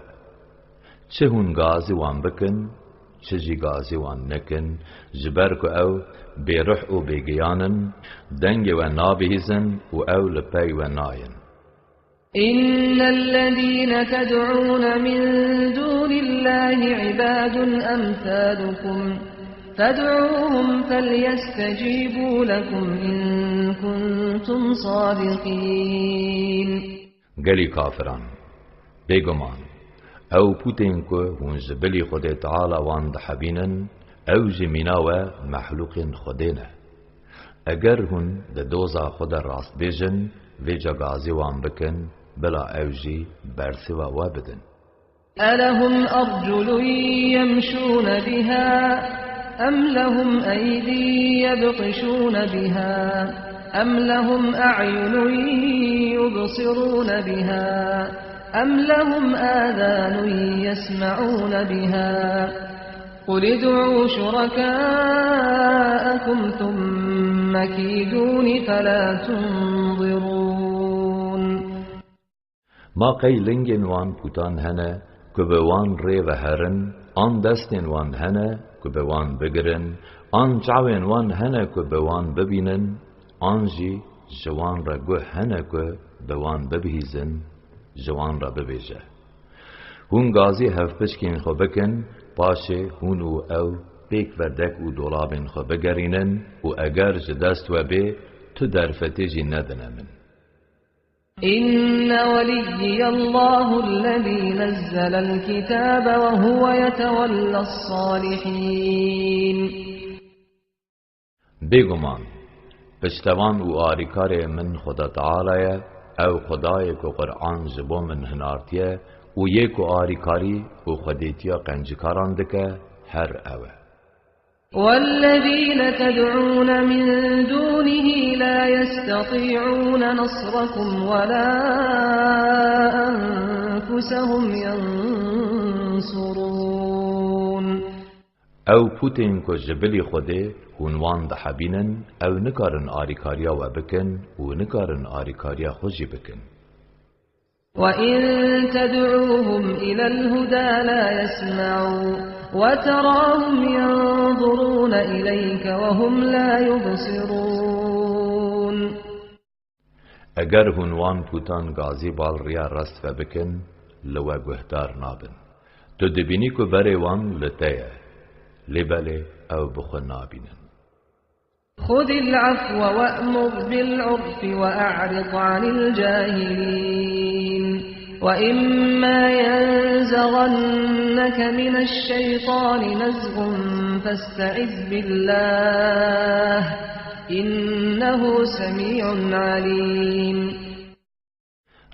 Çi hûn gazî wan bikin, çi jî gazî wan nekin, ji ber ku ew bêruh û bêgiyan in, dengê we nabihîzin û ew li pey we nayên. إن الذين تدعون من دون الله عباد أمثالكم فادعوهم فليستجيبوا لكم إن كنتم صادقين. Gelî kafiran, bêguman, ew pûtên ku hûn ji bilî Xwedê Teala wan dihebînin, ew jî mîna we mexlûqên Xwedê ne. Eger hûn di doza xwe de rastbêj in, vêca gazî wan bikin, bila ew jî bersiva we bidin. ألهم أرجل يمشون بها أم لهم أيدي يبطشون بها أم لهم أعين يبصرون بها أم لهم آذان يسمعون بها قل ادعوا شركاءكم ثم كيدون فلا تنظرون. Ma qey lingên wan pûtan hene ku bi wan rê ve herin, an destên wan hene ku bi wan bigirin, an çavên wan hene ku bi wan bibînin, an jî ji wan re guh hene ku bi wan bibihîzin, ji wan re bibêje. Hûn gazî hevpişkên xwe bikin, paşê hûn û ew pêk ve dek û dolabên xwe bigerînin û eger ji dest we bê, tu derfetê jî nedine min. إن وليي الله الذي نزل الكتاب وهو يتولى الصالحين. Bêguman, piştevan û arîkarê min Xuda Teala ye, ew Xudayê ku Qur'an ji bo min hinartiye û yê ku arîkarî û xwedêtiya qencikaran dike, her ew e. والذين تدعون من دونه لا يستطيعون نصركم ولا أنفسهم ينصرون. Ew pûtên ku ji bilî Xwedê hûn wan dihebînin, ew nikarin arîkariya we bikin û nikarin arîkariya xwe jî bikin. وإن تدعوهم إلى الهدى لا يسمعوا وتراهم ينظرون إليك وهم لا يبصرون. Eger hûn wan pûtan gazî bal riya rast ve bikin, li we guhdar nabin. Tu dibînî ku berê wan li te ye, lê belê ew bi xwe nabînin. خذ العفو وأمر بالعرف وأعرض عن الجاهلين. وإما ينزغنك من الشيطان نزغ فاستعذ بالله. إنه سميع عليم.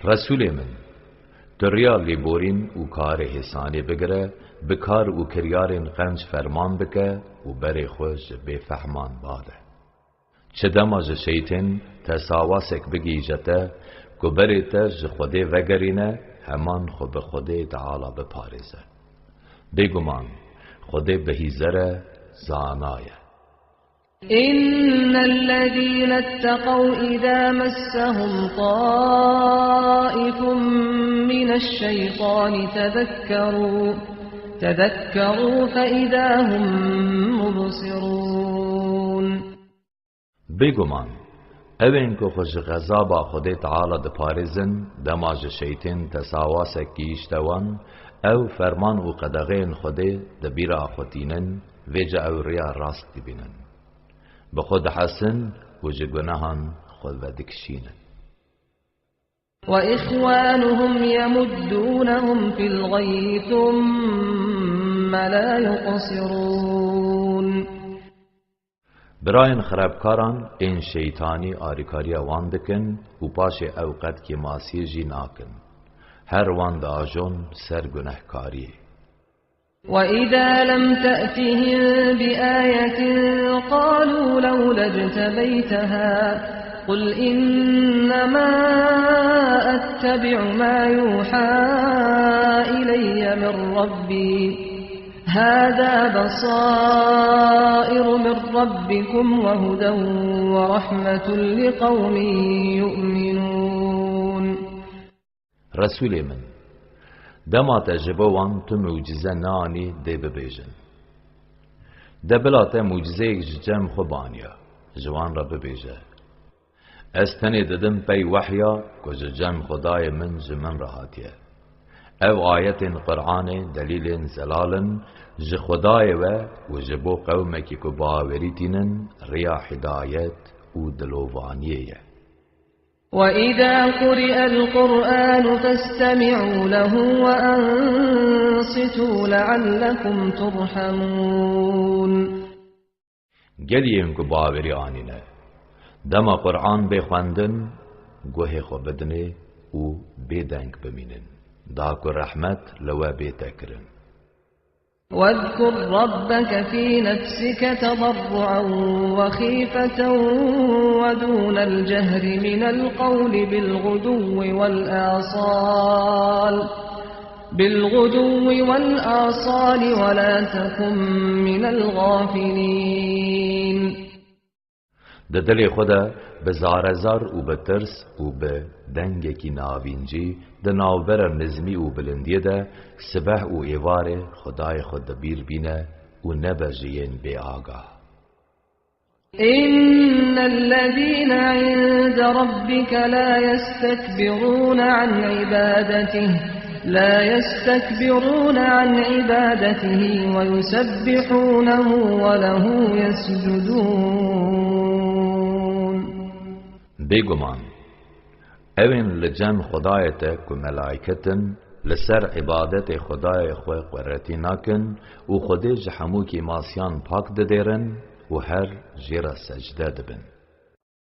Resûlê min, tu riya lêborîn û karê hêsanê bigire, bi kar û kiryarên qenc ferman bike û berê xwe ji bêfehman bade. Çi dema ji şeytên te sawasek bigihîje te, ku berê te ji Xwedê vegerîne, heman xwe bi Xwedê Teala biparêze. Bêguman, Xwedê bihîzer e, zana ye. إن الذين اتقوا إذا مسهم طائف من الشيطان تذكروا، تذكروا فإذا هم مبصرون. Bêguman, ewên ku xwe ji xezaba Xwedê Teala diparêzin, dema ji şeytên tesawasek gihîşte wan, ew ferman û qedexeyên Xwedê di bîra xwe tînin, vêca ew riya rast dibînin. Bi xwe dihesin û ji gunehan xwe vedikişînin. وإخوانهم يمدونهم في الغي ثم لا يقصرون. Birayên xirabkaran ên şeytanî arîkariya wan dikin û paşê ew qet kêmasiyê jî nakin. Her wan diajon ser gunehkariyê. وإذا لم تأتهم بآية قالوا لولا اجتبيتها، قل إنما أتبع ما يوحى إلي من ربي، هذا بصائر من ربكم وهدى ورحمة لقوم يؤمنون. Resûlê min, dema te ji bo wan tu mucize neanî, dê bibêjin: De bila te mucizeyek ji cem xwe baniya, ji wan re bibêje: Ez tenê didim pey wehya ku ji cem Xwedayê min ji min re hatiye. Ev ayetên Qur'anê delîlên zelal in, ji Xwedayê ve û ji bo qewmekî ku bawerî tînin, riya hidayet û dilovaniyê ye. وإذا قرئ القرآن فاستمعوا له وأنصتوا لعلكم ترحمون. Geliyên ku bawerî anîne, dema Qur'an bê xwendin, guhê xwe bidinê û bêdeng bimînin, da ku rehmet li we bête kirin. واذكر ربك في نفسك تضرعا وخيفة ودون الجهر من القول بالغدو والآصال، بالغدو والآصال ولا تكن من الغافلين. Di dilê xwe de bi zarezar û bi tirs û bi dengekî navîncî di navbera nizmî û bilindiyê de sibeh û êvarê Xwedayê xwe di bîr bîne û nebe ji yên bêagah. إن الذين عند ربك لا يستكبرون عن عبادته لا يستكبرون عن عبادته ويسبحونه وله يسجدون. Bêguman, ew ên li cem Xwedayê te ku melaîket in, li ser îbadetê Xwedayê xwe quretî nakin û Xwedê ji hemû kêmasiyan pak didêrin û her jê re secde dibin.